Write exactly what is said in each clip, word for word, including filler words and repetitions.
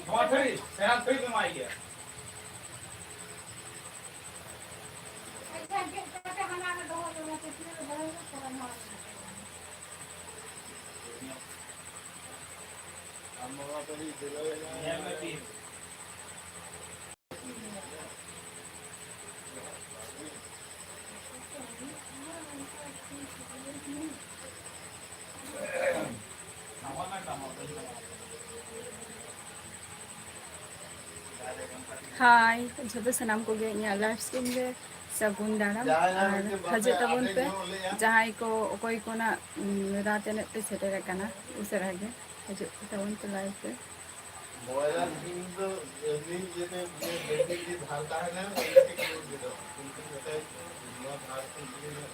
ᱱᱚᱣᱟ ᱛᱷᱟᱹᱨᱤ, ᱥᱮᱬᱟ ᱛᱷᱟᱹᱨᱤ ᱫᱚ ᱱᱚᱣᱟ ᱜᱮᱭᱟ᱾ ᱦᱟᱭ, ᱡᱷᱚᱛᱚ ᱥᱟᱱᱟᱢ ᱠᱚᱜᱮ ᱤᱧᱟᱹᱜ live stream ᱨᱮ ᱥᱟᱹᱜᱩᱱ ᱫᱟᱨᱟᱢ᱾ ᱟᱨ ᱦᱤᱡᱩᱜ ᱛᱟᱵᱚᱱ ᱯᱮ, ᱡᱟᱦᱟᱸᱭ ᱠᱚ ᱚᱠᱚᱭ ᱠᱚ ᱱᱟᱜ, ᱩᱢ, ᱨᱟᱛ ᱮᱱᱮᱡ ᱯᱮ ᱥᱮᱴᱮᱨ ᱟᱠᱟᱱᱟ, ᱩᱥᱟᱹᱨᱟ ᱜᱮ ᱦᱤᱡᱩᱜ ᱛᱟᱵᱚᱱ ᱯᱮ live ᱨᱮ᱾ ᱵᱚᱭᱞᱟᱨ ᱡᱤᱞ ᱫᱚ ᱮᱢᱱᱤ ᱤᱭᱟᱹᱛᱮ ᱵᱮᱥ ᱜᱮ ᱫᱷᱟᱨ ᱛᱟᱦᱮᱱᱟ, ᱚᱱᱟ ᱛᱮᱜᱮ ᱩᱫ ᱜᱮᱫᱚᱜᱼᱟ᱾ ᱠᱤᱱᱛᱩ ᱡᱚᱠᱷᱚᱱ ᱱᱚᱣᱟ ᱫᱷᱟᱨ ᱠᱚ ᱤᱭᱟᱹ ᱧᱚᱜ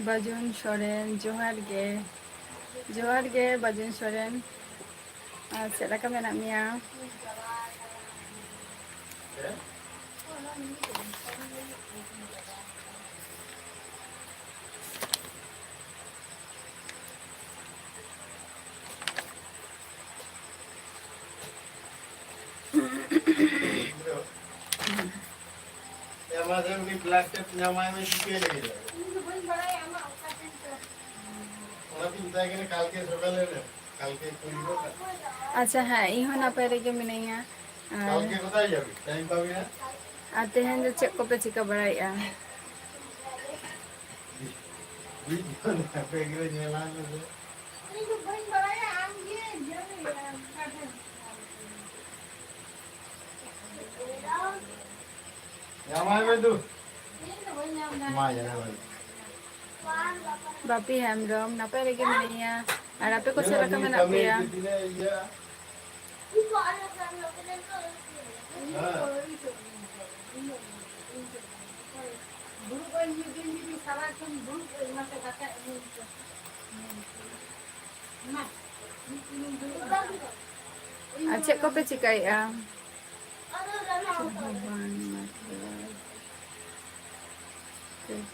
ᱵᱟᱡᱩᱱ ᱥᱚᱨᱮᱱ, ᱡᱚᱦᱟᱨ ᱜᱮ᱾ ᱡᱚᱦᱟᱨ ᱜᱮ, ᱵᱟᱡᱩᱱ ᱥᱚᱨᱮᱱ᱾ ᱟᱨ ᱪᱮᱫ ᱞᱮᱠᱟ ᱢᱮᱱᱟᱜ ᱢᱮᱭᱟ? ᱮᱢᱟ ᱫᱮ ᱩᱱᱤ black tape ᱧᱟᱢᱟᱭ ᱢᱮ, ᱪᱤᱠᱟᱹᱭ ᱞᱟᱹᱜᱤᱫ? ᱤᱧ ᱫᱚ ᱵᱟᱹᱧ ᱵᱟᱲᱟᱭᱟ ᱟᱢᱟᱜ ᱚᱠᱟ ᱴᱷᱮᱱ ᱪᱚ᱾ ᱚᱱᱟᱛᱤᱧ ᱢᱮᱛᱟᱭ ᱠᱟᱱᱟ, ᱠᱟᱞᱠᱮ ᱥᱚᱠᱟᱞᱮ ᱨᱮ, ᱠᱟᱞᱠᱮ ᱠᱩᱞᱤ ᱜᱚᱫ ᱠᱟᱜ᱾ ᱟᱪᱪᱷᱟ, ᱦᱮᱸ, ᱤᱧ ᱦᱚᱸ ᱱᱟᱯᱟᱭ ᱨᱮᱜᱮ ᱢᱤᱱᱟᱹᱧᱟ᱾ ᱟᱨ ᱠᱟᱞᱠᱮ ᱠᱚᱛᱟᱭ ᱡᱟᱵᱤ? ᱴᱟᱭᱤᱢ ᱯᱟᱵᱤ ᱱᱟ? ᱟᱨ ᱛᱮᱦᱮᱧ ᱫᱚ ᱪᱮᱫ ᱠᱚᱯᱮ ᱪᱤᱠᱟᱹ ᱵᱟᱲᱟᱭᱮᱫᱼᱟ? ᱵᱩᱡᱽ ᱫᱚ ᱟᱯᱮ ᱜᱮ ᱧᱮᱞᱟ ᱞᱮ᱾ ᱤᱧ ᱫᱚ ᱵᱟᱹᱧ ᱵᱟᱲᱟᱭᱟ, ᱟᱢ ᱜᱮ ᱧᱮᱞ ᱢᱮ, ᱚᱠᱟ ᱴᱷᱮᱱ᱾ ᱧᱟᱢᱟᱭ ᱢᱮ ᱫᱩ᱾ ᱤᱧ ᱫᱚ ᱵᱟᱹᱧ ᱧᱟᱢ ᱫᱟ᱾ ᱢᱟ ᱧᱟᱢᱟᱭ ᱢᱮ᱾ ᱵᱟᱯᱤ ᱦᱮᱢᱵᱨᱚᱢ, ᱱᱟᱯᱟᱭ ᱨᱮᱜᱮ ᱢᱤᱱᱟᱹᱧᱟ᱾ ᱟᱨ ᱟᱯᱮ ᱠᱚ ᱪᱮᱫ ᱞᱮᱠᱟ ᱢᱮᱱᱟᱜ ᱯᱮᱭᱟ? ᱛᱤᱱᱟᱹᱜ ᱤᱭᱟᱹ? ᱦᱮᱸ᱾ ᱫᱩᱲᱩᱵ ᱟᱹᱧ ᱢᱤᱫ ᱫᱤᱱ, ᱡᱩᱫᱤ ᱥᱟᱨᱟ ᱠᱷᱚᱱ ᱫᱩᱲᱩᱵ ᱟᱹᱧ, ᱢᱟᱥᱮ ᱫᱟᱠᱟ ᱤᱢᱟᱹᱧ ᱯᱮ᱾ ᱢᱟ, ᱢᱤᱫ ᱫᱤᱱᱤᱧ ᱫᱩᱲᱩᱵ ᱟᱹᱧ᱾ ᱟᱨ ᱪᱮᱫ ᱠᱚᱯᱮ ᱪᱤᱠᱟᱹᱭᱮᱫᱼᱟ? ᱪᱮᱫ ᱦᱚᱸ ᱵᱟᱝ, ᱢᱚᱛᱞᱚᱵ᱾ ᱠᱟᱹᱴᱤᱡ᱾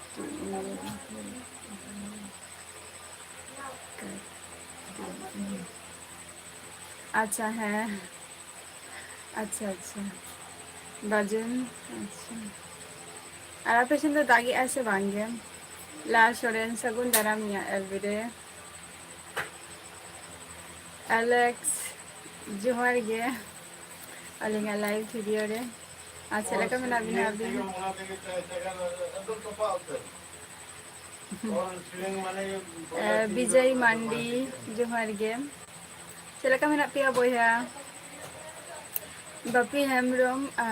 ᱟᱪᱪᱷᱟ, ᱦᱮᱸ᱾ ᱟᱪᱪᱷᱟ, ᱟᱪᱪᱷᱟ᱾ ᱵᱟᱡᱮᱱ, ᱟᱪᱪᱷᱟ᱾ ᱟᱨ ᱟᱯᱮ ᱥᱮᱱ ᱫᱚ ᱫᱟᱜᱮᱜᱼᱟᱭ ᱥᱮ ᱵᱟᱝ ᱜᱮ? ᱞᱟ ᱥᱚᱨᱮᱱ, ᱥᱟᱹᱜᱩᱱ ᱫᱟᱨᱟᱢ ᱤᱧᱟᱹᱜ ᱮᱞᱵᱤ ᱨᱮ᱾ ᱟᱞᱮᱠᱥ, ᱡᱚᱦᱟᱨ ᱜᱮ ᱟᱹᱞᱤᱧᱟᱜ live video ᱨᱮ᱾ ᱟᱨ ᱪᱮᱫ ᱞᱮᱠᱟ ᱢᱮᱱᱟᱜ ᱵᱤᱱᱟ ᱟᱹᱵᱤᱱ? ᱮ, ᱵᱤᱡᱚᱭ ᱢᱟᱱᱰᱤ, ᱡᱚᱦᱟᱨ ᱜᱮ᱾ ᱪᱮᱫ ᱞᱮᱠᱟ ᱢᱮᱱᱟᱜ ᱯᱮᱭᱟ ᱵᱚᱭᱦᱟ? ᱵᱟᱯᱤ ᱦᱮᱢᱵᱨᱚᱢ, ᱟ,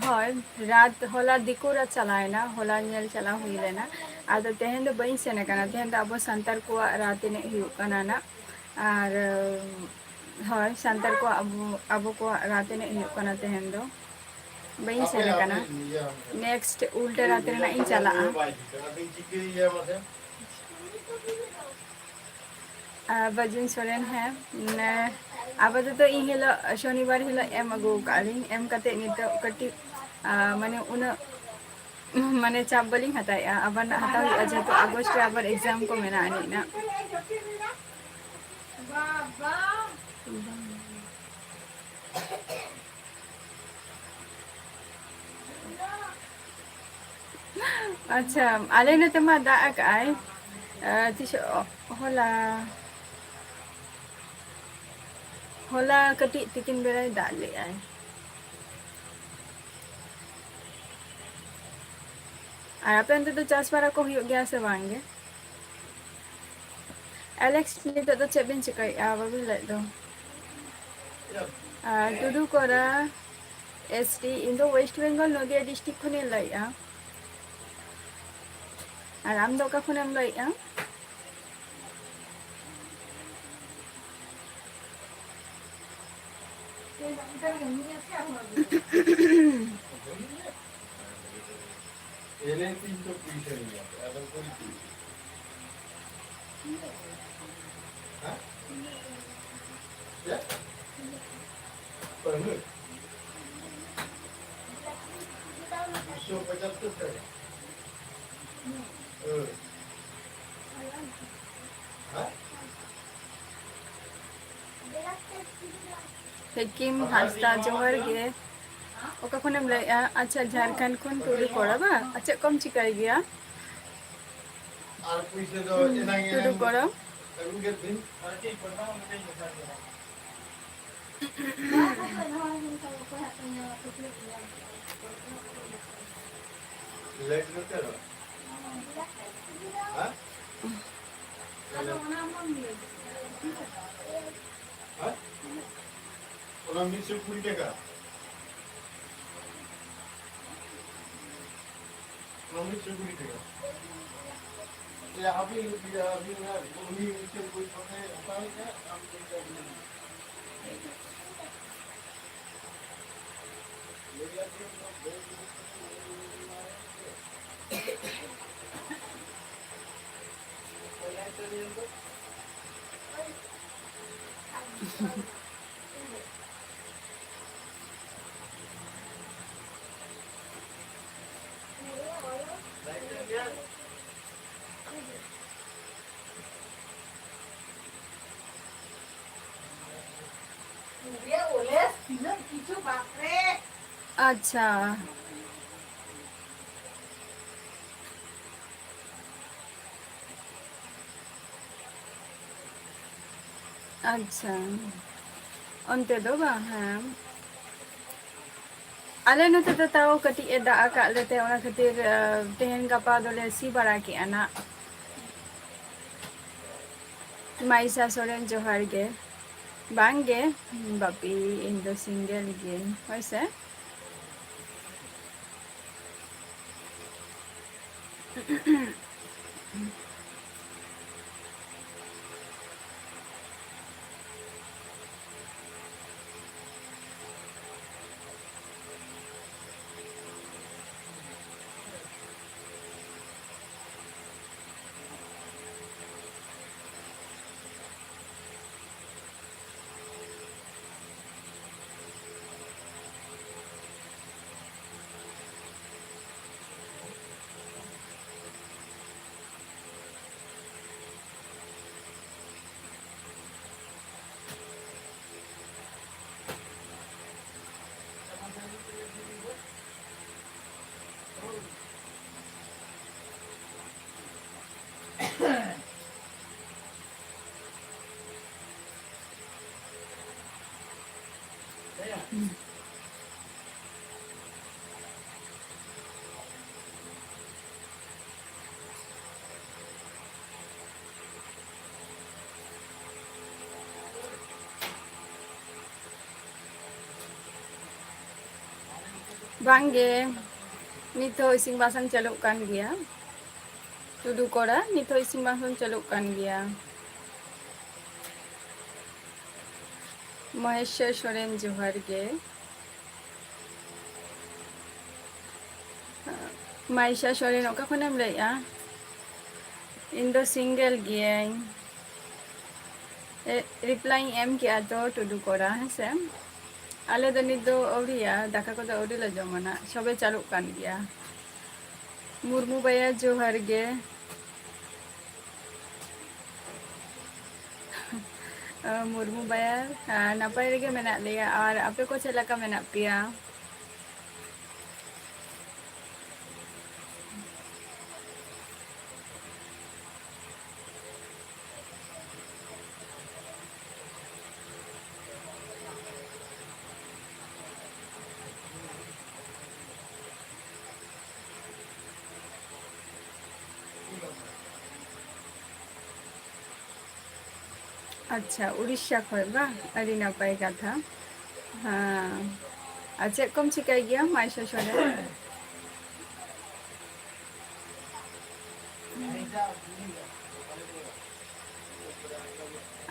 ᱦᱳᱭ, ᱨᱟᱛ ᱦᱚᱞᱟ ᱫᱤᱠᱩ ᱨᱟᱛ ᱪᱟᱞᱟᱣᱮᱱᱟ, ᱦᱚᱞᱟ ᱧᱮᱞ ᱪᱟᱞᱟᱣ ᱦᱩᱭ ᱞᱮᱱᱟ᱾ ᱟᱫᱚ ᱛᱮᱦᱮᱧ ᱫᱚ ᱵᱟᱹᱧ ᱥᱮᱱ ᱟᱠᱟᱱᱟ, ᱛᱮᱦᱮᱧ ᱫᱚ ᱟᱵᱚ ᱥᱟᱱᱛᱟᱲ ᱠᱚᱣᱟᱜ ᱨᱟᱛ ᱮᱱᱮᱡ ᱦᱩᱭᱩᱜ ᱠᱟᱱᱟ ᱱᱟᱜ᱾ ᱟᱨ, ᱦᱳᱭ, ᱥᱟᱱᱛᱟᱲ ᱠᱚᱣᱟᱜ ᱟᱵᱚ, ᱟᱵᱚ ᱠᱚᱣᱟᱜ ᱨᱟᱛ ᱮᱱᱮᱡ ᱦᱩᱭᱩᱜ ᱠᱟᱱᱟ ᱛᱮᱦᱮᱧ ᱫᱚ᱾ ᱵᱟᱹᱧ ᱥᱮᱱ ᱟᱠᱟᱱᱟ᱾ Next ᱩᱞᱴᱟᱹ ᱨᱟᱛ ᱨᱮᱱᱟᱜ ᱤᱧ ᱪᱟᱞᱟᱜᱼᱟ᱾ ᱟᱨ ᱵᱟᱹᱡᱩᱱ ᱥᱚᱨᱮᱱ, ᱦᱮᱸ, ᱢᱟᱱᱮ, ᱟᱯᱟᱛᱚᱛᱚ ᱤᱧ ᱦᱤᱞᱳᱜ, ᱥᱚᱱᱤᱵᱟᱨ ᱦᱤᱞᱳᱜ ᱮᱢ ᱟᱹᱜᱩ ᱟᱠᱟᱫ ᱞᱤᱧ᱾ ᱮᱢ ᱠᱟᱛᱮ ᱱᱤᱛᱚᱜ ᱠᱟᱹᱴᱤᱡ, ᱟᱨ, ᱢᱟᱱᱮ, ᱩᱱᱟᱹᱜ, ᱢᱟᱱᱮ, ᱪᱟᱯ ᱵᱟᱹᱞᱤᱧ ᱦᱟᱛᱟᱣᱮᱫᱼᱟ᱾ ᱟᱵᱟᱨ ᱱᱟᱜ ᱦᱟᱛᱟᱣ ᱦᱩᱭᱩᱜᱼᱟ, ᱡᱮᱦᱮᱛᱩ ᱟᱜᱚᱥᱴ ᱨᱮ ᱟᱵᱟᱨ exam ᱠᱚ ᱢᱮᱱᱟᱜᱼᱟ ᱟᱹᱱᱤᱡ ᱱᱟᱜ᱾ ᱟᱪᱪᱷᱟ, ᱟᱞᱮ ᱱᱚᱛᱮ ᱢᱟ ᱫᱟᱜ ᱟᱠᱟᱜᱼᱟᱭ᱾ ᱟᱨ ᱛᱤᱥ, ᱦᱚᱞᱟ, ᱦᱚᱞᱟ ᱠᱟᱹᱴᱤᱡ ᱛᱤᱠᱤᱱ ᱵᱮᱲᱟᱭ ᱫᱟᱜ ᱞᱮᱜᱼᱟᱭ᱾ ᱟᱨ ᱟᱯᱮ ᱚᱱᱛᱮ ᱫᱚ ᱪᱟᱥ ᱵᱟᱲᱟ ᱠᱚ ᱦᱩᱭᱩᱜ ᱜᱮᱭᱟ ᱥᱮ ᱵᱟᱝ ᱜᱮ? ᱟᱞᱮᱠᱥ, ᱱᱤᱛᱚᱜ ᱫᱚ ᱪᱮᱫ ᱵᱤᱱ ᱪᱤᱠᱟᱹᱭᱮᱫᱼᱟ? ᱵᱟᱵᱤᱱ ᱞᱟᱹᱭᱮᱫ ᱫᱚ᱾ ᱟᱨ ᱴᱩᱰᱩ ᱠᱚᱨᱟ, S T, ᱤᱧ ᱫᱚ West Bengal, ᱱᱚᱫᱤᱭᱟ district ᱠᱷᱚᱱᱤᱧ ᱞᱟᱹᱭᱮᱫᱼᱟ᱾ ᱟᱨ ᱟᱢ ᱫᱚ ᱚᱠᱟ ᱠᱷᱚᱱᱮᱢ ᱞᱟᱹᱭᱮᱫᱼᱟ? ᱫᱩᱥᱚ ᱯᱚᱸᱪᱟᱛᱛᱳᱨ ᱴᱟᱠᱟ᱾ ᱦᱳᱭ᱾ ᱦᱮᱸ? ᱦᱮᱠᱤᱢ ᱦᱟᱸᱥᱫᱟ, ᱡᱚᱦᱟᱨ ᱜᱮ᱾ ᱚᱠᱟ ᱠᱷᱚᱱᱮᱢ ᱞᱟᱹᱭᱮᱜᱼᱟ? ᱟᱪᱪᱷᱟ, ᱡᱷᱟᱲᱠᱷᱚᱸᱰ ᱠᱷᱚᱱ ᱴᱩᱰᱩ ᱠᱚᱲᱟ ᱵᱟᱝ? ᱟᱨ ᱪᱮᱫ ᱠᱚᱢ ᱪᱤᱠᱟᱹᱭ ᱜᱮᱭᱟ? ᱟᱨ ᱯᱩᱭᱥᱟᱹ ᱫᱚ ᱦᱩᱸ, ᱮᱱᱟᱝ, ᱴᱩᱰᱩ ᱮᱱᱟᱝ ᱠᱚᱲᱟ᱾ ᱟᱹᱜᱩ ᱠᱮᱫ ᱵᱤᱱ᱾ ᱞᱮᱴ ᱫᱚ ᱪᱮᱫ ᱦᱚᱸ? ᱦᱮᱸ? ᱦᱮᱸ? ᱚᱱᱟ ᱢᱤᱫᱥᱚ ᱠᱩᱲᱤ ᱴᱟᱠᱟ᱾ ᱚᱱᱟ ᱢᱤᱫᱥᱚ ᱠᱩᱲᱤ ᱴᱟᱠᱟ᱾ ᱡᱮ ᱟᱹᱵᱤᱱ, ᱟᱹᱵᱤᱱ ᱩᱱᱤ ᱢᱤᱫᱴᱮᱱ ᱵᱳᱭ ᱯᱟᱛᱟᱭ ᱦᱟᱛᱟᱣ ᱞᱮᱫᱟ, ᱟᱢ ᱵᱳᱭ ᱫᱚ ᱟᱹᱵᱤᱱ᱾ ᱟᱪᱪᱷᱟ᱾ ᱟᱪᱪᱷᱟ, ᱚᱱᱛᱮ ᱫᱚ ᱵᱟᱝ, ᱦᱮᱸ᱾ ᱟᱞᱮ ᱱᱚᱛᱮ ᱫᱚ ᱛᱟᱣ ᱠᱟᱹᱴᱤᱡ ᱮ ᱫᱟᱜ ᱟᱠᱟᱫ ᱞᱮᱛᱮ, ᱚᱱᱟ ᱠᱷᱟᱹᱛᱤᱨ, ᱟᱸ, ᱛᱮᱦᱮᱧ ᱜᱟᱯᱟ ᱫᱚᱞᱮ ᱥᱤ ᱵᱟᱲᱟ ᱠᱮᱜᱼᱟ ᱱᱟᱜ᱾ ᱢᱟᱭᱥᱟ ᱥᱚᱨᱮᱱ, ᱡᱚᱦᱟᱨ ᱜᱮ᱾ ᱵᱟᱝ ᱜᱮ, ᱵᱟᱯᱤ, ᱤᱧ ᱫᱚ ᱥᱤᱝᱜᱮᱞ ᱜᱤᱭᱟᱹᱧ, ᱦᱳᱭ ᱥᱮ᱾ ᱵᱟᱝᱜᱮ, ᱱᱤᱛ ᱦᱚᱸ ᱤᱥᱤᱱ ᱵᱟᱥᱟᱝ ᱪᱟᱹᱞᱩᱜ ᱠᱟᱱ ᱜᱮᱭᱟ᱾ ᱴᱩᱰᱩ ᱠᱚᱲᱟ, ᱱᱤᱛ ᱦᱚᱸ ᱤᱥᱤᱱ ᱵᱟᱥᱟᱝ ᱪᱟᱹᱞᱩᱜ ᱠᱟᱱ ᱜᱮᱭᱟ᱾ ᱢᱚᱦᱮᱥᱣᱚᱨ ᱥᱚᱨᱮᱱ, ᱡᱚᱦᱟᱨ ᱜᱮ᱾ ᱢᱟᱭᱥᱟ ᱥᱚᱨᱮᱱ, ᱚᱠᱟ ᱠᱷᱚᱱᱮᱢ ᱞᱟᱹᱭᱮᱜᱼᱟ? ᱤᱧ ᱫᱚ single ᱜᱤᱭᱟᱹᱧ᱾ ᱮ, reply ᱤᱧ ᱮᱢ ᱠᱮᱜᱼᱟ ᱛᱚ, ᱴᱩᱰᱩ ᱠᱚᱲᱟ, ᱦᱮᱸ ᱥᱮ? ᱟᱞᱮ ᱫᱚ ᱱᱤᱛ ᱫᱚ ᱟᱹᱣᱨᱤᱭᱟ, ᱫᱟᱠᱟ ᱠᱚᱫᱚ ᱟᱹᱣᱨᱤ ᱞᱮ ᱡᱚᱢᱟ ᱱᱟᱜ, ᱥᱚᱵᱮ ᱪᱟᱹᱞᱩᱜ ᱠᱟᱱ ᱜᱮᱭᱟ᱾ ᱢᱩᱨᱢᱩ ᱵᱟᱭᱟ, ᱡᱚᱦᱟᱨ ᱜᱮ᱾ ᱢᱩᱨᱢᱩ ᱵᱟᱭᱟ, ᱱᱟᱯᱟᱭ ᱨᱮᱜᱮ ᱢᱮᱱᱟᱜ ᱞᱮᱭᱟ, ᱟᱨ ᱟᱯᱮ ᱠᱚ ᱪᱮᱫ ᱞᱮᱠᱟ ᱢᱮᱱᱟᱜ ᱯᱮᱭᱟ? ᱟᱪᱪᱷᱟ, ᱩᱲᱤᱥᱥᱟ ᱠᱷᱚᱱ ᱵᱟᱝ? ᱟᱹᱰᱤ ᱱᱟᱯᱟᱭ ᱠᱟᱛᱷᱟ᱾ ᱦᱮᱸ, ᱟᱨ ᱪᱮᱫ ᱠᱚᱢ ᱪᱤᱠᱟᱹᱭ ᱜᱮᱭᱟ ᱢᱟᱭᱥᱟ ᱥᱚᱨᱮᱱ?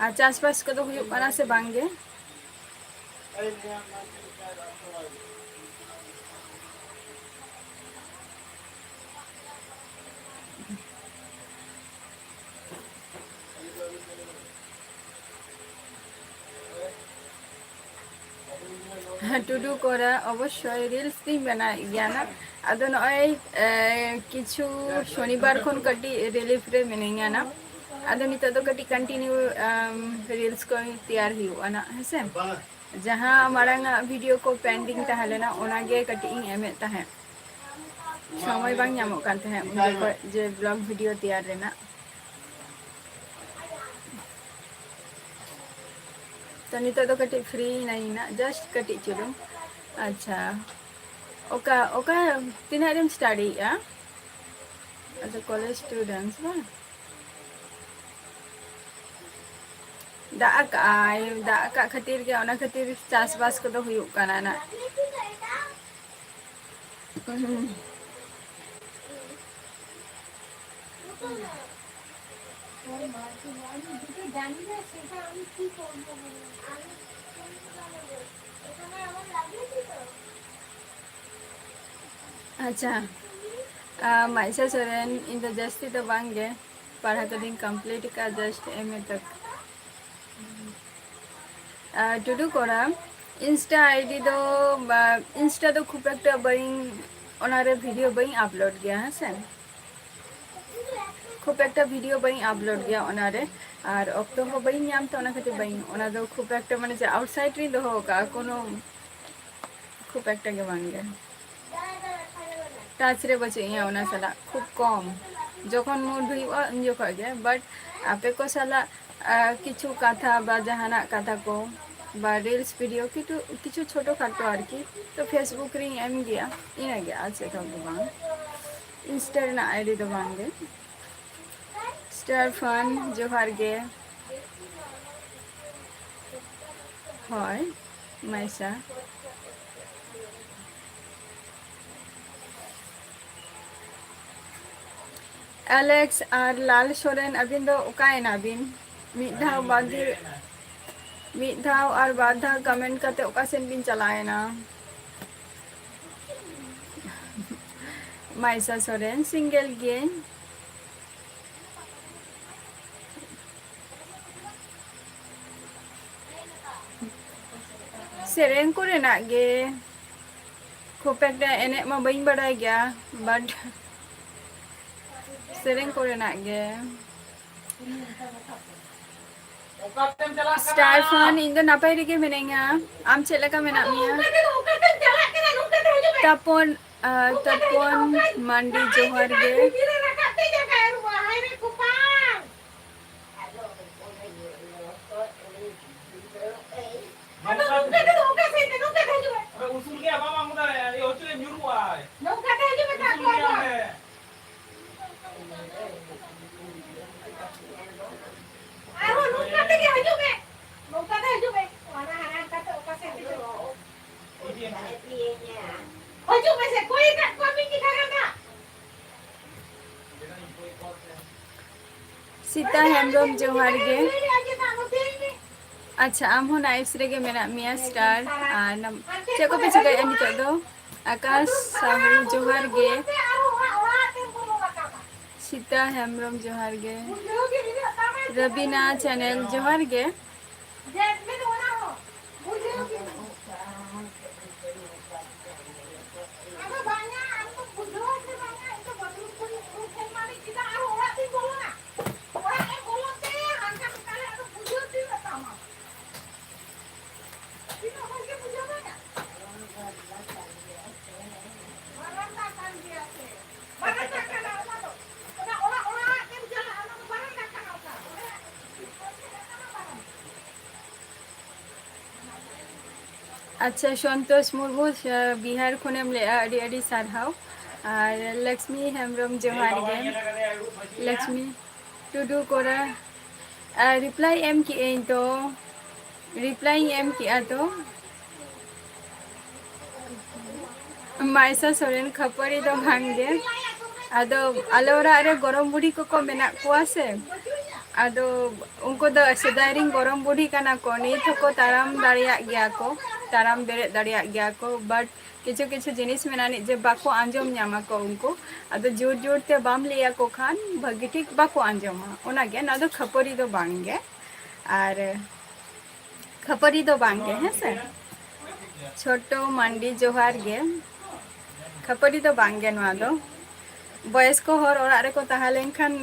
ᱟᱨ ᱪᱟᱥᱵᱟᱥ ᱠᱚᱫᱚ ᱦᱩᱭᱩᱜ ᱠᱟᱱᱟ ᱥᱮ ᱵᱟᱝ ᱜᱮ? ᱦᱮᱸ, ᱴᱩᱰᱩ ᱠᱚᱲᱟ, ᱚᱵᱚᱥᱥᱳᱭ reels ᱫᱚᱧ ᱵᱮᱱᱟᱣᱮᱫ ᱜᱮᱭᱟ ᱱᱟ᱾ ᱟᱫᱚ ᱱᱚᱜᱼᱚᱭ, ᱮ, ᱠᱤᱪᱷᱩ ᱥᱚᱱᱤᱵᱟᱨ ᱠᱷᱚᱱ ᱠᱟᱹᱴᱤᱡ relief ᱨᱮ ᱢᱤᱱᱟᱹᱧᱟ ᱱᱟ᱾ ᱟᱫᱚ ᱱᱤᱛᱚᱜ ᱫᱚ ᱠᱟᱹᱴᱤᱡ continue, ᱟᱢ, reels ᱠᱚ ᱛᱮᱭᱟᱨ ᱦᱩᱭᱩᱜᱼᱟ ᱱᱟ, ᱦᱮᱸ ᱥᱮ? ᱡᱟᱦᱟᱸ ᱢᱟᱲᱟᱝ ᱟᱜ video ᱠᱚ pending ᱛᱟᱦᱮᱸ ᱞᱮᱱᱟ, ᱚᱱᱟ ᱜᱮ ᱠᱟᱹᱴᱤᱡ ᱤᱧ ᱮᱢᱮᱫ ᱛᱟᱦᱮᱸᱫ᱾ ᱥᱚᱢᱚᱭ ᱵᱟᱝ ᱧᱟᱢᱚᱜ ᱠᱟᱱ ᱛᱟᱦᱮᱸᱫ ᱩᱱ ᱡᱚᱠᱷᱚᱡ ᱡᱮ vlog video ᱛᱮᱭᱟᱨ ᱨᱮᱱᱟᱜ᱾ ᱛᱚ ᱱᱤᱛᱚᱜ ᱫᱚ ᱠᱟᱹᱴᱤᱡ free ᱱᱟᱭᱤᱱᱟ, just ᱠᱟᱹᱴᱤᱡ ᱪᱩᱞᱩᱝ᱾ ᱟᱪᱪᱷᱟ, ᱚᱠᱟ, ᱚᱠᱟ, ᱛᱤᱱᱟᱹᱜ ᱨᱮᱢ studyᱭᱮᱜᱼᱟ? ᱟᱪᱪᱷᱟ, college students ᱵᱟᱝ? ᱫᱟᱜ ᱟᱠᱟᱜᱼᱟᱭ, ᱫᱟᱜ ᱟᱠᱟᱜ ᱠᱷᱟᱹᱛᱤᱨ ᱜᱮ, ᱚᱱᱟ ᱠᱷᱟᱹᱛᱤᱨ ᱪᱟᱥᱵᱟᱥ ᱠᱚᱫᱚ ᱦᱩᱭᱩᱜ ᱠᱟᱱᱟ ᱱᱟᱜ᱾ ᱟᱪᱪᱷᱟ, ᱟᱸ, ᱢᱟᱭᱥᱟ ᱥᱚᱨᱮᱱ, ᱤᱧ ᱫᱚ ᱡᱟᱹᱥᱛᱤ ᱫᱚ ᱵᱟᱝ ᱜᱮ, ᱯᱟᱲᱦᱟᱣ ᱠᱚᱫᱚᱧ complete ᱟᱠᱟᱫᱼᱟ, just M A ᱛᱚᱠ᱾ ᱟᱨ ᱴᱩᱰᱩ ᱠᱚᱲᱟ, Insta I D ᱫᱚ, ᱵᱟ, Insta ᱫᱚ ᱠᱷᱩᱵ ᱮᱠᱴᱟ ᱵᱟᱹᱧ, ᱚᱱᱟᱨᱮ video ᱵᱟᱹᱧ upload ᱜᱮᱭᱟ, ᱦᱮᱸ ᱥᱮ? ᱠᱷᱩᱵ ᱮᱠᱴᱟ video ᱵᱟᱹᱧ upload ᱜᱮᱭᱟ ᱚᱱᱟᱨᱮ, ᱟᱨ ᱚᱠᱛᱚ ᱦᱚᱸ ᱵᱟᱹᱧ ᱧᱟᱢ ᱛᱮ ᱚᱱᱟ ᱠᱷᱟᱹᱛᱤᱨ ᱵᱟᱹᱧ, ᱚᱱᱟ ᱫᱚ ᱠᱷᱩᱵ ᱮᱠᱴᱟ ᱢᱟᱱᱮ ᱪᱮᱫ outside ᱨᱤᱧ ᱫᱚᱦᱚ ᱟᱠᱟᱫᱼᱟ, ᱠᱳᱱᱳ ᱠᱷᱩᱵ ᱮᱠᱴᱟ ᱜᱮ ᱵᱟᱝ ᱜᱮ᱾ Touch ᱨᱮ ᱵᱟᱹᱪᱩᱜ ᱤᱧᱟ ᱚᱱᱟ ᱥᱟᱞᱟᱜ, ᱠᱷᱩᱵ ᱠᱚᱢ᱾ ᱡᱚᱠᱷᱚᱱ mood ᱦᱩᱭᱩᱜᱼᱟ ᱩᱱ ᱡᱚᱠᱷᱚᱱ ᱜᱮ, but ᱟᱯᱮ ᱠᱚ ᱥᱟᱞᱟᱜ, ᱟᱨ ᱠᱤᱪᱷᱩ ᱠᱟᱛᱷᱟ ᱵᱟ ᱡᱟᱦᱟᱱᱟᱜ ᱠᱟᱛᱷᱟ ᱠᱚ ᱵᱟ reels video ᱠᱤᱪᱷᱩ, ᱠᱤᱪᱷᱩ ᱪᱷᱳᱴᱳ ᱠᱷᱟᱴᱳ ᱟᱨᱠᱤ, ᱛᱚ Facebook ᱨᱤᱧ ᱮᱢ ᱜᱮᱭᱟ, ᱤᱱᱟᱹᱜᱮ, ᱟᱨ ᱪᱮᱫ ᱦᱚᱸ ᱵᱟᱝ᱾ Insta ᱨᱮᱱᱟᱜ I D ᱫᱚ ᱵᱟᱝ ᱜᱮ᱾ Star Fun, ᱡᱚᱦᱟᱨ ᱜᱮ᱾ ᱦᱳᱭ, ᱢᱟᱭᱥᱟ᱾ Alex ᱟᱨ ᱞᱟᱞ ᱥᱚᱨᱮᱱ, ᱟᱹᱵᱤᱱ ᱫᱚ ᱚᱠᱟᱭᱮᱱᱟ ᱵᱤᱱ? ᱢᱤᱫ ᱫᱷᱟᱣ ᱵᱟᱨ ᱫᱷᱟᱣ, ᱢᱤᱫ ᱫᱷᱟᱣ ᱟᱨ ᱵᱟᱨ ᱫᱷᱟᱣ comment ᱠᱟᱛᱮ ᱚᱠᱟ ᱥᱮᱱ ᱵᱤᱱ ᱪᱟᱞᱟᱣᱮᱱᱟ? ᱢᱟᱭᱥᱟ ᱥᱚᱨᱮᱱ, single ᱜᱤᱭᱟᱹᱧ᱾ ᱥᱮᱨᱮᱧ ᱠᱚᱨᱮᱱᱟᱜ ᱜᱮ, ᱠᱷᱩᱵ ᱮᱠᱴᱟ ᱮᱱᱮᱡ ᱢᱟ ᱵᱟᱹᱧ ᱵᱟᱲᱟᱭ ᱜᱮᱭᱟ, but ᱥᱮᱨᱮᱧ ᱠᱚᱨᱮᱱᱟᱜ ᱜᱮ᱾ Star Fun, ᱤᱧ ᱫᱚ ᱱᱟᱯᱟᱭ ᱨᱮᱜᱮ ᱢᱤᱱᱟᱹᱧᱟ, ᱟᱢ ᱪᱮᱫ ᱞᱮᱠᱟ ᱢᱮᱱᱟᱜ ᱢᱮᱭᱟ? ᱛᱟᱯᱚᱱ, ᱟᱨ ᱛᱟᱯᱚᱱ ᱢᱟᱱᱰᱤ, ᱡᱚᱦᱟᱨ ᱜᱮ᱾ ᱥᱤᱛᱟ ᱦᱮᱢᱵᱨᱚᱢ, ᱡᱚᱦᱟᱨ ᱜᱮ᱾ ᱟᱪᱪᱷᱟ, ᱟᱢ ᱦᱚᱸ ᱱᱟᱭᱤᱯᱥ ᱨᱮᱜᱮ ᱢᱮᱱᱟᱜ ᱢᱮᱭᱟ, ᱥᱴᱟᱨ᱾ ᱟᱨ ᱱᱟᱢ-, ᱪᱮᱫ ᱠᱚᱯᱮ ᱪᱤᱠᱟᱹᱭᱮᱫᱼᱟ ᱱᱤᱛᱚᱜ ᱫᱚ? ᱟᱠᱟᱥ ᱥᱟᱦᱩ, ᱡᱚᱦᱟᱨ ᱜᱮ᱾ ᱥᱤᱛᱟ ᱦᱮᱢᱵᱨᱚᱢ, ᱡᱚᱦᱟᱨ ᱜᱮ᱾ ᱨᱟᱵᱤᱱᱟ ᱪᱮᱱᱮᱞ, ᱡᱚᱦᱟᱨ ᱜᱮ᱾ ᱟᱪᱪᱷᱟ, ᱥᱚᱱᱛᱳᱥ ᱢᱩᱨᱢᱩ, ᱥᱮ ᱵᱤᱦᱟᱨ ᱠᱷᱚᱱᱮᱢ ᱞᱟᱹᱭᱮᱜᱼᱟ, ᱟᱹᱰᱤ ᱟᱹᱰᱤ ᱥᱟᱨᱦᱟᱣ᱾ ᱟᱨ ᱞᱚᱠᱥᱢᱤ ᱦᱮᱢᱵᱨᱚᱢ, ᱡᱚᱦᱟᱨ ᱜᱮ᱾ ᱞᱚᱠᱥᱢᱤ ᱴᱩᱰᱩ ᱠᱚᱨᱟ, ᱟᱨ ᱨᱤᱯᱞᱟᱭ ᱮᱢ ᱠᱮᱜᱼᱟᱹᱧ ᱛᱚ, ᱨᱤᱯᱞᱟᱭᱤᱧ ᱮᱢ ᱠᱮᱜᱼᱟ ᱛᱚ᱾ ᱢᱟᱭᱥᱟ ᱥᱚᱨᱮᱱ, ᱠᱷᱟᱹᱯᱟᱹᱨᱤ ᱫᱚ ᱵᱟᱝ ᱜᱮ᱾ ᱟᱫᱚ ᱟᱞᱮ ᱚᱲᱟᱜ ᱨᱮ ᱜᱚᱨᱚᱢ ᱵᱩᱰᱷᱤ ᱠᱚᱠᱚ ᱢᱮᱱᱟᱜ ᱠᱚᱣᱟ ᱥᱮ, ᱟᱫᱚ ᱩᱱᱠᱩ ᱫᱚ ᱥᱮᱫᱟᱭ ᱨᱮᱱ ᱜᱚᱨᱚᱢ ᱵᱩᱰᱷᱤ ᱠᱟᱱᱟ ᱠᱚ, ᱱᱤᱛ ᱦᱚᱸᱠᱚ ᱛᱟᱲᱟᱢ ᱫᱟᱲᱮᱭᱟᱜ ᱜᱮᱭᱟ ᱠᱚ, ᱛᱟᱲᱟᱢ ᱵᱮᱨᱮᱫ ᱫᱟᱲᱮᱭᱟᱜ ᱜᱮᱭᱟ ᱠᱚ, but ᱠᱤᱪᱷᱩ ᱠᱤᱪᱷᱩ ᱡᱤᱱᱤᱥ ᱢᱮᱱᱟᱜ ᱟᱹᱱᱤᱡ ᱡᱮ ᱵᱟᱠᱚ ᱟᱸᱡᱚᱢ ᱧᱟᱢᱟ ᱠᱚ ᱩᱱᱠᱩ, ᱟᱫᱚ ᱡᱳᱨ ᱡᱳᱨ ᱛᱮ ᱵᱟᱢ ᱞᱟᱹᱭ ᱟᱠᱚ ᱠᱷᱟᱱ ᱵᱷᱟᱹᱜᱤ ᱴᱷᱤᱠ ᱵᱟᱠᱚ ᱟᱸᱡᱚᱢᱟ, ᱚᱱᱟᱜᱮ, ᱱᱚᱣᱟ ᱫᱚ ᱠᱷᱟᱹᱯᱟᱹᱨᱤ ᱫᱚ ᱵᱟᱝ ᱜᱮ᱾ ᱟᱨ ᱠᱷᱟᱹᱯᱟᱹᱨᱤ ᱫᱚ ᱵᱟᱝ ᱜᱮ, ᱦᱮᱸ ᱥᱮ? ᱪᱷᱳᱴᱳ ᱢᱟᱱᱰᱤ, ᱡᱚᱦᱟᱨ ᱜᱮ᱾ ᱠᱷᱟᱹᱯᱟᱹᱨᱤ ᱫᱚ ᱵᱟᱝ ᱜᱮ ᱱᱚᱣᱟ ᱫᱚ᱾ ᱵᱚᱭᱚᱥᱠᱚ ᱦᱚᱲ ᱚᱲᱟᱜ ᱨᱮᱠᱚ ᱛᱟᱦᱮᱸ ᱞᱮᱱᱠᱷᱟᱱ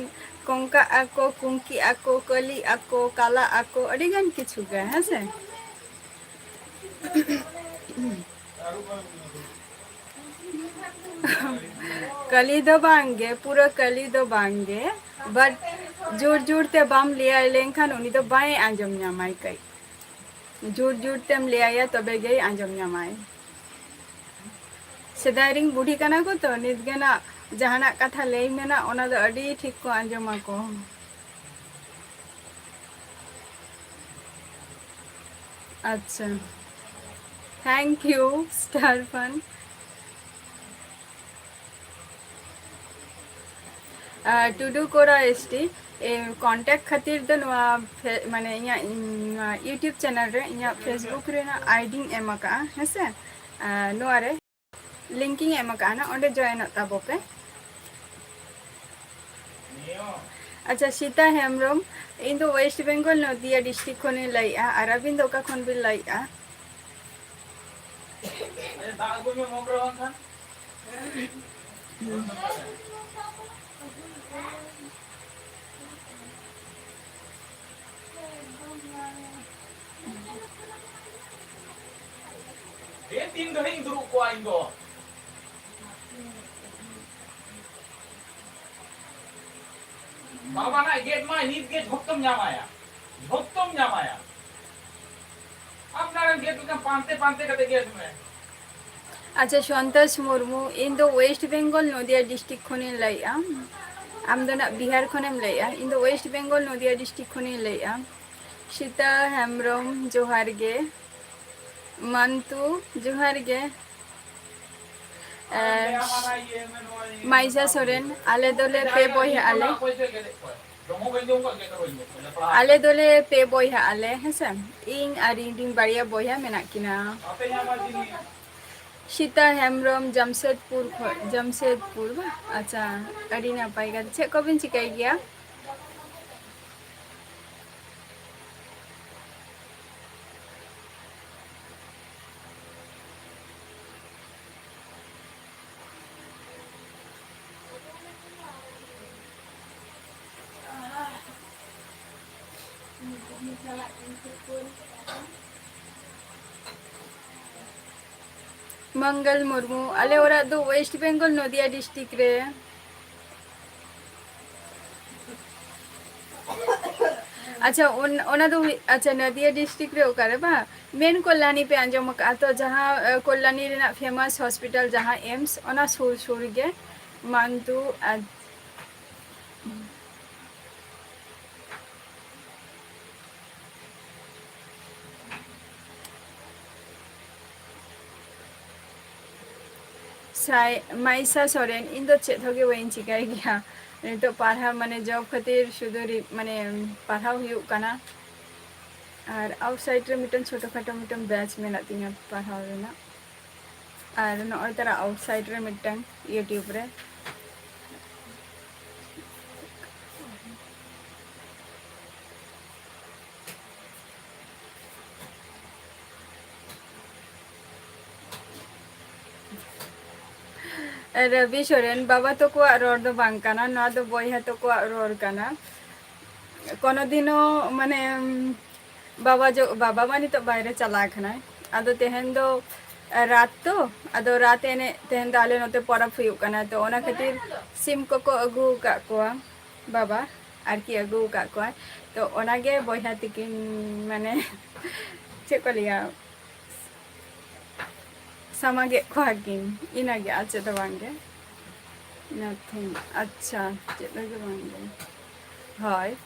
ᱠᱚᱝᱠᱟᱜ ᱟᱠᱚ, ᱠᱩᱝᱠᱤᱜ ᱟᱠᱚ, ᱠᱟᱹᱞᱤᱜ ᱟᱠᱚ, ᱠᱟᱞᱟᱜ ᱟᱠᱚ, ᱟᱹᱰᱤ ᱜᱟᱱ ᱠᱤᱪᱷᱩ ᱜᱮ, ᱦᱮᱸ ᱥᱮ? ᱠᱟᱹᱞᱤ ᱫᱚ ᱵᱟᱝ ᱜᱮ, ᱯᱩᱨᱟᱹ ᱠᱟᱹᱞᱤ ᱫᱚ ᱵᱟᱝ ᱜᱮ, but ᱡᱳᱨ ᱡᱳᱨ ᱛᱮ ᱵᱟᱢ ᱞᱟᱹᱭᱟᱭ ᱞᱮᱱᱠᱷᱟᱱ ᱩᱱᱤ ᱫᱚ ᱵᱟᱭ ᱟᱸᱡᱚᱢ ᱧᱟᱢᱟᱭ ᱠᱟᱹᱡ᱾ ᱡᱳᱨ ᱡᱳᱨ ᱛᱮᱢ ᱞᱟᱹᱭᱟᱭᱟ, ᱛᱚᱵᱮ ᱜᱮᱭ ᱟᱸᱡᱚᱢ ᱧᱟᱢᱟᱭ᱾ ᱥᱮᱫᱟᱭ ᱨᱤᱱ ᱵᱩᱰᱷᱤ ᱠᱟᱱᱟ ᱠᱚ ᱛᱚ, ᱱᱤᱛ ᱜᱮ ᱱᱟᱜ ᱡᱟᱦᱟᱱᱟᱜ ᱠᱟᱛᱷᱟ ᱞᱟᱹᱭ ᱢᱮᱱᱟᱜ, ᱚᱱᱟ ᱫᱚ ᱟᱹᱰᱤ ᱴᱷᱤᱠ ᱠᱚ ᱟᱸᱡᱚᱢᱟ ᱠᱚ᱾ ᱟᱪᱪᱷᱟ, thank you, star fun. ᱟᱨ ᱴᱩᱰᱩ ᱠᱚᱲᱟ ᱮᱥ ᱴᱤ, ᱮ, contact ᱠᱷᱟᱹᱛᱤᱨ ᱫᱚ ᱱᱚᱣᱟ ᱯᱷᱮ-, ᱢᱟᱱᱮ ᱤᱧᱟᱹᱜ, ᱤᱧ, ᱱᱚᱣᱟ YouTube channel ᱨᱮ ᱤᱧᱟᱹᱜ Facebook ᱨᱮᱱᱟᱜ ID ᱧ ᱮᱢ ᱟᱠᱟᱫᱼᱟ, ᱦᱮᱸ ᱥᱮ? ᱟᱨ ᱱᱚᱣᱟ ᱨᱮ link ᱤᱧ ᱮᱢ ᱟᱠᱟᱫᱼᱟ ᱱᱟᱜ, ᱚᱸᱰᱮ join ᱚᱜ ᱛᱟᱵᱚ ᱯᱮ᱾ ᱟᱪᱪᱷᱟ, ᱥᱤᱛᱟ ᱦᱮᱢᱵᱨᱚᱢ, ᱤᱧ ᱫᱚ West Bengal ᱱᱚᱫᱤᱭᱟ district ᱠᱷᱚᱱᱤᱧ ᱞᱟᱹᱭᱮᱫᱼᱟ, ᱟᱨ ᱟᱹᱵᱤᱱ ᱫᱚ ᱚᱠᱟ ᱠᱷᱚᱱ ᱵᱤᱱ ᱞᱟᱹᱭᱮᱫᱼᱟ? ᱫᱟᱜ ᱟᱹᱜᱩᱭ ᱢᱮ mug ᱨᱮ ᱵᱟᱝᱠᱷᱟᱱ᱾ ᱵᱮ ᱛᱤᱱ ᱜᱷᱟᱹᱲᱤᱡ ᱤᱧ ᱫᱩᱲᱩᱵ ᱠᱚᱜᱼᱟ ᱤᱧ ᱫᱚ᱾ ᱵᱟᱵᱟ ᱱᱟᱜ ᱜᱮᱫ ᱢᱟᱭ, ᱱᱤᱛ ᱜᱮ ᱡᱷᱚᱛᱚᱢ ᱧᱟᱢᱟᱭᱟ, ᱡᱷᱚᱛᱚᱢ ᱧᱟᱢᱟᱭᱟ᱾ ᱟᱯᱱᱟᱨᱮᱢ ᱜᱮᱫ ᱞᱮᱠᱷᱟᱱ ᱯᱟᱱᱛᱮ ᱯᱟᱱᱛᱮ ᱠᱟᱛᱮ ᱜᱮᱫ ᱢᱮ᱾ ᱟᱪᱪᱷᱟ, ᱥᱚᱱᱛᱳᱥ ᱢᱩᱨᱢᱩ, ᱤᱧ ᱫᱚ West Bengal ᱱᱚᱫᱤᱭᱟ district ᱠᱷᱚᱱᱤᱧ ᱞᱟᱹᱭᱮᱫᱼᱟ᱾ ᱟᱢ ᱫᱚ ᱱᱟᱜ ᱵᱤᱦᱟᱨ ᱠᱷᱚᱱᱮᱢ ᱞᱟᱹᱭᱮᱫᱼᱟ, ᱤᱧ ᱫᱚ West Bengal ᱱᱚᱫᱤᱭᱟ district ᱠᱷᱚᱱᱤᱧ ᱞᱟᱹᱭᱮᱫᱼᱟ᱾ ᱥᱤᱛᱟ ᱦᱮᱢᱵᱨᱚᱢ, ᱡᱚᱦᱟᱨ ᱜᱮ᱾ ᱢᱟᱱᱛᱩ, ᱡᱚᱦᱟᱨ ᱜᱮ᱾ ᱮ, ᱢᱟᱭᱡᱟ ᱥᱚᱨᱮᱱ, ᱟᱞᱮ ᱫᱚᱞᱮ ᱯᱮ ᱵᱚᱭᱦᱟᱜ ᱟᱞᱮ᱾ ᱟᱞᱮ ᱫᱚᱞᱮ ᱯᱮ ᱵᱚᱭᱦᱟᱜ ᱟᱞᱮ, ᱦᱮᱸᱥᱮ? ᱤᱧ ᱟᱨ ᱤᱧ ᱨᱤᱱ ᱵᱟᱨᱭᱟ ᱵᱚᱭᱦᱟ ᱢᱮᱱᱟᱜ ᱠᱤᱱᱟ᱾ ᱥᱤᱛᱟ ᱦᱮᱢᱵᱨᱚᱢ, ᱡᱟᱢᱥᱮᱫᱽᱯᱩᱨ ᱠᱷᱚᱱ, ᱡᱟᱢᱥᱮᱫᱽᱯᱩᱨ ᱵᱟ? ᱟᱪᱪᱷᱟ, ᱟᱹᱰᱤ ᱱᱟᱯᱟᱭ ᱠᱟᱛᱷᱟ᱾ ᱪᱮᱫ ᱠᱚᱵᱤᱱ ᱪᱤᱠᱟᱹᱭ ᱜᱮᱭᱟ? ᱢᱚᱝᱜᱚᱞ ᱢᱩᱨᱢᱩ, ᱟᱞᱮ ᱚᱲᱟᱜ ᱫᱚ West Bengal ᱱᱚᱫᱤᱭᱟ district ᱨᱮ᱾ ᱟᱪᱪᱷᱟ, ᱚᱱ-, ᱚᱱᱟ ᱫᱚ ᱦᱩᱭ-, ᱟᱪᱪᱷᱟ, ᱱᱚᱫᱤᱭᱟ district ᱨᱮ ᱚᱠᱟᱨᱮ ᱵᱟᱝ? ᱢᱮᱱ ᱠᱚᱞᱞᱟᱱᱤ ᱯᱮ ᱟᱸᱡᱚᱢ ᱟᱠᱟᱫᱼᱟ ᱛᱚ, ᱡᱟᱦᱟᱸ, ᱮ, ᱠᱚᱞᱞᱟᱱᱤ ᱨᱮᱱᱟᱜ famous hospital ᱡᱟᱦᱟᱸ ᱮᱢᱥ, ᱚᱱᱟ ᱥᱩᱨ ᱥᱩᱨ ᱜᱮ ᱢᱟᱱᱛᱩ᱾ ᱟᱨ ᱥᱟᱭ-, ᱢᱟᱭᱥᱟ ᱥᱚᱨᱮᱱ, ᱤᱧ ᱫᱚ ᱪᱮᱫ ᱦᱚᱸ ᱜᱮ ᱵᱟᱹᱧ ᱪᱤᱠᱟᱹᱭ ᱜᱮᱭᱟ᱾ ᱱᱤᱛᱚᱜ ᱯᱟᱲᱦᱟᱣ, ᱢᱟᱱᱮ, ᱡᱚᱵ ᱠᱷᱟᱹᱛᱤᱨ ᱥᱩᱫᱷᱩ ᱨᱤ-, ᱢᱟᱱᱮ, ᱯᱟᱲᱦᱟᱣ ᱦᱩᱭᱩᱜ ᱠᱟᱱᱟ᱾ ᱟᱨ ᱟᱣᱩᱴᱥᱟᱭᱤᱰ ᱨᱮ ᱢᱤᱫᱴᱮᱱ ᱪᱷᱳᱴᱳ ᱠᱷᱟᱴᱳ ᱢᱤᱫᱴᱮᱱ ᱵᱮᱪ ᱢᱮᱱᱟᱜ ᱛᱤᱧᱟᱹ ᱯᱟᱲᱦᱟᱣ ᱨᱮᱱᱟᱜ᱾ ᱟᱨ ᱱᱚᱜᱼᱚᱭ ᱛᱟᱨᱟ ᱟᱣᱩᱴᱥᱟᱭᱤᱰ ᱨᱮ ᱢᱤᱫᱴᱟᱝ YouTube ᱨᱮ᱾ ᱨᱚᱵᱤ ᱥᱚᱨᱮᱱ, ᱵᱟᱵᱟ ᱛᱟᱠᱚᱣᱟᱜ ᱨᱚᱲ ᱫᱚ ᱵᱟᱝ ᱠᱟᱱᱟ, ᱱᱚᱣᱟ ᱫᱚ ᱵᱚᱭᱦᱟ ᱛᱟᱠᱚᱣᱟᱜ ᱨᱚᱲ ᱠᱟᱱᱟ᱾ ᱠᱳᱱᱳ ᱫᱤᱱᱳ, ᱢᱟᱱᱮ, ᱵᱟᱵᱟ ᱡᱚ-, ᱵᱟᱵᱟ ᱢᱟ ᱱᱤᱛᱚᱜ ᱵᱟᱭᱨᱮ ᱪᱟᱞᱟᱣ ᱠᱟᱱᱟᱭ᱾ ᱟᱫᱚ ᱛᱮᱦᱮᱧ ᱫᱚ ᱨᱟᱛ ᱛᱚ, ᱟᱫᱚ ᱨᱟᱛ ᱮᱱᱮᱡ ᱛᱮᱦᱮᱧ ᱫᱚ ᱟᱞᱮ ᱱᱚᱛᱮ ᱯᱚᱨᱚᱵᱽ ᱦᱩᱭᱩᱜ ᱠᱟᱱᱟ, ᱛᱚ ᱚᱱᱟ ᱠᱷᱟᱹᱛᱤᱨ ᱥᱤᱢ ᱠᱚᱠᱚ ᱟᱹᱜᱩ ᱟᱠᱟᱫ ᱠᱚᱣᱟ ᱵᱟᱵᱟ, ᱟᱨᱠᱤ ᱟᱹᱜᱩ ᱟᱠᱟᱫ ᱠᱚᱣᱟᱭ᱾ ᱛᱚ ᱚᱱᱟᱜᱮ ᱵᱚᱭᱦᱟ ᱛᱤᱠᱤᱱ, ᱢᱟᱱᱮ, ᱪᱮᱫ ᱠᱚ ᱞᱟᱹᱭᱟ, ᱥᱟᱢᱟᱜᱮᱫ ᱠᱚᱣᱟ ᱠᱤᱱ, ᱤᱱᱟᱹᱜᱮ, ᱟᱨ ᱪᱮᱫ ᱫᱚ ᱵᱟᱝᱜᱮ᱾ Nothing. ᱟᱪᱪᱷᱟ, ᱪᱮᱫ ᱞᱟᱹᱜᱤᱫ ᱵᱟᱝᱜᱮ? ᱦᱳᱭ᱾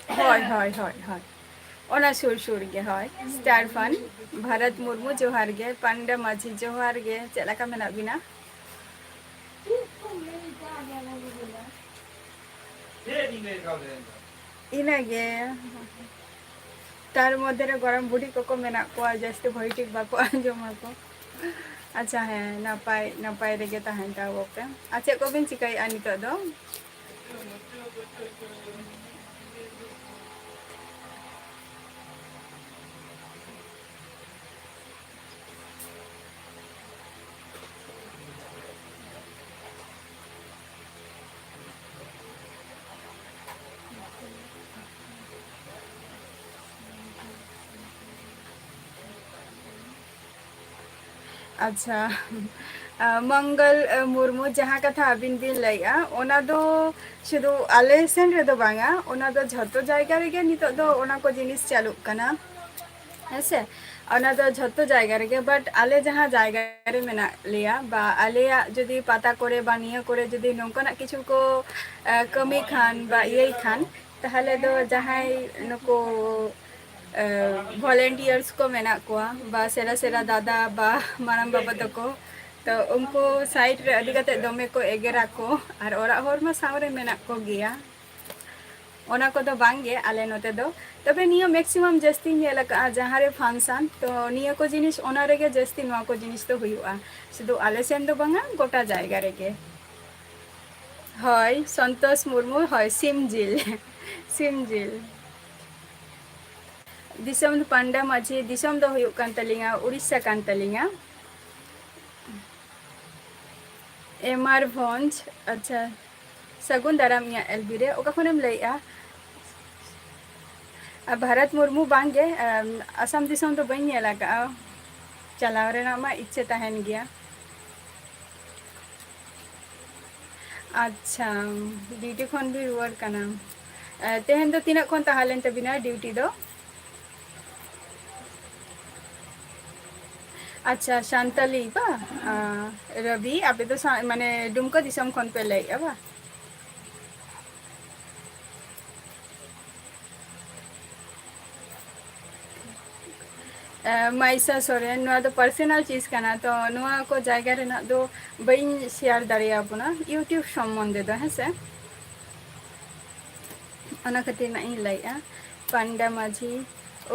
ᱦᱳᱭ, ᱦᱳᱭ, ᱦᱳᱭ, ᱦᱳᱭ᱾ ᱚᱱᱟ ᱥᱩᱨ ᱥᱩᱨ ᱜᱮ, ᱦᱳᱭ᱾ ᱥᱴᱟᱨ ᱯᱷᱟᱱ, ᱵᱷᱟᱨᱚᱛ ᱢᱩᱨᱢᱩ, ᱡᱚᱦᱟᱨ ᱜᱮ᱾ ᱯᱟᱱᱰᱟ ᱢᱟᱹᱡᱷᱤ, ᱡᱚᱦᱟᱨ ᱜᱮ᱾ ᱪᱮᱫ ᱞᱮᱠᱟ ᱢᱮᱱᱟᱜ ᱵᱤᱱᱟ? ᱤᱱᱟᱹᱜᱮ᱾ ᱛᱟᱨ ᱢᱚᱫᱽᱫᱷᱮ ᱨᱮ ᱜᱚᱲᱚᱢ ᱵᱩᱰᱷᱤ ᱠᱚᱠᱚ ᱢᱮᱱᱟᱜ ᱠᱚᱣᱟ, ᱡᱟᱹᱥᱛᱤ ᱵᱷᱟᱹᱜᱤ ᱴᱷᱤᱠ ᱵᱟᱠᱚ ᱟᱸᱡᱚᱢᱟᱠᱚ᱾ ᱟᱪᱪᱷᱟ, ᱦᱮᱸ, ᱱᱟᱯᱟᱭ, ᱱᱟᱯᱟᱭ ᱨᱮᱜᱮ ᱛᱟᱦᱮᱱ ᱛᱟᱵᱚ ᱯᱮ᱾ ᱟᱨ ᱪᱮᱫ ᱠᱚᱵᱤᱱ ᱪᱤᱠᱟᱹᱭᱮᱫᱼᱟ ᱱᱤᱛᱚᱜ ᱫᱚ? ᱟᱪᱪᱷᱟ, ᱟ, ᱢᱚᱝᱜᱚᱞ, ᱟ, ᱢᱩᱨᱢᱩ, ᱡᱟᱦᱟᱸ ᱠᱟᱛᱷᱟ ᱟᱹᱵᱤᱱ ᱵᱤᱱ ᱞᱟᱹᱭᱮᱜᱼᱟ, ᱚᱱᱟ ᱫᱚ ᱥᱩᱫᱷᱩ ᱟᱞᱮ ᱥᱮᱱ ᱨᱮᱫᱚ ᱵᱟᱝᱟ, ᱚᱱᱟ ᱫᱚ ᱡᱷᱚᱛᱚ ᱡᱟᱭᱜᱟ ᱨᱮᱜᱮ ᱱᱤᱛᱚᱜ ᱫᱚ ᱚᱱᱟ ᱠᱚ ᱡᱤᱱᱤᱥ ᱪᱟᱹᱞᱩᱜ ᱠᱟᱱᱟ, ᱦᱮᱸ ᱥᱮ? ᱚᱱᱟ ᱫᱚ ᱡᱷᱚᱛᱚ ᱡᱟᱭᱜᱟ ᱨᱮᱜᱮ, but ᱟᱞᱮ ᱡᱟᱦᱟᱸ ᱡᱟᱭᱜᱟ ᱨᱮ ᱢᱮᱱᱟᱜ ᱞᱮᱭᱟ, ᱵᱟ ᱟᱞᱮᱭᱟᱜ ᱡᱩᱫᱤ ᱯᱟᱛᱟ ᱠᱚᱨᱮ ᱵᱟ ᱱᱤᱭᱟᱹ ᱠᱚᱨᱮ ᱡᱩᱫᱤ ᱱᱚᱝᱠᱟᱱᱟᱜ ᱠᱤᱪᱷᱩ ᱠᱚ, ᱟ, ᱠᱟᱹᱢᱤ ᱠᱷᱟᱱ ᱵᱟ ᱤᱭᱟᱹᱭ ᱠᱷᱟᱱ, ᱛᱟᱦᱚᱞᱮ ᱫᱚ ᱡᱟᱦᱟᱸᱭ ᱱᱩᱠᱩ, ᱮ, volunteers ᱠᱚ ᱢᱮᱱᱟᱜ ᱠᱚᱣᱟ, ᱵᱟ ᱥᱮᱨᱟ ᱥᱮᱨᱟ ᱫᱟᱫᱟ ᱵᱟ ᱢᱟᱨᱟᱝ ᱵᱟᱵᱟ ᱛᱟᱠᱚ, ᱛᱚ ᱩᱱᱠᱩ side ᱨᱮ ᱟᱹᱰᱤ ᱠᱟᱛᱮ ᱫᱚᱢᱮ ᱠᱚ ᱮᱜᱮᱨᱟ ᱠᱚ, ᱟᱨ ᱚᱲᱟᱜ ᱦᱚᱲ ᱢᱟ ᱥᱟᱶ ᱨᱮ ᱢᱮᱱᱟᱜ ᱠᱚ ᱜᱮᱭᱟ᱾ ᱚᱱᱟ ᱠᱚᱫᱚ ᱵᱟᱝ ᱜᱮ ᱟᱞᱮ ᱱᱚᱛᱮ ᱫᱚ᱾ ᱛᱚᱵᱮ ᱱᱤᱭᱟᱹ maximum ᱡᱟᱹᱥᱛᱤᱧ ᱧᱮᱞ ᱟᱠᱟᱫᱼᱟ, ᱡᱟᱦᱟᱸ ᱨᱮ function, ᱛᱚ ᱱᱤᱭᱟᱹ ᱠᱚ ᱡᱤᱱᱤᱥ, ᱚᱱᱟ ᱨᱮᱜᱮ ᱡᱟᱹᱥᱛᱤ ᱱᱚᱣᱟ ᱠᱚ ᱡᱤᱱᱤᱥ ᱫᱚ ᱦᱩᱭᱩᱜᱼᱟ᱾ ᱥᱩᱫᱷᱩ ᱟᱞᱮ ᱥᱮᱱ ᱫᱚ ᱵᱟᱝᱟ, ᱜᱚᱴᱟ ᱡᱟᱭᱜᱟ ᱨᱮᱜᱮ᱾ ᱦᱳᱭ, ᱥᱚᱱᱛᱳᱥ ᱢᱩᱨᱢᱩ, ᱦᱳᱭ, ᱥᱤᱢ ᱡᱤᱞ᱾ ᱥᱤᱢ ᱡᱤᱞ᱾ ᱫᱤᱥᱚᱢ ᱫᱚ ᱯᱟᱱᱰᱟ ᱢᱟᱹᱡᱷᱤ, ᱫᱤᱥᱚᱢ ᱫᱚ ᱦᱩᱭᱩᱜ ᱠᱟᱱ ᱛᱟᱹᱞᱤᱧᱟ, ᱩᱲᱤᱥᱥᱟ ᱠᱟᱱ ᱛᱟᱹᱞᱤᱧᱟ᱾ ᱮᱢᱟᱨ ᱵᱷᱚᱸᱡᱽ, ᱟᱪᱪᱷᱟ᱾ ᱥᱟᱹᱜᱩᱱ ᱫᱟᱨᱟᱢ ᱤᱧᱟᱹᱜ ᱮᱞ ᱵᱤ ᱨᱮ᱾ ᱚᱠᱟ ᱠᱷᱚᱱᱮᱢ ᱞᱟᱹᱭᱮᱜᱼᱟ? ᱟᱨ ᱵᱷᱟᱨᱚᱛ ᱢᱩᱨᱢᱩ ᱵᱟᱝ ᱜᱮ, ᱟᱢ, ᱟᱥᱟᱢ ᱫᱤᱥᱚᱢ ᱫᱚ ᱵᱟᱹᱧ ᱧᱮᱞ ᱟᱠᱟᱫᱼᱟ᱾ ᱪᱟᱞᱟᱣ ᱨᱮᱱᱟᱜ ᱢᱟ ᱤᱪᱪᱷᱟᱹ ᱛᱟᱦᱮᱱ ᱜᱮᱭᱟ᱾ ᱟᱪᱪᱷᱟ, duty ᱠᱷᱚᱱ ᱵᱤᱱ ᱨᱩᱣᱟᱹᱲ ᱠᱟᱱᱟ᱾ ᱮ, ᱛᱮᱦᱮᱧ ᱫᱚ ᱛᱤᱱᱟᱹᱜ ᱠᱷᱚᱱ ᱛᱟᱦᱮᱸ ᱞᱮᱱ ᱛᱟᱵᱤᱱᱟ duty ᱫᱚ? ᱟᱪᱪᱷᱟ, ᱥᱟᱱᱛᱟᱞᱤ ᱵᱟ? ᱟ, ᱨᱚᱵᱤ, ᱟᱯᱮ ᱫᱚ ᱥᱟ-, ᱢᱟᱱᱮ ᱰᱩᱢᱠᱟ ᱫᱤᱥᱚᱢ ᱠᱷᱚᱱ ᱯᱮ ᱞᱟᱹᱭᱮᱫᱼᱟ ᱵᱟ? ᱮ, ᱢᱟᱭᱥᱟ ᱥᱚᱨᱮᱱ, ᱱᱚᱣᱟ ᱫᱚ personal ᱪᱤᱡᱽ ᱠᱟᱱᱟ, ᱛᱚ ᱱᱚᱣᱟ ᱠᱚ ᱡᱟᱭᱜᱟ ᱨᱮᱱᱟᱜ ᱫᱚ ᱵᱟᱹᱧ share ᱫᱟᱲᱮᱭᱟᱵᱚᱱᱟ YouTube ᱥᱚᱢᱵᱚᱱᱫᱷᱮ ᱫᱚ, ᱦᱮᱸ ᱥᱮ? ᱚᱱᱟ ᱠᱷᱟᱹᱛᱤᱨ ᱱᱟᱜ ᱤᱧ ᱞᱟᱹᱭᱮᱜᱼᱟ, ᱯᱟᱱᱰᱟ ᱢᱟᱹᱡᱷᱤ᱾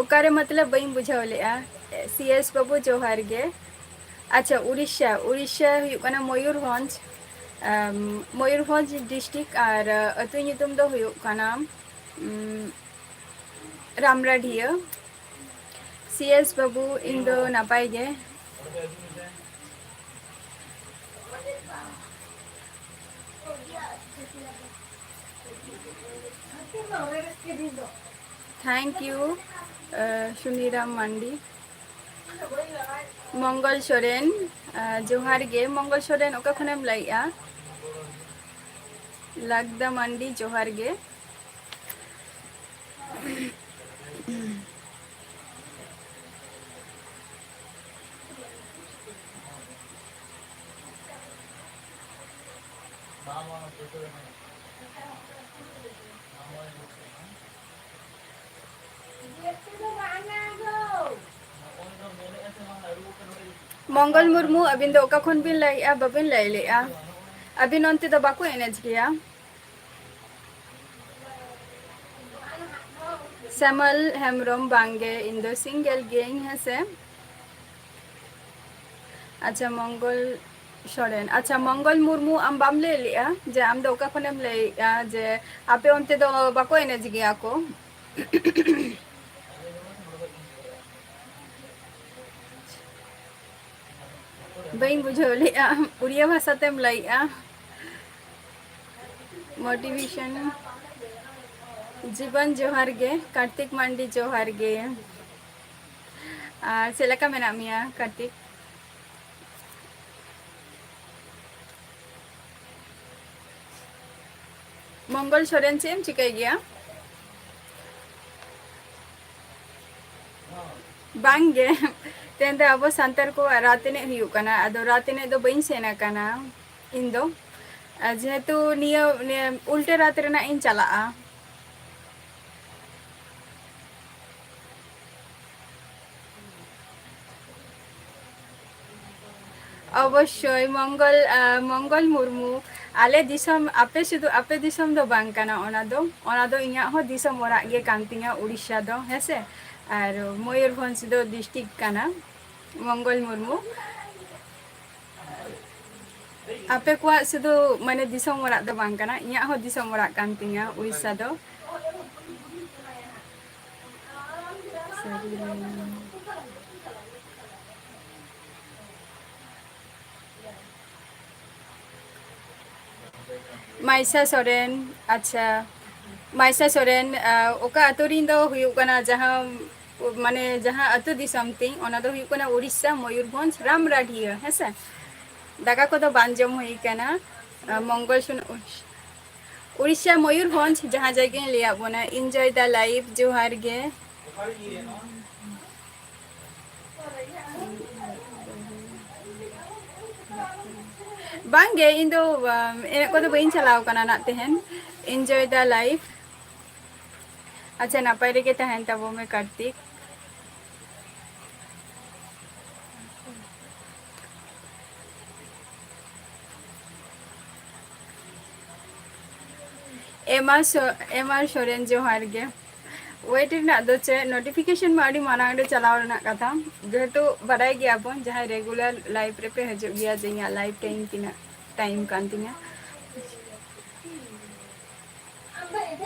ᱚᱠᱟᱨᱮ ᱢᱚᱛᱞᱚᱵ ᱵᱟᱹᱧ ᱵᱩᱡᱷᱟᱹᱣ ᱞᱮᱜᱼᱟ᱾ ᱥᱤ ᱮᱥ ᱵᱟᱹᱵᱩ ᱡᱚᱦᱟᱨ ᱜᱮ᱾ ᱟᱪᱪᱷᱟ, ᱩᱲᱤᱥᱥᱟ, ᱩᱲᱤᱥᱥᱟ ᱦᱩᱭᱩᱜ ᱠᱟᱱᱟ ᱢᱚᱭᱩᱨᱵᱷᱚᱸᱡᱽ, ᱟᱢ, ᱢᱚᱭᱩᱨᱵᱷᱚᱸᱡᱽ district, ᱟᱨ ᱟᱹᱛᱩ ᱧᱩᱛᱩᱢ ᱫᱚ ᱦᱩᱭᱩᱜ ᱠᱟᱱᱟ, ᱩᱢ, ᱨᱟᱢᱨᱟᱰᱷᱤᱭᱟᱹ᱾ ᱥᱤ ᱮᱥ ᱵᱟᱹᱵᱩ, ᱤᱧ ᱫᱚ ᱱᱟᱯᱟᱭ ᱜᱮ᱾ Thank you, ᱟᱸ, ᱥᱩᱱᱤᱨᱟᱢ ᱢᱟᱱᱰᱤ᱾ ᱢᱚᱝᱜᱚᱞ ᱥᱚᱨᱮᱱ, ᱟᱸ, ᱡᱚᱦᱟᱨ ᱜᱮ᱾ ᱢᱚᱝᱜᱚᱞ ᱥᱚᱨᱮᱱ, ᱚᱠᱟ ᱠᱷᱚᱱᱮᱢ ᱞᱟᱹᱭᱮᱜᱼᱟ? ᱞᱟᱜᱽᱫᱟ ᱢᱟᱱᱰᱤ, ᱡᱚᱦᱟᱨ ᱜᱮ᱾ ᱢᱚᱝᱜᱚᱞ ᱢᱩᱨᱢᱩ, ᱟᱹᱵᱤᱱ ᱫᱚ ᱚᱠᱟ ᱠᱷᱚᱱ ᱵᱤᱱ ᱞᱟᱹᱭᱮᱜᱼᱟ? ᱵᱟᱵᱤᱱ ᱞᱟᱹᱭ ᱞᱮᱜᱼᱟ᱾ ᱟᱹᱵᱤᱱ ᱚᱱᱛᱮ ᱫᱚ ᱵᱟᱠᱚ ᱮᱱᱮᱡ ᱜᱮᱭᱟ? ᱥᱮᱢᱟᱞ ᱦᱮᱢᱵᱨᱚᱢ, ᱵᱟᱝᱜᱮ, ᱤᱧ ᱫᱚ single ᱜᱤᱭᱟᱹᱧ, ᱦᱮᱸ ᱥᱮ᱾ ᱟᱪᱪᱷᱟ, ᱢᱚᱝᱜᱚᱞ ᱥᱚᱨᱮᱱ, ᱟᱪᱪᱷᱟ, ᱢᱚᱝᱜᱚᱞ ᱢᱩᱨᱢᱩ, ᱟᱢ ᱵᱟᱢ ᱞᱟᱹᱭ ᱞᱮᱜᱼᱟ ᱡᱮ ᱟᱢ ᱫᱚ ᱚᱠᱟ ᱠᱷᱚᱱᱮᱢ ᱞᱟᱹᱭᱮᱜᱼᱟ, ᱡᱮ ᱟᱯᱮ ᱚᱱᱛᱮ ᱫᱚ ᱵᱟᱠᱚ ᱮᱱᱮᱡ ᱜᱮᱭᱟ ᱠᱚ? ᱵᱟᱹᱧ ᱵᱩᱡᱷᱟᱹᱣ ᱞᱮᱜᱼᱟ, ᱩᱲᱤᱭᱟ ᱵᱷᱟᱥᱟ ᱛᱮᱢ ᱞᱟᱹᱭᱮᱜᱼᱟ᱾ Motivation᱾ ᱡᱤᱵᱚᱱ ᱡᱚᱦᱟᱨ ᱜᱮ, ᱠᱟᱨᱛᱤᱠ ᱢᱟᱱᱰᱤ ᱡᱚᱦᱟᱨ ᱜᱮ᱾ ᱟᱨ ᱪᱮᱫ ᱞᱮᱠᱟ ᱢᱮᱱᱟᱜ ᱢᱮᱭᱟ ᱠᱟᱨᱛᱤᱠ? ᱢᱚᱝᱜᱚᱞ ᱥᱚᱨᱮᱱ, ᱪᱮᱫ ᱮᱢ ᱪᱤᱠᱟᱹᱭ ᱜᱮᱭᱟ? ᱵᱟᱝ ᱜᱮ, ᱛᱮᱦᱮᱧ ᱫᱚ ᱟᱵᱚ ᱥᱟᱱᱛᱟᱲ ᱠᱚᱣᱟᱜ ᱨᱟᱛ ᱮᱱᱮᱡ ᱦᱩᱭᱩᱜ ᱠᱟᱱᱟ, ᱟᱫᱚ ᱨᱟᱛ ᱮᱱᱮᱡ ᱫᱚ ᱵᱟᱹᱧ ᱥᱮᱱ ᱟᱠᱟᱱᱟ ᱤᱧ ᱫᱚ᱾ ᱟᱨ ᱡᱮᱦᱮᱛᱩ ᱱᱤᱭᱟᱹ, ᱱᱤᱭᱟᱹ ᱩᱞᱴᱟᱹ ᱨᱟᱛ ᱨᱮᱱᱟᱜ ᱤᱧ ᱪᱟᱞᱟᱜᱼᱟ᱾ ᱚᱵᱚᱥᱥᱳᱭ, ᱢᱚᱝᱜᱚᱞ, ᱟᱸ, ᱢᱚᱝᱜᱚᱞ ᱢᱩᱨᱢᱩ, ᱟᱞᱮ ᱫᱤᱥᱚᱢ, ᱟᱯᱮ ᱥᱩᱫᱷᱩ ᱟᱯᱮ ᱫᱤᱥᱚᱢ ᱫᱚ ᱵᱟᱝ ᱠᱟᱱᱟ ᱚᱱᱟ ᱫᱚ, ᱚᱱᱟ ᱫᱚ ᱤᱧᱟᱹᱜ ᱦᱚᱸ ᱫᱤᱥᱚᱢ ᱚᱲᱟᱜ ᱜᱮ ᱠᱟᱱ ᱛᱤᱧᱟ, ᱩᱲᱤᱥᱥᱟ ᱫᱚ, ᱦᱮᱸ ᱥᱮ᱾ ᱟᱨ ᱢᱚᱭᱩᱨᱵᱷᱚᱸᱡᱽ ᱫᱚ district ᱠᱟᱱᱟ, ᱢᱚᱝᱜᱚᱞ ᱢᱩᱨᱢᱩ᱾ ᱟᱯᱮ ᱠᱚᱣᱟᱜ ᱥᱩᱫᱷᱩ, ᱢᱟᱱᱮ, ᱫᱤᱥᱚᱢ ᱚᱲᱟᱜ ᱫᱚ ᱵᱟᱝ ᱠᱟᱱᱟ, ᱤᱧᱟᱹᱜ ᱦᱚᱸ ᱫᱤᱥᱚᱢ ᱚᱲᱟᱜ ᱠᱟᱱ ᱛᱤᱧᱟ ᱩᱲᱤᱥᱥᱟ ᱫᱚ᱾ ᱢᱟᱭᱥᱟ ᱥᱚᱨᱮᱱ, ᱟᱪᱪᱷᱟ᱾ ᱢᱟᱭᱥᱟ ᱥᱚᱨᱮᱱ, ᱟᱸ, ᱚᱠᱟ ᱟᱹᱛᱩ ᱨᱤᱧ ᱫᱚ ᱦᱩᱭᱩᱜ ᱠᱟᱱᱟ, ᱡᱟᱦᱟᱸ, ᱢᱟᱱᱮ, ᱡᱟᱦᱟᱸ ᱟᱹᱛᱩ ᱫᱤᱥᱚᱢ ᱛᱤᱧ, ᱚᱱᱟ ᱫᱚ ᱦᱩᱭᱩᱜ ᱠᱟᱱᱟ ᱩᱲᱤᱥᱥᱟ, ᱢᱚᱭᱩᱨᱵᱷᱚᱸᱡᱽ, ᱨᱟᱢᱨᱟᱰᱤᱭᱟᱹ, ᱦᱮᱸ ᱥᱮ᱾ ᱫᱟᱠᱟ ᱠᱚᱫᱚ ᱵᱟᱝ ᱡᱚᱢ ᱦᱩᱭ ᱠᱟᱱᱟ᱾ ᱟᱸ, ᱢᱚᱝᱜᱚᱞ ᱥᱚᱱ-, ᱩᱲᱤᱥᱥᱟ, ᱢᱚᱭᱩᱨᱵᱷᱚᱸᱡᱽ, ᱡᱟᱦᱟᱸ ᱡᱟᱭᱜᱟᱧ ᱞᱟᱹᱭᱟᱫ ᱵᱚᱱᱟ, enjoy the life, ᱡᱚᱦᱟᱨ ᱜᱮ᱾ ᱵᱟᱝ ᱜᱮ, ᱤᱧ ᱫᱚ, ᱟᱢ, ᱮᱱᱮᱡ ᱠᱚᱫᱚ ᱵᱟᱹᱧ ᱪᱟᱞᱟᱣ ᱠᱟᱱᱟ ᱱᱟᱜ ᱛᱮᱦᱮᱧ᱾ Enjoy the life᱾ ᱟᱪᱪᱷᱟ, ᱱᱟᱯᱟᱭ ᱨᱮᱜᱮ ᱛᱟᱦᱮᱱ ᱛᱟᱵᱚ ᱢᱮ ᱠᱟᱨᱛᱤᱠ᱾ ᱮᱢ ᱟᱨ ᱥᱚ-, ᱮᱢ ᱟᱨ ᱥᱚᱨᱮᱱ, ᱡᱚᱦᱟᱨ ᱜᱮ᱾ ᱳᱭᱮᱴ ᱨᱮᱱᱟᱜ ᱫᱚ ᱪᱮᱫ, ᱱᱳᱴᱤᱯᱷᱤᱠᱮᱥᱚᱱ ᱢᱟ ᱟᱹᱰᱤ ᱢᱟᱲᱟᱝ ᱨᱮ ᱪᱟᱞᱟᱣ ᱨᱮᱱᱟᱜ ᱠᱟᱛᱷᱟ, ᱡᱮᱦᱮᱛᱩ ᱵᱟᱰᱟᱭ ᱜᱮᱭᱟᱵᱚᱱ ᱡᱟᱦᱟᱸᱭ ᱨᱮᱜᱩᱞᱟᱨ ᱞᱟᱭᱤᱵᱷ ᱨᱮᱯᱮ ᱦᱤᱡᱩᱜ ᱜᱮᱭᱟ ᱡᱮ ᱤᱧᱟᱹᱜ ᱞᱟᱭᱤᱵᱷ ᱴᱟᱭᱤᱢ ᱛᱤᱱᱟᱹᱜ ᱴᱟᱭᱤᱢ ᱠᱟᱱ ᱛᱤᱧᱟᱹ᱾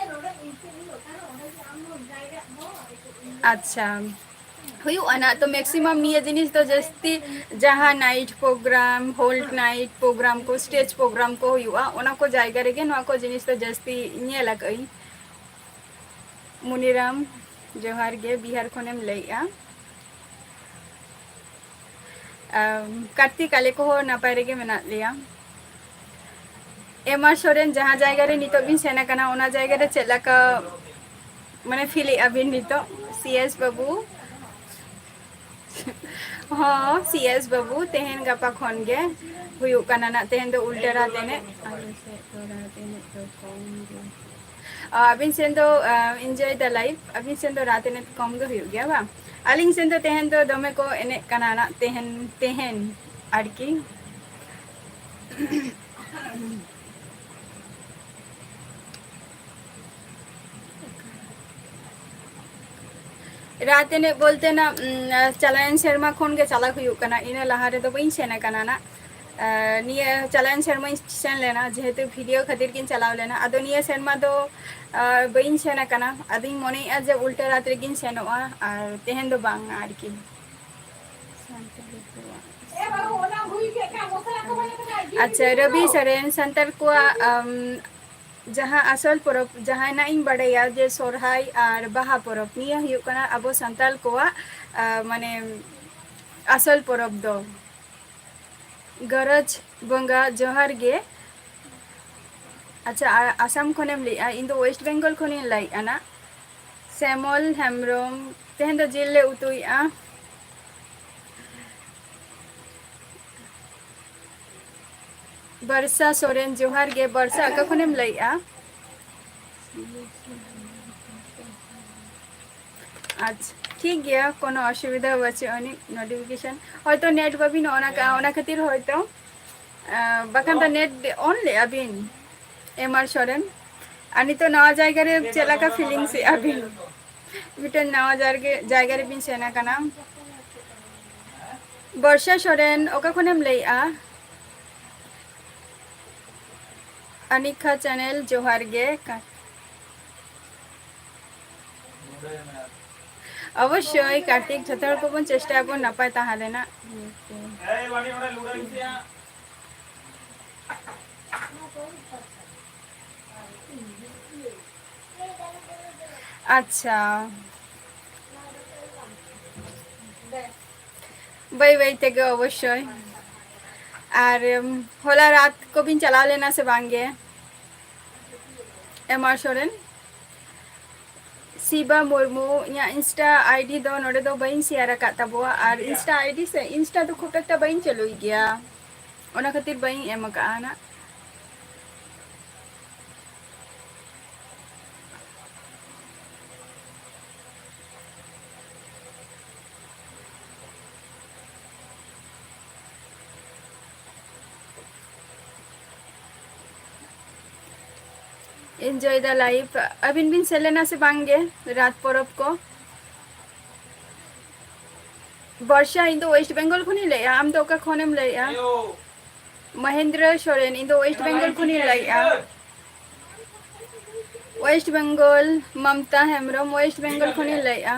ᱟᱪᱪᱷᱟ, ᱦᱩᱭᱩᱜᱼᱟ ᱱᱟᱜ᱾ ᱛᱚ ᱢᱮᱠᱥᱤᱢᱟᱢ ᱱᱤᱭᱟᱹ ᱡᱤᱱᱤᱥ ᱫᱚ ᱡᱟᱹᱥᱛᱤ ᱡᱟᱦᱟᱸ night programme, whole night programme ᱠᱚ, ᱥᱴᱮᱡᱽ ᱯᱨᱳᱜᱨᱟᱢ ᱠᱚ ᱦᱩᱭᱩᱜᱼᱟ, ᱚᱱᱟ ᱠᱚ ᱡᱟᱭᱜᱟ ᱨᱮᱜᱮ ᱱᱚᱣᱟ ᱠᱚ ᱡᱤᱱᱤᱥ ᱫᱚ ᱡᱟᱹᱥᱛᱤ ᱧᱮᱞ ᱟᱠᱟᱫᱟᱹᱧ᱾ ᱢᱩᱱᱤᱨᱟᱢ, ᱡᱚᱦᱟᱨ ᱜᱮ, ᱵᱤᱦᱟᱨ ᱠᱷᱚᱱᱮᱢ ᱞᱟᱹᱭᱮᱜᱼᱟ᱾ ᱟᱢ, ᱠᱟᱨᱛᱤᱠ, ᱟᱞᱮ ᱠᱚᱦᱚᱸ ᱱᱟᱯᱟᱭ ᱨᱮᱜᱮ ᱢᱮᱱᱟᱜ ᱞᱮᱭᱟ᱾ ᱮᱢ ᱟᱨ ᱥᱚᱨᱮᱱ, ᱡᱟᱦᱟᱸ ᱡᱟᱭᱜᱟ ᱨᱮ ᱱᱤᱛᱚᱜ ᱵᱤᱱ ᱥᱮᱱ ᱟᱠᱟᱱᱟ, ᱚᱱᱟ ᱡᱟᱭᱜᱟ ᱨᱮ ᱪᱮᱫ ᱞᱮᱠᱟ, ᱢᱟᱱᱮ, ᱯᱷᱤᱞ ᱮᱫᱼᱟ ᱵᱤᱱ ᱱᱤᱛᱚᱜ? ᱥᱤ ᱮᱥ ᱵᱟᱹᱵᱩ, ᱦᱚᱸ, ᱥᱤ ᱮᱥ ᱵᱟᱹᱵᱩ, ᱛᱮᱦᱮᱧ ᱜᱟᱯᱟ ᱠᱷᱚᱱ ᱜᱮ ᱦᱩᱭᱩᱜ ᱠᱟᱱᱟ ᱱᱟᱜ᱾ ᱛᱮᱦᱮᱧ ᱫᱚ ᱩᱞᱴᱟᱹ ᱨᱟᱛ ᱮᱱᱮᱡ᱾ ᱟᱞᱮ ᱥᱮᱫ ᱫᱚ ᱨᱟᱛ ᱮᱱᱮᱡ ᱫᱚ ᱠᱚᱢ ᱜᱮ᱾ ᱚ, ᱟᱹᱵᱤᱱ ᱥᱮᱱ ᱫᱚ, ᱟ, enjoy the life, ᱟᱹᱵᱤᱱ ᱥᱮᱱ ᱫᱚ ᱨᱟᱛ ᱮᱱᱮᱡ ᱠᱚᱢ ᱜᱮ ᱦᱩᱭᱩᱜ ᱜᱮᱭᱟ ᱵᱟᱝ? ᱟᱹᱞᱤᱧ ᱥᱮᱱ ᱫᱚ ᱛᱮᱦᱮᱧ ᱫᱚ ᱫᱚᱢᱮ ᱠᱚ ᱮᱱᱮᱡ ᱠᱟᱱᱟ ᱱᱟᱜ, ᱛᱮᱦᱮᱧ, ᱛᱮᱦᱮᱧ ᱟᱨᱠᱤ᱾ ᱨᱟᱛ ᱮᱱᱮᱡ ᱵᱚᱞᱛᱮ ᱱᱟᱜ, ᱩᱢ, ᱪᱟᱞᱟᱣᱮᱱ ᱥᱮᱨᱢᱟ ᱠᱷᱚᱱ ᱜᱮ ᱪᱟᱞᱟᱣ ᱦᱩᱭᱩᱜ ᱠᱟᱱᱟ, ᱤᱱᱟᱹ ᱞᱟᱦᱟ ᱨᱮᱫᱚ ᱵᱟᱹᱧ ᱥᱮᱱ ᱟᱠᱟᱱᱟ ᱱᱟᱜ᱾ ᱟ, ᱱᱤᱭᱟᱹ ᱪᱟᱞᱟᱣᱮᱱ ᱥᱮᱨᱢᱟᱧ ᱥᱮᱱ ᱞᱮᱱᱟ, ᱡᱮᱦᱮᱛᱩ ᱵᱷᱤᱰᱤᱭᱳ ᱠᱷᱟᱹᱛᱤᱨ ᱜᱤᱧ ᱪᱟᱞᱟᱣ ᱞᱮᱱᱟ᱾ ᱟᱫᱚ ᱱᱤᱭᱟᱹ ᱥᱮᱨᱢᱟ ᱫᱚ, ᱟ, ᱵᱟᱹᱧ ᱥᱮᱱ ᱟᱠᱟᱱᱟ᱾ ᱟᱫᱚᱧ ᱢᱚᱱᱮᱭᱮᱫᱼᱟ ᱡᱮ ᱩᱞᱴᱟᱹ ᱨᱟᱛ ᱨᱮᱜᱤᱧ ᱥᱮᱱᱚᱜᱼᱟ, ᱟᱨ ᱛᱮᱦᱮᱧ ᱫᱚ ᱵᱟᱝ ᱟᱨᱠᱤ᱾ ᱟᱪᱪᱷᱟ, ᱨᱚᱵᱤ ᱥᱚᱨᱮᱱ, ᱥᱟᱱᱛᱟᱲ ᱠᱚᱣᱟᱜ, ᱟᱢ, ᱡᱟᱦᱟᱸ ᱟᱥᱚᱞ ᱯᱚᱨᱚᱵᱽ, ᱡᱟᱦᱟᱸᱭ ᱱᱟᱜ ᱤᱧ ᱵᱟᱰᱟᱭᱟ ᱡᱮ ᱥᱚᱨᱦᱟᱭ ᱟᱨ ᱵᱟᱦᱟ ᱯᱚᱨᱚᱵᱽ, ᱱᱤᱭᱟᱹ ᱦᱩᱭᱩᱜ ᱠᱟᱱᱟ ᱟᱵᱚ ᱥᱟᱱᱛᱟᱲ ᱠᱚᱣᱟᱜ, ᱟ, ᱢᱟᱱᱮ, ᱟᱥᱚᱞ ᱯᱚᱨᱚᱵᱽ ᱫᱚ᱾ ᱜᱚᱨᱚᱡᱽ ᱵᱚᱸᱜᱟ, ᱡᱚᱦᱟᱨ ᱜᱮ᱾ ᱟᱪᱪᱷᱟ, ᱟ-, ᱟᱥᱟᱢ ᱠᱷᱚᱱᱮᱢ ᱞᱟᱹᱭᱮᱜᱼᱟ? ᱤᱧ ᱫᱚ ᱳᱭᱮᱥᱴ ᱵᱮᱝᱜᱚᱞ ᱠᱷᱚᱱᱤᱧ ᱞᱟᱹᱭᱮᱜᱼᱟ ᱱᱟᱜ᱾ ᱥᱮᱢᱚᱞ ᱦᱮᱢᱵᱨᱚᱢ, ᱛᱮᱦᱮᱧ ᱫᱚ ᱡᱤᱞ ᱞᱮ ᱩᱛᱩᱭᱮᱜᱼᱟ᱾ ᱵᱟᱨᱥᱟ ᱥᱚᱨᱮᱱ, ᱡᱚᱦᱟᱨ ᱜᱮ᱾ ᱵᱟᱨᱥᱟ, ᱚᱠᱟ ᱠᱷᱚᱱᱮᱢ ᱞᱟᱹᱭᱮᱜᱼᱟ? ᱟᱪᱪᱷᱟ, ᱴᱷᱤᱠ ᱜᱮᱭᱟ, ᱠᱳᱱᱳ ᱚᱥᱩᱵᱤᱫᱷᱟ ᱵᱟᱹᱪᱩᱜ ᱟᱹᱱᱤᱡ᱾ ᱱᱳᱴᱤᱯᱷᱤᱠᱮᱥᱚᱱ ᱦᱚᱭᱛᱳ ᱱᱮᱴ ᱵᱟᱹᱵᱤᱱ ᱚᱱ ᱟᱠᱟᱫᱼᱟ, ᱚᱱᱟ ᱠᱷᱟᱹᱛᱤᱨ ᱦᱚᱭᱛᱳ, ᱟᱸ, ᱵᱟᱠᱷᱟᱱ ᱫᱚ ᱱᱮᱴ ᱚᱱ ᱞᱮᱜᱼᱟ ᱵᱤᱱ, ᱮᱢ ᱟᱨ ᱥᱚᱨᱮᱱ᱾ ᱟᱨ ᱱᱤᱛᱚᱜ ᱱᱟᱣᱟ ᱡᱟᱭᱜᱟ ᱨᱮ ᱪᱮᱫ ᱞᱮᱠᱟ feelings ᱮᱫᱼᱟ ᱵᱤᱱ? ᱢᱤᱫᱴᱮᱱ ᱱᱟᱣᱟ ᱡᱟᱭᱜᱟ, ᱡᱟᱭᱜᱟ ᱨᱮᱵᱤᱱ ᱥᱮᱱ ᱟᱠᱟᱱᱟ᱾ ᱵᱚᱨᱥᱟ ᱥᱚᱨᱮᱱ, ᱚᱠᱟ ᱠᱷᱚᱱᱮᱢ ᱞᱟᱹᱭᱮᱫᱼᱟ? ᱟᱱᱤᱠᱷᱟ channel, ᱡᱚᱦᱟᱨ ᱜᱮ᱾ ᱠᱟ-, ᱚᱵᱚᱥᱥᱳᱭ ᱠᱟᱨᱛᱤᱠ, ᱡᱷᱚᱛᱚ ᱦᱚᱲ ᱠᱚᱵᱚᱱ ᱪᱮᱥᱴᱟᱭᱟᱵᱚᱱ ᱱᱟᱯᱟᱭ ᱛᱟᱦᱮᱸ ᱨᱮᱱᱟᱜ᱾ ᱟᱪᱪᱷᱟ, ᱵᱟᱹᱭ ᱵᱟᱹᱭ ᱛᱮᱜᱮ ᱚᱵᱚᱥᱥᱳᱭ᱾ ᱟᱨ, ᱩᱢ, ᱦᱚᱞᱟ ᱨᱟᱛ ᱠᱚᱵᱤᱱ ᱪᱟᱞᱟᱣ ᱞᱮᱱᱟ ᱥᱮ ᱵᱟᱝ ᱜᱮ? ᱮᱢ ᱟᱨ ᱥᱚᱨᱮᱱ, ᱥᱤᱵᱟ ᱢᱩᱨᱢᱩ, ᱤᱧᱟᱹᱜ Insta ID ᱫᱚ ᱱᱚᱰᱮ ᱫᱚ ᱵᱟᱹᱧ share ᱟᱠᱟᱫ ᱛᱟᱵᱚᱣᱟ, ᱟᱨ Insta ID ᱥᱮ Insta ᱫᱚ ᱠᱷᱩᱵ ᱮᱠᱴᱟ ᱵᱟᱹᱧ ᱪᱟᱹᱞᱩᱭ ᱜᱮᱭᱟ, ᱚᱱᱟ ᱠᱷᱟᱹᱛᱤᱨ ᱵᱟᱹᱧ ᱮᱢ ᱟᱠᱟᱫᱼᱟ ᱱᱟᱜ᱾ Enjoy the life. ᱟᱹᱵᱤᱱ ᱵᱤᱱ ᱥᱮᱱ ᱞᱮᱱᱟ ᱥᱮ ᱵᱟᱝ ᱜᱮ ᱨᱟᱛ ᱯᱚᱨᱚᱵᱽ ᱠᱚ? ᱵᱚᱨᱥᱟ, ᱤᱧ ᱫᱚ West Bengal ᱠᱷᱚᱱᱤᱧ ᱞᱟᱹᱭᱮᱜᱼᱟ᱾ ᱟᱢ ᱫᱚ ᱚᱠᱟ ᱠᱷᱚᱱᱮᱢ ᱞᱟᱹᱭᱮᱜᱼᱟ? ᱢᱚᱦᱮᱱᱫᱨᱚ ᱥᱚᱨᱮᱱ, ᱤᱧ ᱫᱚ West Bengal ᱠᱷᱚᱱᱤᱧ ᱞᱟᱹᱭᱮᱜᱼᱟ᱾ West Bengal, Mamta Hembrom, West Bengal ᱠᱷᱚᱱᱤᱧ ᱞᱟᱹᱭᱮᱜᱼᱟ᱾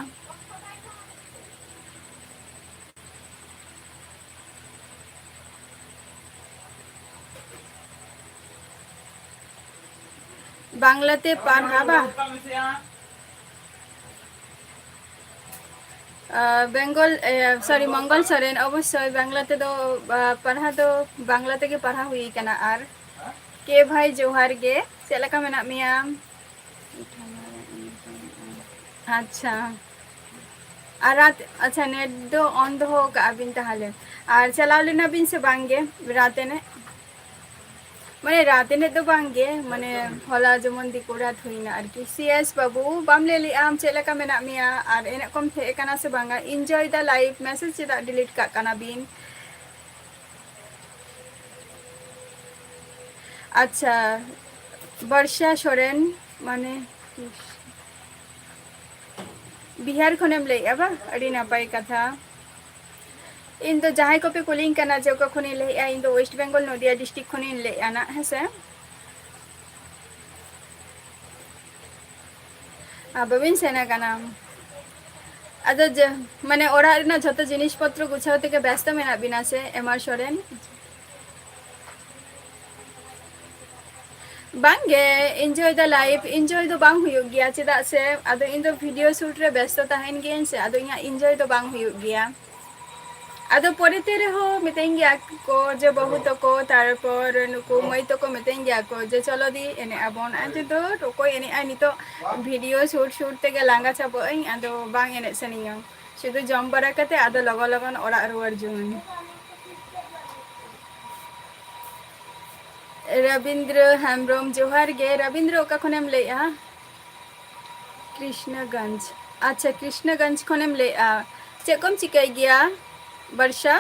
ᱵᱟᱝᱞᱟᱛᱮ ᱯᱟᱲᱦᱟᱣ ᱵᱟ? ᱟᱸ, ᱵᱮᱝᱜᱚᱞ, ᱮ, sorry, ᱢᱚᱝᱜᱚᱞ ᱥᱚᱨᱮᱱ, ᱚᱵᱚᱥᱥᱳᱭ ᱵᱟᱝᱞᱟ ᱛᱮᱫᱚ, ᱟ, ᱯᱟᱲᱦᱟᱣ ᱫᱚ ᱵᱟᱝᱞᱟ ᱛᱮᱜᱮ ᱯᱟᱲᱦᱟᱣ ᱦᱩᱭ ᱟᱠᱟᱱᱟ᱾ ᱟᱨ ᱠᱮ ᱵᱷᱟᱭ, ᱡᱚᱦᱟᱨ ᱜᱮ, ᱪᱮᱫ ᱞᱮᱠᱟ ᱢᱮᱱᱟᱜ ᱢᱮᱭᱟ? ᱟᱪᱪᱷᱟ, ᱟᱨ ᱨᱟᱛ, ᱟᱪᱪᱷᱟ, net ᱫᱚ on ᱫᱚᱦᱚ ᱠᱟᱜᱼᱟ ᱵᱤᱱ ᱛᱟᱦᱚᱞᱮ᱾ ᱟᱨ ᱪᱟᱞᱟᱣ ᱞᱮᱱᱟ ᱵᱤᱱ ᱥᱮ ᱵᱟᱝ ᱜᱮ ᱨᱟᱛ ᱮᱱᱮᱡ? ᱢᱟᱱᱮ ᱨᱟᱛ ᱮᱱᱮᱡ ᱫᱚ ᱵᱟᱝ ᱜᱮ, ᱢᱟᱱᱮ ᱦᱚᱞᱟ ᱡᱮᱢᱚᱱ ᱫᱤᱠᱩ ᱨᱟᱛ ᱦᱩᱭᱱᱟ ᱟᱨᱠᱤ᱾ ᱥᱤ ᱮᱥ ᱵᱟᱹᱵᱩ, ᱵᱟᱢ ᱞᱟᱹᱭ ᱞᱮᱜᱼᱟ ᱟᱢ ᱪᱮᱫ ᱞᱮᱠᱟ ᱢᱮᱱᱟᱜ ᱢᱮᱭᱟ ᱟᱨ ᱮᱱᱮᱡ ᱠᱚᱢ ᱦᱮᱡ ᱟᱠᱟᱱᱟ ᱥᱮ ᱵᱟᱝᱟ? Enjoy the life, message ᱪᱮᱫᱟᱜ delete ᱠᱟᱜ ᱠᱟᱱᱟ ᱵᱤᱱ? ᱟᱪᱪᱷᱟ, ᱵᱚᱨᱥᱟ ᱥᱚᱨᱮᱱ, ᱢᱟᱱᱮ ᱵᱤᱦᱟᱨ ᱠᱷᱚᱱᱮᱢ ᱞᱟᱹᱭᱮᱜᱼᱟ ᱵᱟ? ᱟᱹᱰᱤ ᱱᱟᱯᱟᱭ ᱠᱟᱛᱷᱟ᱾ ᱤᱧ ᱫᱚ ᱡᱟᱦᱟᱸᱭ ᱠᱚᱯᱮ ᱠᱩᱞᱤᱧ ᱠᱟᱱᱟ ᱡᱮ ᱚᱠᱟ ᱠᱷᱚᱱᱤᱧ ᱞᱟᱹᱭᱮᱜᱼᱟ, ᱤᱧ ᱫᱚ West Bengal ᱱᱚᱫᱤᱭᱟ district ᱠᱷᱚᱱᱤᱧ ᱞᱟᱹᱭᱮᱜᱼᱟ ᱱᱟᱜ, ᱦᱮᱸ ᱥᱮ? ᱟᱨ ᱵᱟᱹᱵᱤᱱ ᱥᱮᱱ ᱟᱠᱟᱱᱟ? ᱟᱫᱚ ᱡᱮ, ᱢᱟᱱᱮ ᱚᱲᱟᱜ ᱨᱮᱱᱟᱜ ᱡᱷᱚᱛᱚ ᱡᱤᱱᱤᱥ ᱯᱚᱛᱨᱚ ᱜᱩᱪᱷᱟᱣ ᱛᱮᱜᱮ ᱵᱮᱥᱛᱚ ᱢᱮᱱᱟᱜ ᱵᱤᱱᱟ ᱥᱮ, ᱮᱢ ᱟᱨ ᱥᱚᱨᱮᱱ? ᱵᱟᱝᱜᱮ, enjoy the life, enjoy ᱫᱚ ᱵᱟᱝ ᱦᱩᱭᱩᱜ ᱜᱮᱭᱟ, ᱪᱮᱫᱟᱜ ᱥᱮ ᱟᱫᱚ ᱤᱧ ᱫᱚ video shoot ᱨᱮ ᱵᱮᱥᱛᱚ ᱛᱟᱦᱮᱱ ᱜᱤᱭᱟᱹᱧ ᱥᱮ, ᱟᱫᱚ ᱤᱧᱟᱹᱜ enjoy ᱫᱚ ᱵᱟᱝ ᱦᱩᱭᱩᱜ ᱜᱮᱭᱟ᱾ ᱟᱫᱚ ᱯᱚᱨᱮᱛᱮ ᱨᱮᱦᱚᱸ ᱢᱤᱛᱟᱹᱧ ᱜᱮᱭᱟ ᱠᱚ ᱡᱮ ᱵᱟᱹᱦᱩ ᱛᱟᱠᱚ, ᱛᱟᱨᱯᱚᱨ ᱱᱩᱠᱩ ᱢᱟᱹᱭ ᱛᱟᱠᱚ ᱢᱤᱛᱟᱹᱧ ᱜᱮᱭᱟ ᱠᱚ ᱡᱮ ᱪᱚᱞᱚ ᱫᱤ ᱮᱱᱮᱡ ᱟᱵᱚᱱ᱾ ᱟᱫᱚ ᱫᱚ ᱚᱠᱚᱭ ᱮᱱᱮᱡ ᱟᱭ ᱱᱤᱛᱚᱜ, video shoot shoot ᱛᱮᱜᱮ ᱞᱟᱸᱜᱟ ᱪᱟᱵᱟᱜ ᱟᱹᱧ, ᱟᱫᱚ ᱵᱟᱝ ᱮᱱᱮᱡ ᱥᱟᱱᱟᱧᱟ᱾ ᱥᱩᱫᱷᱩ ᱡᱚᱢ ᱵᱟᱲᱟ ᱠᱟᱛᱮ ᱟᱫᱚ ᱞᱚᱜᱚᱱ ᱞᱚᱜᱚᱱ ᱚᱲᱟᱜ ᱨᱩᱣᱟᱹᱲ ᱡᱚᱝ ᱟᱹᱧ᱾ ᱨᱚᱵᱤᱱᱫᱨᱚ ᱦᱮᱢᱵᱨᱚᱢ, ᱡᱚᱦᱟᱨ ᱜᱮ᱾ ᱨᱚᱵᱤᱱᱫᱨᱚ, ᱚᱠᱟ ᱠᱷᱚᱱᱮᱢ ᱞᱟᱹᱭᱮᱜᱼᱟ? ᱠᱨᱤᱥᱱᱚᱜᱚᱸᱡᱽ᱾ ᱟᱪᱪᱷᱟ, ᱠᱨᱤᱥᱱᱚᱜᱚᱸᱡᱽ ᱠᱷᱚᱱᱮᱢ ᱞᱟᱹᱭᱮᱜᱼᱟ᱾ ᱪᱮᱫ ᱠᱚᱢ ᱪᱤᱠᱟᱹᱭ ᱜᱮᱭᱟ, ᱵᱚᱨᱥᱟ?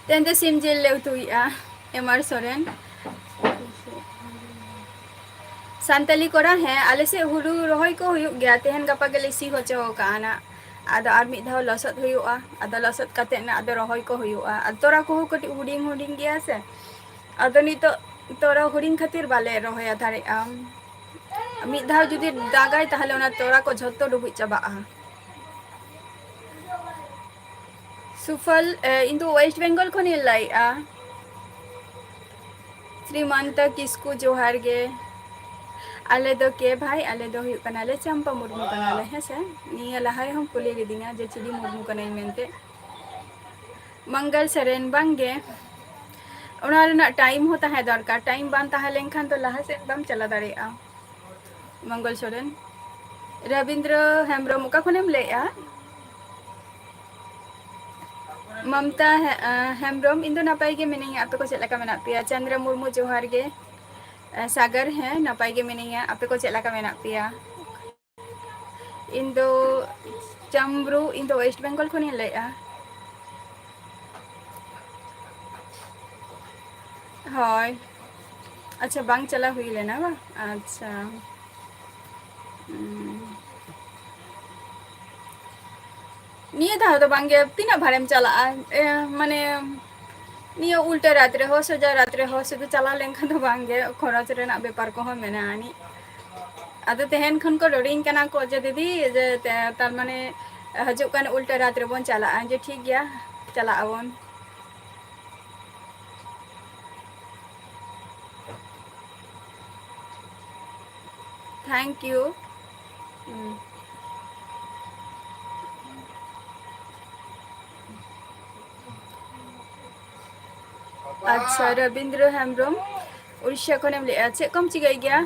ᱛᱮᱦᱮᱧ ᱫᱚ ᱥᱤᱢ ᱡᱤᱞ ᱞᱮ ᱩᱛᱩᱭᱮᱜᱼᱟ, ᱮᱢ ᱟᱨ ᱥᱚᱨᱮᱱ᱾ ᱥᱟᱱᱛᱟᱞᱤ ᱠᱚᱲᱟ, ᱦᱮᱸ, ᱟᱞᱮ ᱥᱮᱫ ᱦᱩᱲᱩ ᱨᱚᱦᱚᱭ ᱠᱚ ᱦᱩᱭᱩᱜ ᱜᱮᱭᱟ᱾ ᱛᱮᱦᱮᱧ ᱜᱟᱯᱟ ᱜᱮᱞᱮ ᱥᱤ ᱦᱚᱪᱚ ᱟᱠᱟᱜᱼᱟ ᱱᱟᱜ᱾ ᱟᱫᱚ ᱟᱨ ᱢᱤᱫ ᱫᱷᱟᱣ ᱞᱚᱥᱚᱫ ᱦᱩᱭᱩᱜᱼᱟ᱾ ᱟᱫᱚ ᱞᱚᱥᱚᱫ ᱠᱟᱛᱮᱫ ᱱᱟᱜ ᱟᱫᱚ ᱨᱚᱦᱚᱭ ᱠᱚ ᱦᱩᱭᱩᱜᱼᱟ᱾ ᱟᱨ ᱛᱚᱨᱟ ᱠᱚᱦᱚᱸ ᱠᱟᱹᱴᱤᱡ ᱦᱩᱰᱤᱧ ᱦᱩᱰᱤᱧ ᱜᱮᱭᱟ ᱥᱮ᱾ ᱟᱫᱚ ᱱᱤᱛᱚᱜ ᱛᱚᱨᱟ ᱦᱩᱰᱤᱧ ᱠᱷᱟᱹᱛᱤᱨ ᱵᱟᱞᱮ ᱨᱚᱦᱚᱭᱟ ᱫᱟᱲᱮᱭᱟᱜᱼᱟ᱾ ᱢᱤᱫ ᱫᱷᱟᱣ ᱡᱩᱫᱤ ᱫᱟᱜᱟᱭ, ᱛᱟᱦᱞᱮ ᱚᱱᱟ ᱛᱚᱨᱟ ᱠᱚ ᱡᱷᱚᱛᱚ ᱰᱩᱵᱩᱡ ᱪᱟᱵᱟᱜᱼᱟ᱾ ᱥᱩᱯᱷᱚᱞ, ᱮ, ᱤᱧ ᱫᱚ West Bengal ᱠᱷᱚᱱᱤᱧ ᱞᱟᱹᱭᱮᱜᱼᱟ᱾ ᱥᱨᱤᱢᱟᱱᱛᱟ ᱠᱤᱥᱠᱩ, ᱡᱚᱦᱟᱨ ᱜᱮ᱾ ᱟᱞᱮ ᱫᱚ ᱠᱮ ᱵᱷᱟᱭ, ᱟᱞᱮ ᱫᱚ ᱦᱩᱭᱩᱜ ᱠᱟᱱᱟᱞᱮ ᱪᱟᱢᱯᱟ ᱢᱩᱨᱢᱩ ᱠᱟᱱᱟᱞᱮ, ᱦᱮᱸ ᱥᱮ? ᱱᱤᱭᱟᱹ ᱞᱟᱦᱟ ᱨᱮᱦᱚᱸ ᱠᱩᱞᱤ ᱞᱤᱫᱤᱧᱟ ᱡᱮ ᱪᱤᱞᱤ ᱢᱩᱨᱢᱩ ᱠᱟᱱᱟᱧ ᱢᱮᱱᱛᱮ᱾ ᱢᱚᱝᱜᱚᱞ ᱥᱚᱨᱮᱱ, ᱵᱟᱝ ᱜᱮ, ᱚᱱᱟ ᱨᱮᱱᱟᱜ time ᱦᱚᱸ ᱛᱟᱦᱮᱸ ᱫᱚᱨᱠᱟᱨ᱾ Time ᱵᱟᱝ ᱛᱟᱦᱮᱸ ᱞᱮᱱᱠᱷᱟᱱ ᱫᱚ ᱞᱟᱦᱟ ᱥᱮᱫ ᱵᱟᱢ ᱪᱟᱞᱟᱣ ᱫᱟᱲᱮᱭᱟᱜᱼᱟ᱾ ᱢᱚᱝᱜᱚᱞ ᱥᱚᱨᱮᱱ᱾ ᱨᱚᱵᱤᱱᱫᱨᱚ ᱦᱮᱢᱵᱨᱚᱢ, ᱚᱠᱟ ᱠᱷᱚᱱᱮᱢ ᱞᱟᱹᱭᱮᱜᱼᱟ? ᱢᱚᱢᱛᱟ ᱦᱮ-, ᱮ, ᱦᱮᱢᱵᱨᱚᱢ, ᱤᱧ ᱫᱚ ᱱᱟᱯᱟᱭ ᱜᱮ ᱢᱤᱱᱟᱹᱧᱟ, ᱟᱯᱮ ᱠᱚ ᱪᱮᱫ ᱞᱮᱠᱟ ᱢᱮᱱᱟᱜ ᱯᱮᱭᱟ? ᱪᱟᱸᱫᱽᱨᱟ ᱢᱩᱨᱢᱩ, ᱡᱚᱦᱟᱨ ᱜᱮ᱾ ᱮ, ᱥᱟᱜᱚᱨ, ᱦᱮᱸ, ᱱᱟᱯᱟᱭ ᱜᱮ ᱢᱤᱱᱟᱹᱧᱟ, ᱟᱯᱮ ᱠᱚ ᱪᱮᱫ ᱞᱮᱠᱟ ᱢᱮᱱᱟᱜ ᱯᱮᱭᱟ? ᱤᱧ ᱫᱚ ᱪᱟᱢᱵᱽᱨᱩ, ᱤᱧ ᱫᱚ West Bengal ᱠᱷᱚᱱᱤᱧ ᱞᱟᱹᱭᱮᱜᱼᱟ᱾ ᱦᱳᱭ᱾ ᱟᱪᱪᱷᱟ, ᱵᱟᱝ ᱪᱟᱞᱟᱣ ᱦᱩᱭ ᱞᱮᱱᱟ ᱵᱟᱝ? ᱟᱪᱪᱷᱟ᱾ ᱦᱩᱸ᱾ ᱱᱤᱭᱟᱹ ᱫᱷᱟᱣ ᱫᱚ ᱵᱟᱝᱜᱮ, ᱛᱤᱱᱟᱹᱜ ᱵᱷᱟᱲᱮᱢ ᱪᱟᱞᱟᱜᱼᱟ? ᱮ, ᱢᱟᱱᱮ, ᱱᱤᱭᱟᱹ ᱩᱞᱴᱟᱹ ᱨᱟᱛ ᱨᱮᱦᱚᱸ, ᱥᱚᱡᱟ ᱨᱟᱛ ᱨᱮᱦᱚᱸ, ᱥᱩᱫᱷᱩ ᱪᱟᱞᱟᱣ ᱞᱮᱱᱠᱷᱟᱱ ᱫᱚ ᱵᱟᱝᱜᱮ, ᱠᱷᱚᱨᱚᱪ ᱨᱮᱱᱟᱜ ᱵᱮᱯᱟᱨ ᱠᱚᱦᱚᱸ ᱢᱮᱱᱟᱜᱼᱟ ᱟᱹᱱᱤᱡ᱾ ᱟᱫᱚ ᱛᱮᱦᱮᱧ ᱠᱷᱚᱱ ᱠᱚ ᱨᱚᱲᱤᱧ ᱠᱟᱱᱟ ᱠᱚ ᱡᱮ, "ᱫᱤᱫᱤ, ᱡᱮ, ᱛᱮ-, ᱛᱟᱨ ᱢᱟᱱᱮ, ᱦᱤᱡᱩᱜ ᱠᱟᱱ ᱩᱞᱴᱟᱹ ᱨᱟᱛ ᱨᱮᱵᱚᱱ ᱪᱟᱞᱟᱜᱼᱟ", ᱡᱮ, "ᱴᱷᱤᱠ ᱜᱮᱭᱟ, ᱪᱟᱞᱟᱜ ᱟᱵᱚᱱ"᱾ Thank you. ᱦᱩᱸ᱾ ᱟᱪᱪᱷᱟ, ᱨᱚᱵᱤᱱᱫᱨᱚ ᱦᱮᱢᱵᱨᱚᱢ, ᱩᱲᱤᱥᱥᱟ ᱠᱷᱚᱱᱮᱢ ᱞᱟᱹᱭᱮᱜᱼᱟ, ᱪᱮᱫ ᱠᱚᱢ ᱪᱤᱠᱟᱹᱭ ᱜᱮᱭᱟ?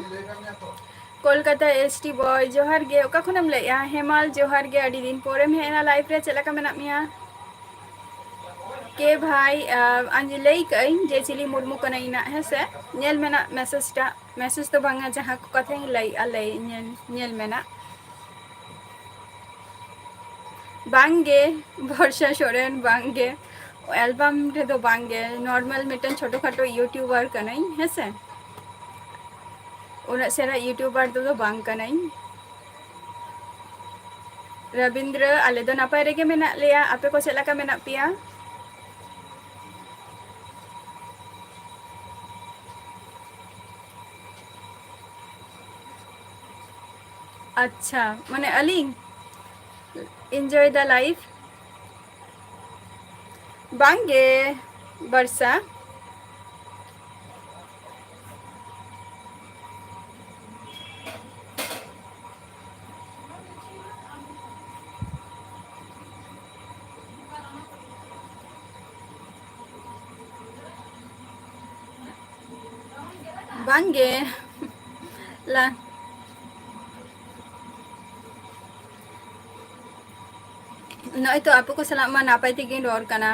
ᱠᱳᱞᱠᱟᱛᱟ ᱮᱥ ᱴᱤ ᱵᱚᱭ, ᱡᱚᱦᱟᱨ ᱜᱮ᱾ ᱚᱠᱟ ᱠᱷᱚᱱᱮᱢ ᱞᱟᱹᱭᱮᱜᱼᱟ? ᱦᱮᱢᱟᱞ, ᱡᱚᱦᱟᱨ ᱜᱮ, ᱟᱹᱰᱤ ᱫᱤᱱ ᱯᱚᱨᱮᱢ ᱦᱮᱡ ᱮᱱᱟ ᱞᱟᱭᱤᱵᱷ ᱨᱮ, ᱪᱮᱫ ᱞᱮᱠᱟ ᱢᱮᱱᱟᱜ ᱢᱮᱭᱟ? ᱠᱮ ᱵᱷᱟᱭ, ᱟᱸ, ᱟᱸᱡ-, ᱞᱟᱹᱭ ᱠᱟᱜ ᱟᱹᱧ ᱡᱮ ᱪᱤᱞᱤ ᱢᱩᱨᱢᱩ ᱠᱟᱱᱟᱭ ᱱᱟᱜ, ᱦᱮᱸ ᱥᱮ? ᱧᱮᱞ ᱢᱮ ᱱᱟᱜ ᱢᱮᱥᱮᱡᱽ ᱴᱟᱜ, ᱢᱮᱥᱮᱡᱽ ᱫᱚ ᱵᱟᱝᱟ, ᱡᱟᱦᱟᱸ ᱠᱚ ᱠᱟᱛᱷᱟᱧ ᱞᱟᱹᱭᱮᱜᱼᱟ, ᱞᱟᱹᱭ ᱧᱮᱞ, ᱧᱮᱞ ᱢᱮ ᱱᱟᱜ᱾ ᱵᱟᱝᱜᱮ, ᱵᱚᱨᱥᱟ ᱥᱚᱨᱮᱱ, ᱵᱟᱝᱜᱮ, ᱮᱞᱵᱟᱢ ᱨᱮᱫᱚ ᱵᱟᱝᱜᱮ, ᱱᱚᱨᱢᱟᱞ ᱢᱤᱫᱴᱮᱱ ᱪᱷᱳᱴᱳ ᱠᱷᱟᱴᱳ ᱤᱭᱩᱴᱩᱵᱟᱨ ᱠᱟᱹᱱᱟᱹᱧ, ᱦᱮᱸ ᱥᱮ? ᱩᱱᱟᱹᱜ ᱥᱮᱬᱟ ᱤᱭᱩᱴᱩᱵᱟᱨ ᱫᱚ ᱵᱟᱝ ᱠᱟᱹᱱᱟᱹᱧ᱾ ᱨᱚᱵᱤᱱᱫᱨᱚ, ᱟᱞᱮ ᱫᱚ ᱱᱟᱯᱟᱭ ᱨᱮᱜᱮ ᱢᱮᱱᱟᱜ ᱞᱮᱭᱟ, ᱟᱯᱮ ᱠᱚ ᱪᱮᱫ ᱞᱮᱠᱟ ᱢᱮᱱᱟᱜ ᱯᱮᱭᱟ? ᱟᱪᱪᱷᱟ, ᱢᱟᱱᱮ ᱟᱹᱞᱤᱧ enjoy the life? ᱵᱟᱝᱜᱮ, ᱵᱚᱨᱥᱟ᱾ ᱵᱟᱝᱜᱮ᱾ ᱞᱟ-, ᱱᱚᱜᱼᱚᱭ ᱛᱚ ᱟᱯᱮ ᱠᱚ ᱥᱟᱞᱟᱜ ᱢᱟ ᱱᱟᱯᱟᱭ ᱛᱮᱜᱮᱧ ᱨᱚᱲ ᱠᱟᱱᱟ,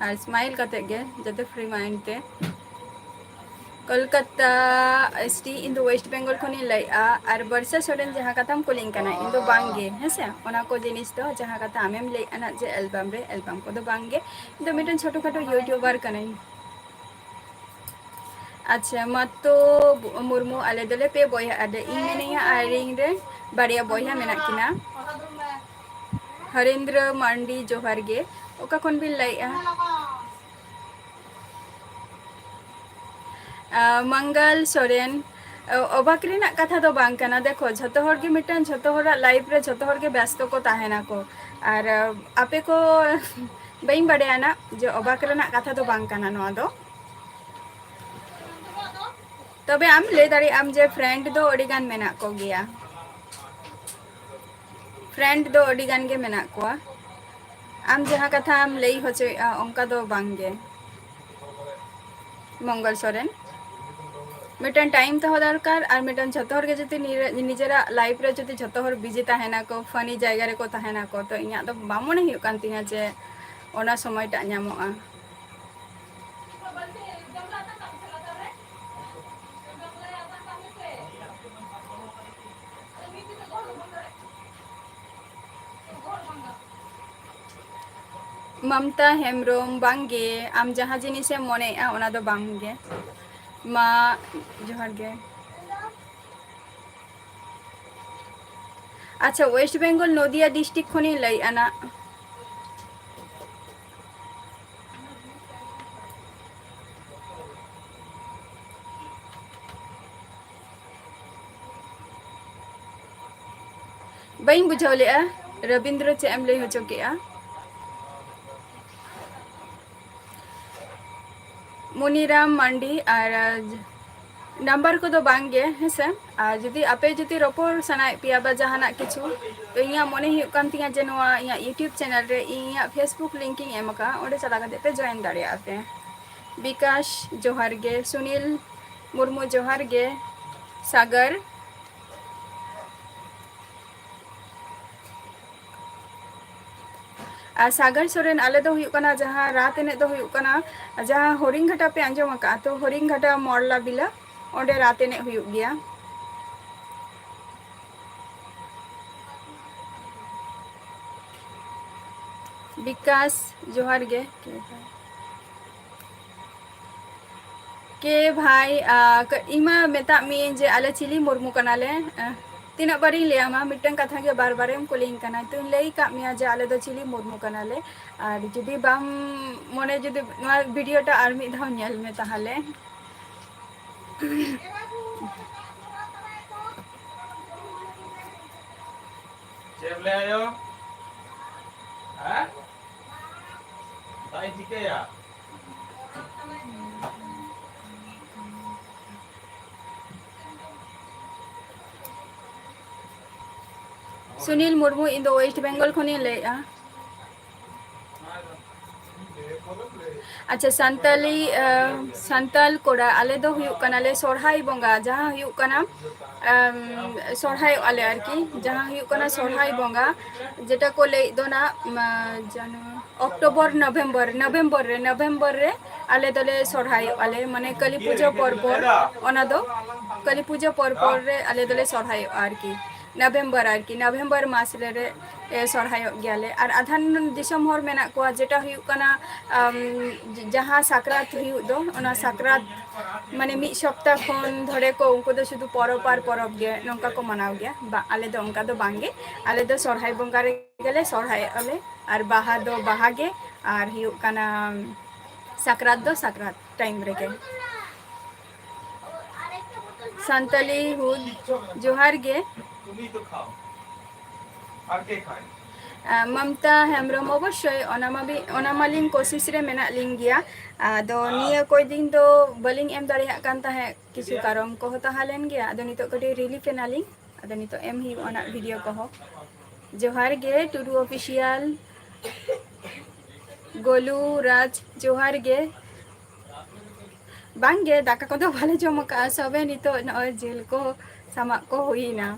ᱟᱨ smile ᱠᱟᱛᱮ ᱜᱮ, ᱡᱟᱛᱮ free mind ᱛᱮ᱾ ᱠᱳᱞᱠᱟᱛᱟ ᱮᱥ ᱴᱤ, ᱤᱧ ᱫᱚ ᱳᱭᱮᱥᱴ ᱵᱮᱝᱜᱚᱞ ᱠᱷᱚᱱᱤᱧ ᱞᱟᱹᱭᱮᱜᱼᱟ᱾ ᱟᱨ ᱵᱚᱨᱥᱟ ᱥᱚᱨᱮᱱ, ᱡᱟᱦᱟᱸ ᱠᱟᱛᱷᱟᱢ ᱠᱩᱞᱤᱧ ᱠᱟᱱᱟ, ᱤᱧ ᱫᱚ ᱵᱟᱝᱜᱮ, ᱦᱮᱸ ᱥᱮ? ᱚᱱᱟ ᱠᱚ ᱡᱤᱱᱤᱥ ᱫᱚ, ᱡᱟᱦᱟᱸ ᱠᱟᱛᱷᱟ ᱟᱢᱮᱢ ᱞᱟᱹᱭᱮᱜᱼᱟ ᱱᱟᱜ ᱡᱮ ᱮᱞᱵᱟᱢ ᱨᱮ, ᱮᱞᱵᱟᱢ ᱠᱚᱫᱚ ᱵᱟᱝᱜᱮ᱾ ᱤᱧ ᱫᱚ ᱢᱤᱫᱴᱮᱱ ᱪᱷᱳᱴᱳ ᱠᱷᱟᱴᱳ ᱤᱭᱩᱴᱩᱵᱟᱨ ᱠᱟᱹᱱᱟᱹᱧ᱾ ᱟᱪᱪᱷᱟ, ᱢᱟᱛᱚ ᱢᱩᱨᱢᱩ, ᱟᱞᱮ ᱫᱚᱞᱮ ᱯᱮ ᱵᱚᱭᱦᱟ᱾ ᱟᱫᱚ ᱤᱧ ᱢᱤᱱᱟᱹᱧᱟ ᱟᱨ ᱤᱧ ᱨᱮ ᱵᱟᱨᱭᱟ ᱵᱚᱭᱦᱟ ᱢᱮᱱᱟᱜ ᱠᱤᱱᱟ᱾ ᱦᱚᱨᱮᱱᱫᱨᱚ ᱢᱟᱱᱰᱤ, ᱡᱚᱦᱟᱨ ᱜᱮ᱾ ᱚᱠᱟ ᱠᱷᱚᱱ ᱵᱤᱱ ᱞᱟᱹᱭᱮᱜᱼᱟ? ᱟᱸ, ᱢᱟᱝᱜᱟᱞ ᱥᱚᱨᱮᱱ, ᱚ-, ᱚᱵᱟᱠ ᱨᱮᱱᱟᱜ ᱠᱟᱛᱷᱟ ᱫᱚ ᱵᱟᱝ ᱠᱟᱱᱟ᱾ ᱫᱮᱠᱷᱚ, ᱡᱷᱚᱛᱚ ᱦᱚᱲ ᱜᱮ ᱢᱤᱫᱴᱟᱝ, ᱡᱷᱚᱛᱚ ᱦᱚᱲᱟᱜ life ᱨᱮ ᱡᱷᱚᱛᱚ ᱦᱚᱲ ᱜᱮ ᱵᱮᱥᱛᱚ ᱠᱚ ᱛᱟᱦᱮᱱᱟᱠᱚ᱾ ᱟᱨ, ᱟᱸ, ᱟᱯᱮ ᱠᱚ, ᱵᱟᱹᱧ ᱵᱟᱰᱟᱭᱟ ᱱᱟᱜ ᱡᱮ ᱚᱵᱟᱠ ᱨᱮᱱᱟᱜ ᱠᱟᱛᱷᱟ ᱫᱚ ᱵᱟᱝ ᱠᱟᱱᱟ ᱱᱚᱣᱟ ᱫᱚ᱾ ᱛᱚᱵᱮ ᱟᱢ ᱞᱟᱹᱭ ᱫᱟᱲᱮᱭᱟᱜ ᱟᱢ ᱡᱮ friend ᱫᱚ ᱟᱹᱰᱤ ᱜᱟᱱ ᱢᱮᱱᱟᱜ ᱠᱚᱜᱮᱭᱟ᱾ Friend ᱫᱚ ᱟᱹᱰᱤ ᱜᱟᱱ ᱜᱮ ᱢᱮᱱᱟᱜ ᱠᱚᱣᱟ᱾ ᱟᱢ ᱡᱟᱦᱟᱸ ᱠᱟᱛᱷᱟᱢ ᱞᱟᱹᱭ ᱦᱚᱪᱚᱭᱮᱫᱼᱟ, ᱚᱱᱠᱟ ᱫᱚ ᱵᱟᱝ ᱜᱮ, ᱢᱚᱝᱜᱚᱞ ᱥᱚᱨᱮᱱ᱾ ᱢᱤᱫᱴᱟᱝ time ᱫᱚᱦᱚ ᱫᱚᱨᱠᱟᱨ, ᱟᱨ ᱢᱤᱫᱴᱟᱝ ᱡᱷᱚᱛᱚ ᱦᱚᱲ ᱜᱮ ᱡᱩᱫᱤ ᱱᱤᱡᱮ-, ᱱᱤᱡᱮᱨᱟᱜ life ᱨᱮ ᱡᱩᱫᱤ ᱡᱷᱚᱛᱚ ᱦᱚᱲ busy ᱛᱟᱦᱮᱱᱟᱠᱚ, funny ᱡᱟᱭᱜᱟ ᱨᱮᱠᱚ ᱛᱟᱦᱮᱱᱟᱠᱚ, ᱛᱚ ᱤᱧᱟᱹᱜ ᱫᱚ ᱵᱟᱝ ᱢᱚᱱᱮ ᱦᱩᱭᱩᱜ ᱠᱟᱱ ᱛᱤᱧᱟᱹ ᱡᱮ ᱚᱱᱟ ᱥᱚᱢᱚᱭᱴᱟᱜ ᱧᱟᱢᱚᱜᱼᱟ᱾ ᱢᱚᱢᱛᱟ ᱦᱮᱢᱵᱨᱚᱢ, ᱵᱟᱝᱜᱮ, ᱟᱢ ᱡᱟᱦᱟᱸ ᱡᱤᱱᱤᱥᱮᱢ ᱢᱚᱱᱮᱭᱮᱜᱼᱟ, ᱚᱱᱟ ᱫᱚ ᱵᱟᱝᱜᱮ᱾ ᱢᱟ, ᱡᱚᱦᱟᱨ ᱜᱮ᱾ ᱟᱪᱪᱷᱟ, West Bengal, ᱱᱚᱫᱤᱭᱟ district ᱠᱷᱚᱱᱤᱧ ᱞᱟᱹᱭᱮᱜᱼᱟ ᱱᱟᱜ᱾ ᱵᱟᱹᱧ ᱵᱩᱡᱷᱟᱹᱣ ᱞᱮᱜᱼᱟ, ᱨᱚᱵᱤᱱᱫᱨᱚ, ᱪᱮᱫ ᱮᱢ ᱞᱟᱹᱭ ᱦᱚᱪᱚ ᱠᱮᱜᱼᱟ? ᱢᱩᱱᱤᱨᱟᱢ ᱢᱟᱱᱰᱤ, ᱟᱨ number ᱠᱚᱫᱚ ᱵᱟᱝ ᱜᱮ, ᱦᱮᱸ ᱥᱮ? ᱟᱨ ᱡᱩᱫᱤ ᱟᱯᱮ ᱡᱩᱫᱤ ᱨᱚᱯᱚᱲ ᱥᱟᱱᱟᱭᱮᱫ ᱯᱮᱭᱟ ᱵᱟ ᱡᱟᱦᱟᱱᱟᱜ ᱠᱤᱪᱷᱩ, ᱛᱚ ᱤᱧᱟᱹᱜ ᱢᱚᱱᱮ ᱦᱩᱭᱩᱜ ᱠᱟᱱ ᱛᱤᱧᱟᱹ ᱡᱮ ᱱᱚᱣᱟ ᱤᱧᱟᱹᱜ YouTube channel ᱨᱮ ᱤᱧ ᱤᱧᱟᱹᱜ Facebook link ᱤᱧ ᱮᱢ ᱟᱠᱟᱫᱼᱟ, ᱚᱸᱰᱮ ᱪᱟᱞᱟᱣ ᱠᱟᱛᱮ ᱯᱮ join ᱫᱟᱲᱮᱭᱟᱜᱼᱟ ᱯᱮ᱾ ᱵᱤᱠᱟᱥ, ᱡᱚᱦᱟᱨ ᱜᱮ᱾ ᱥᱩᱱᱤᱞ ᱢᱩᱨᱢᱩ, ᱡᱚᱦᱟᱨ ᱜᱮ᱾ ᱥᱟᱜᱚᱨ, ᱟᱨ ᱥᱟᱜᱚᱨ ᱥᱚᱨᱮᱱ, ᱟᱞᱮ ᱫᱚ ᱦᱩᱭᱩᱜ ᱠᱟᱱᱟ, ᱡᱟᱦᱟᱸ ᱨᱟᱛ ᱮᱱᱮᱡ ᱫᱚ ᱦᱩᱭᱩᱜ ᱠᱟᱱᱟ, ᱡᱟᱦᱟᱸ ᱦᱚᱨᱤᱝᱜᱷᱟᱴᱟ ᱯᱮ ᱟᱸᱡᱚᱢ ᱟᱠᱟᱫᱼᱟ ᱛᱚ, ᱦᱚᱨᱤᱝᱜᱷᱟᱴᱟ ᱢᱚᱨᱞᱟ ᱵᱤᱞᱟ, ᱚᱸᱰᱮ ᱨᱟᱛ ᱮᱱᱮᱡ ᱦᱩᱭᱩᱜ ᱜᱮᱭᱟ᱾ ᱵᱤᱠᱟᱥ, ᱡᱚᱦᱟᱨ ᱜᱮ᱾ ᱮ ᱵᱷᱟᱭ, ᱟ, ᱠᱟᱹ-, ᱤᱧ ᱢᱟ ᱢᱮᱛᱟᱜ ᱢᱤᱭᱟᱹᱧ ᱡᱮ ᱟᱞᱮ ᱪᱤᱞᱤ ᱢᱩᱨᱢᱩ ᱠᱟᱱᱟᱞᱮ᱾ ᱟ, ᱛᱤᱱᱟᱹᱜ ᱵᱟᱨᱤᱧ ᱞᱟᱹᱭᱟᱢᱟ, ᱢᱤᱫᱴᱟᱝ ᱠᱟᱛᱷᱟ ᱜᱮ ᱵᱟᱨ ᱵᱟᱨᱮᱢ ᱠᱩᱞᱤᱧ ᱠᱟᱱᱟ᱾ ᱛᱚᱧ ᱞᱟᱹᱭ ᱠᱟᱜ ᱢᱮᱭᱟ ᱡᱮ ᱟᱞᱮ ᱫᱚ ᱪᱤᱞᱤ ᱢᱩᱨᱢᱩ ᱠᱟᱱᱟᱞᱮ᱾ ᱟᱨ ᱡᱩᱫᱤ ᱵᱟᱢ ᱢᱚᱱᱮ, ᱡᱩᱫᱤ ᱱᱚᱣᱟ video ᱴᱟ ᱟᱨ ᱢᱤᱫ ᱫᱷᱟᱣ ᱧᱮᱞ ᱢᱮ ᱛᱟᱦᱞᱮ᱾ ᱪᱮᱫ ᱮᱢ ᱞᱟᱹᱭᱟ ᱭᱳ? ᱦᱮᱸ? ᱵᱟᱭ ᱪᱤᱠᱟᱹᱭᱟ᱾ ᱥᱩᱱᱤᱞ ᱢᱩᱨᱢᱩ, ᱤᱧ ᱫᱚ West Bengal ᱠᱷᱚᱱᱤᱧ ᱞᱟᱹᱭᱮᱫᱼᱟ᱾ ᱟᱪᱪᱷᱟ, ᱥᱟᱱᱛᱟᱞᱤ, ᱟ, ᱥᱟᱱᱛᱟᱞ ᱠᱚᱲᱟ, ᱟᱞᱮ ᱫᱚ ᱦᱩᱭᱩᱜ ᱠᱟᱱᱟᱞᱮ ᱥᱚᱨᱦᱟᱭ ᱵᱚᱸᱜᱟ, ᱡᱟᱦᱟᱸ ᱦᱩᱭᱩᱜ ᱠᱟᱱᱟ, ᱟᱢ, ᱥᱚᱨᱦᱟᱭᱚᱜᱼᱟ ᱞᱮ ᱟᱨᱠᱤ, ᱡᱟᱦᱟᱸ ᱦᱩᱭᱩᱜ ᱠᱟᱱᱟ ᱥᱚᱨᱦᱟᱭ ᱵᱚᱸᱜᱟ, ᱡᱮᱴᱟ ᱠᱚ ᱞᱟᱹᱭᱮᱫ ᱫᱚ ᱱᱟᱜ, ᱢᱟ, ᱡᱟᱱᱩ-, October, November, November ᱨᱮ, November ᱨᱮ ᱟᱞᱮ ᱫᱚᱞᱮ ᱥᱚᱨᱦᱟᱭᱚᱜᱼᱟ ᱞᱮ, ᱢᱟᱱᱮ ᱠᱟᱹᱞᱤ ᱯᱩᱡᱟᱹ ᱯᱚᱨ ᱯᱚᱨ, ᱚᱱᱟ ᱫᱚ ᱠᱟᱹᱞᱤ ᱯᱩᱡᱟᱹ ᱯᱚᱨ ᱯᱚᱨ ᱨᱮ ᱟᱞᱮ ᱫᱚᱞᱮ ᱥᱚᱨᱦᱟᱭᱚᱜᱼᱟ ᱟᱨᱠᱤ, November ᱟᱨᱠᱤ, November ᱢᱟᱥ ᱨᱮ, ᱨᱮ, ᱮ, ᱥᱚᱨᱦᱟᱭᱚᱜ ᱜᱮᱭᱟᱞᱮ᱾ ᱟᱨ ᱟᱫᱷᱟᱱ ᱫᱤᱥᱚᱢ ᱦᱚᱲ ᱢᱮᱱᱟᱜ ᱠᱚᱣᱟ, ᱡᱮᱴᱟ ᱦᱩᱭᱩᱜ ᱠᱟᱱᱟ, ᱟᱢ, ᱡᱟᱦᱟᱸ ᱥᱟᱠᱨᱟᱛ ᱦᱩᱭᱩᱜ ᱫᱚ, ᱚᱱᱟ ᱥᱟᱠᱨᱟᱛ ᱢᱟᱱᱮ ᱢᱤᱫ ᱥᱚᱯᱛᱟ ᱠᱷᱚᱱ ᱫᱷᱚᱨᱮ ᱠᱚ, ᱩᱱᱠᱩ ᱫᱚ ᱥᱩᱫᱷᱩ ᱯᱚᱨᱚᱵᱽ ᱟᱨ ᱯᱚᱨᱚᱵᱽ ᱜᱮ ᱱᱚᱝᱠᱟ ᱠᱚ ᱢᱟᱱᱟᱣ ᱜᱮᱭᱟ᱾ ᱵᱟ, ᱟᱞᱮ ᱫᱚ ᱚᱱᱠᱟ ᱫᱚ ᱵᱟᱝ ᱜᱮ, ᱟᱞᱮ ᱫᱚ ᱥᱚᱨᱦᱟᱭ ᱵᱚᱸᱜᱟ ᱨᱮᱜᱮ ᱞᱮ ᱥᱚᱨᱦᱟᱭᱚᱜᱼᱟ ᱞᱮ, ᱟᱨ ᱵᱟᱦᱟ ᱫᱚ ᱵᱟᱦᱟ ᱜᱮ, ᱟᱨ ᱦᱩᱭᱩᱜ ᱠᱟᱱᱟ ᱥᱟᱠᱨᱟᱛ ᱫᱚ ᱥᱟᱠᱨᱟᱛ time ᱨᱮᱜᱮ᱾ ᱥᱟᱱᱛᱟᱞᱤ ᱦᱩᱫ, ᱡᱚᱦᱟᱨ ᱜᱮ᱾ ᱟᱨ ᱠᱮ ᱠᱷᱟᱭ? ᱟᱸ, ᱢᱚᱢᱛᱟ ᱦᱮᱢᱵᱨᱚᱢ, ᱚᱵᱚᱥᱥᱳᱭ, ᱚᱱᱟ ᱢᱟᱵᱤ-, ᱚᱱᱟ ᱢᱟᱞᱤᱧ ᱠᱳᱥᱤᱥ ᱨᱮ ᱢᱮᱱᱟᱜ ᱞᱤᱧ ᱜᱮᱭᱟ᱾ ᱟᱫᱚ ᱱᱤᱭᱟᱹ ᱠᱚᱭ ᱫᱤᱱ ᱫᱚ ᱵᱟᱹᱞᱤᱧ ᱮᱢ ᱫᱟᱲᱮᱭᱟᱜ ᱠᱟᱱ ᱛᱟᱦᱮᱸᱫ, ᱠᱤᱪᱷᱩ ᱠᱟᱨᱚᱱ ᱠᱚᱦᱚᱸ ᱛᱟᱦᱮᱸ ᱞᱮᱱ ᱜᱮᱭᱟ᱾ ᱟᱫᱚ ᱱᱤᱛᱚᱜ ᱠᱟᱹᱴᱤᱡ relief ᱮᱱᱟᱞᱤᱧ, ᱟᱫᱚ ᱱᱤᱛᱚᱜ ᱮᱢ ᱦᱩᱭᱩᱜᱼᱟ ᱱᱟᱜ video ᱠᱚᱦᱚᱸ᱾ ᱡᱚᱦᱟᱨ ᱜᱮ ᱴᱩᱰᱩ official, ᱜᱳᱞᱩ ᱨᱟᱡᱽ, ᱡᱚᱦᱟᱨ ᱜᱮ᱾ ᱵᱟᱝ ᱜᱮ, ᱫᱟᱠᱟ ᱠᱚᱫᱚ ᱵᱟᱞᱮ ᱡᱚᱢ ᱟᱠᱟᱫᱼᱟ, ᱥᱚᱵᱮ ᱱᱤᱛᱚᱜ ᱱᱚᱜᱼᱚᱭ ᱡᱤᱞ ᱠᱚ ᱥᱟᱢᱟᱜ ᱠᱚ ᱦᱩᱭᱱᱟ᱾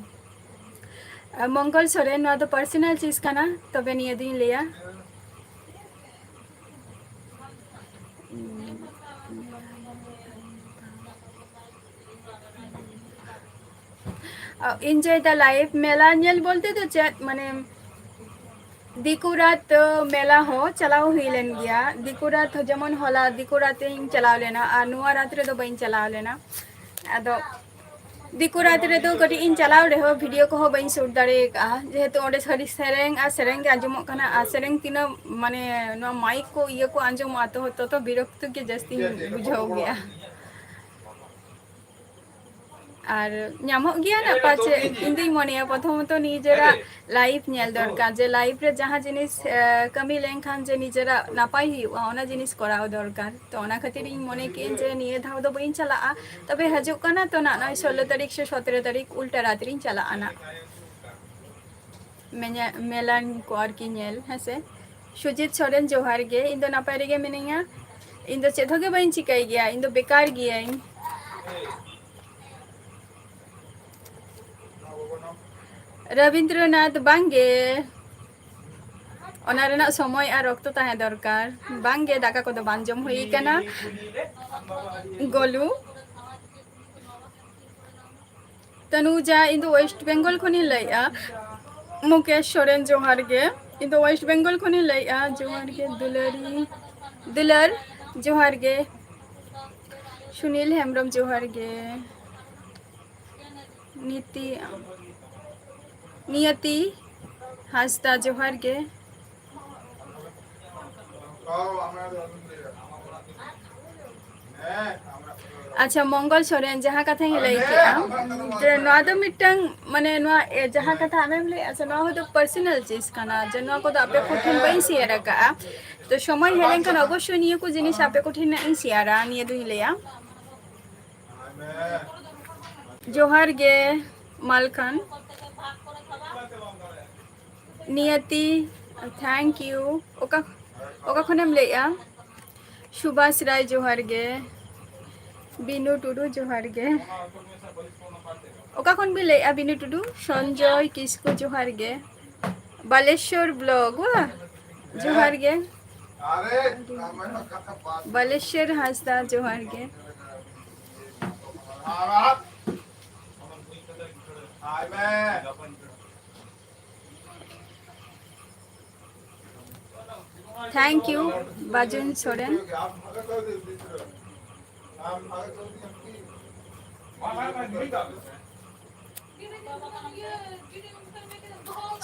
ᱟᱨ ᱢᱚᱝᱜᱚᱞ ᱥᱚᱨᱮᱱ, ᱱᱚᱣᱟ ᱫᱚ personal ᱪᱤᱡᱽ ᱠᱟᱱᱟ, ᱛᱚᱵᱮ ᱱᱤᱭᱟᱹ ᱫᱩᱧ ᱞᱟᱹᱭᱟ᱾ Enjoy the life, ᱢᱮᱞᱟ ᱧᱮᱞ ᱵᱚᱞᱛᱮ ᱫᱚ ᱪᱮᱫ, ᱢᱟᱱᱮ, ᱫᱤᱠᱩ ᱨᱟᱛ ᱢᱮᱞᱟ ᱦᱚᱸ ᱪᱟᱞᱟᱣ ᱦᱩᱭ ᱞᱮᱱ ᱜᱮᱭᱟ᱾ ᱫᱤᱠᱩ ᱨᱟᱛ ᱦᱚᱸ ᱡᱮᱢᱚᱱ ᱦᱚᱞᱟ ᱫᱤᱠᱩ ᱨᱟᱛ ᱤᱧ ᱪᱟᱞᱟᱣ ᱞᱮᱱᱟ, ᱟᱨ ᱱᱚᱣᱟ ᱨᱟᱛ ᱨᱮᱫᱚ ᱵᱟᱹᱧ ᱪᱟᱞᱟᱣ ᱞᱮᱱᱟ᱾ ᱟᱫᱚ ᱫᱤᱠᱩ ᱨᱟᱛ ᱨᱮᱫᱚ ᱠᱟᱹᱴᱤᱡ ᱤᱧ ᱪᱟᱞᱟᱣ ᱨᱮᱦᱚᱸ ᱵᱷᱤᱰᱤᱭᱳ ᱠᱚᱦᱚᱸ ᱵᱟᱹᱧ ᱥᱩᱴ ᱫᱟᱲᱮ ᱟᱠᱟᱫᱼᱟ, ᱡᱮᱦᱮᱛᱩ ᱚᱸᱰᱮ ᱥᱟᱹᱨᱤ ᱥᱮᱨᱮᱧ ᱟᱨ ᱥᱮᱨᱮᱧ ᱜᱮ ᱟᱸᱡᱚᱢᱚᱜ ᱠᱟᱱᱟ, ᱟᱨ ᱥᱮᱨᱮᱧ ᱛᱤᱱᱟᱹᱜ ᱢᱟᱱᱮ ᱱᱚᱣᱟ ᱢᱟᱭᱤᱠ ᱠᱚ ᱤᱭᱟᱹ ᱠᱚ ᱟᱸᱡᱚᱢᱚᱜᱼᱟ, ᱛᱚ ᱛᱚᱛᱚ ᱵᱤᱨᱚᱠᱛᱚ ᱜᱮ ᱡᱟᱹᱥᱛᱤᱧ ᱵᱩᱡᱷᱟᱹᱣ ᱜᱮᱭᱟ᱾ ᱟᱨ ᱧᱟᱢᱚᱜ ᱜᱮᱭᱟ ᱱᱟᱜ ᱯᱟᱪᱮ, ᱤᱧ ᱫᱩᱧ ᱢᱚᱱᱮᱭᱟ ᱯᱨᱚᱛᱷᱚᱢᱚᱛᱚ ᱱᱤᱡᱮᱨᱟᱜ ᱞᱟᱭᱤᱯᱷ ᱧᱮᱞ ᱫᱚᱨᱠᱟᱨ, ᱡᱮ ᱞᱟᱭᱤᱯᱷ ᱨᱮ ᱡᱟᱦᱟᱸ ᱡᱤᱱᱤᱥ ᱮ, ᱠᱟᱹᱢᱤ ᱞᱮᱱᱠᱷᱟᱱ ᱡᱮ ᱱᱤᱡᱮᱨᱟᱜ ᱱᱟᱯᱟᱭ ᱦᱩᱭᱩᱜᱼᱟ, ᱚᱱᱟ ᱡᱤᱱᱤᱥ ᱠᱚᱨᱟᱣ ᱫᱚᱨᱠᱟᱨ᱾ ᱛᱚ ᱚᱱᱟ ᱠᱷᱟᱹᱛᱤᱨ ᱤᱧ ᱢᱚᱱᱮ ᱠᱮᱜᱼᱟᱹᱧ ᱡᱮ ᱱᱤᱭᱟᱹ ᱫᱷᱟᱣ ᱫᱚ ᱵᱟᱹᱧ ᱪᱟᱞᱟᱜᱼᱟ᱾ ᱛᱚᱵᱮ ᱦᱤᱡᱩᱜ ᱠᱟᱱᱟ ᱛᱚ ᱱᱟᱜ ᱱᱚᱜᱼᱚᱭ ᱥᱳᱞᱞᱳ ᱛᱟᱹᱨᱤᱠᱷ ᱥᱮ ᱥᱚᱛᱨᱚ ᱛᱟᱹᱨᱤᱠᱷ ᱩᱞᱴᱟ ᱨᱟᱛ ᱨᱤᱧ ᱪᱟᱞᱟᱜᱼᱟ ᱱᱟᱜ᱾ ᱢᱮᱧᱟ-, ᱢᱮᱞᱟᱱ ᱠᱚ ᱟᱨᱠᱤ ᱧᱮᱞ, ᱦᱮᱸ ᱥᱮ᱾ ᱥᱩᱡᱤᱛ ᱥᱚᱨᱮᱱ, ᱡᱚᱦᱟᱨ ᱜᱮ᱾ ᱤᱧ ᱫᱚ ᱱᱟᱯᱟᱭ ᱨᱮᱜᱮ ᱢᱤᱱᱟᱹᱧᱟ᱾ ᱤᱧ ᱫᱚ ᱪᱮᱫ ᱦᱚᱸ ᱜᱮ ᱵᱟᱹᱧ ᱪᱤᱠᱟᱹᱭ ᱜᱮᱭᱟ, ᱤᱧ ᱫᱚ ᱵᱮᱠᱟᱨ ᱜᱤᱭᱟᱹᱧ᱾ ᱨᱚᱵᱤᱱᱫᱨᱚᱱᱟᱛᱷ, ᱵᱟᱝᱜᱮ, ᱚᱱᱟ ᱨᱮᱱᱟᱜ ᱥᱚᱢᱚᱭ ᱟᱨ ᱚᱠᱛᱚ ᱛᱟᱦᱮᱸ ᱫᱚᱨᱠᱟᱨ᱾ ᱵᱟᱝᱜᱮ, ᱫᱟᱠᱟ ᱠᱚᱫᱚ ᱵᱟᱝ ᱡᱚᱢ ᱦᱩᱭ ᱠᱟᱱᱟ᱾ ᱜᱚᱞᱩ᱾ ᱛᱟᱱᱩᱡᱟ, ᱤᱧ ᱫᱚ ᱳᱭᱮᱥᱴ ᱵᱮᱝᱜᱚᱞ ᱠᱷᱚᱱᱤᱧ ᱞᱟᱹᱭᱮᱫᱼᱟ᱾ ᱢᱩᱠᱮᱥ ᱥᱚᱨᱮᱱ, ᱡᱚᱦᱟᱨ ᱜᱮ᱾ ᱤᱧ ᱫᱚ ᱳᱭᱮᱥᱴ ᱵᱮᱝᱜᱚᱞ ᱠᱷᱚᱱᱤᱧ ᱞᱟᱹᱭᱮᱫᱼᱟ᱾ ᱡᱚᱦᱟᱨ ᱜᱮ ᱫᱩᱞᱟᱹᱲᱤ, ᱫᱩᱞᱟᱹᱲ, ᱡᱚᱦᱟᱨ ᱜᱮ᱾ ᱥᱩᱱᱤᱞ ᱦᱮᱢᱵᱨᱚᱢ, ᱡᱚᱦᱟᱨ ᱜᱮ᱾ ᱱᱤᱛᱤ, ᱱᱤᱭᱟᱹᱛᱤ ᱦᱟᱸᱥᱫᱟ, ᱡᱚᱦᱟᱨ ᱜᱮ᱾ ᱟᱪᱪᱷᱟ, ᱢᱚᱝᱜᱚᱞ ᱥᱚᱨᱮᱱ, ᱡᱟᱦᱟᱸ ᱠᱟᱛᱷᱟᱧ ᱞᱟᱹᱭ ᱠᱮᱜᱼᱟ, ᱡᱮ ᱱᱚᱣᱟ ᱫᱚ ᱢᱤᱫᱴᱟᱝ, ᱢᱟᱱᱮ, ᱱᱚᱣᱟ, ᱮ, ᱡᱟᱦᱟᱸ ᱠᱟᱛᱷᱟ ᱟᱢᱮᱢ ᱞᱟᱹᱭᱮᱜᱼᱟ ᱥᱮ, ᱱᱚᱣᱟ ᱦᱚᱭᱛᱳ ᱯᱟᱨᱥᱚᱱᱟᱞ ᱪᱤᱡᱽ ᱠᱟᱱᱟ, ᱡᱮ ᱱᱚᱣᱟ ᱠᱚᱫᱚ ᱟᱯᱮ ᱠᱚᱴᱷᱮᱱ ᱵᱟᱹᱧ ᱥᱮᱭᱟᱨ ᱟᱠᱟᱜᱼᱟ᱾ ᱛᱚ, ᱥᱚᱢᱚᱭ ᱦᱮᱡ ᱞᱮᱱᱠᱷᱟᱱ ᱚᱵᱚᱥᱥᱳᱭ ᱱᱤᱭᱟᱹ ᱠᱚ ᱡᱤᱱᱤᱥ ᱟᱯᱮ ᱠᱚᱴᱷᱮᱱ ᱱᱟᱜ ᱤᱧ ᱥᱮᱭᱟᱨᱟ, ᱱᱤᱭᱟᱹ ᱫᱩᱧ ᱞᱟᱹᱭᱟ᱾ ᱡᱚᱦᱟᱨ ᱜᱮ, ᱢᱟᱞᱠᱷᱟᱱ᱾ ᱱᱤᱭᱟᱹᱛᱤ, thank you᱾ ᱚᱠᱟ, ᱚᱠᱟ ᱠᱷᱚᱱᱮᱢ ᱞᱟᱹᱭᱮᱜᱼᱟ? ᱥᱩᱵᱷᱟᱥ ᱨᱟᱭ, ᱡᱚᱦᱟᱨ ᱜᱮ᱾ ᱵᱤᱱᱩ ᱴᱩᱰᱩ, ᱡᱚᱦᱟᱨ ᱜᱮ᱾ ᱚᱠᱟ ᱠᱷᱚᱱ ᱵᱤᱱ ᱞᱟᱹᱭᱮᱜᱼᱟ, ᱵᱤᱱᱩ ᱴᱩᱰᱩ? ᱥᱚᱧᱡᱚᱭ ᱠᱤᱥᱠᱩ, ᱡᱚᱦᱟᱨ ᱜᱮ᱾ ᱵᱟᱞᱮᱥᱚᱨ ᱵᱞᱚᱜ, ᱵᱟ? ᱡᱚᱦᱟᱨ ᱜᱮ᱾ ᱵᱟᱞᱮᱥᱚᱨ ᱦᱟᱸᱥᱫᱟ, ᱡᱚᱦᱟᱨ ᱜᱮ᱾ ᱟᱭ ᱢᱮ᱾ Thank you, ᱵᱟᱡᱩᱱ Soren.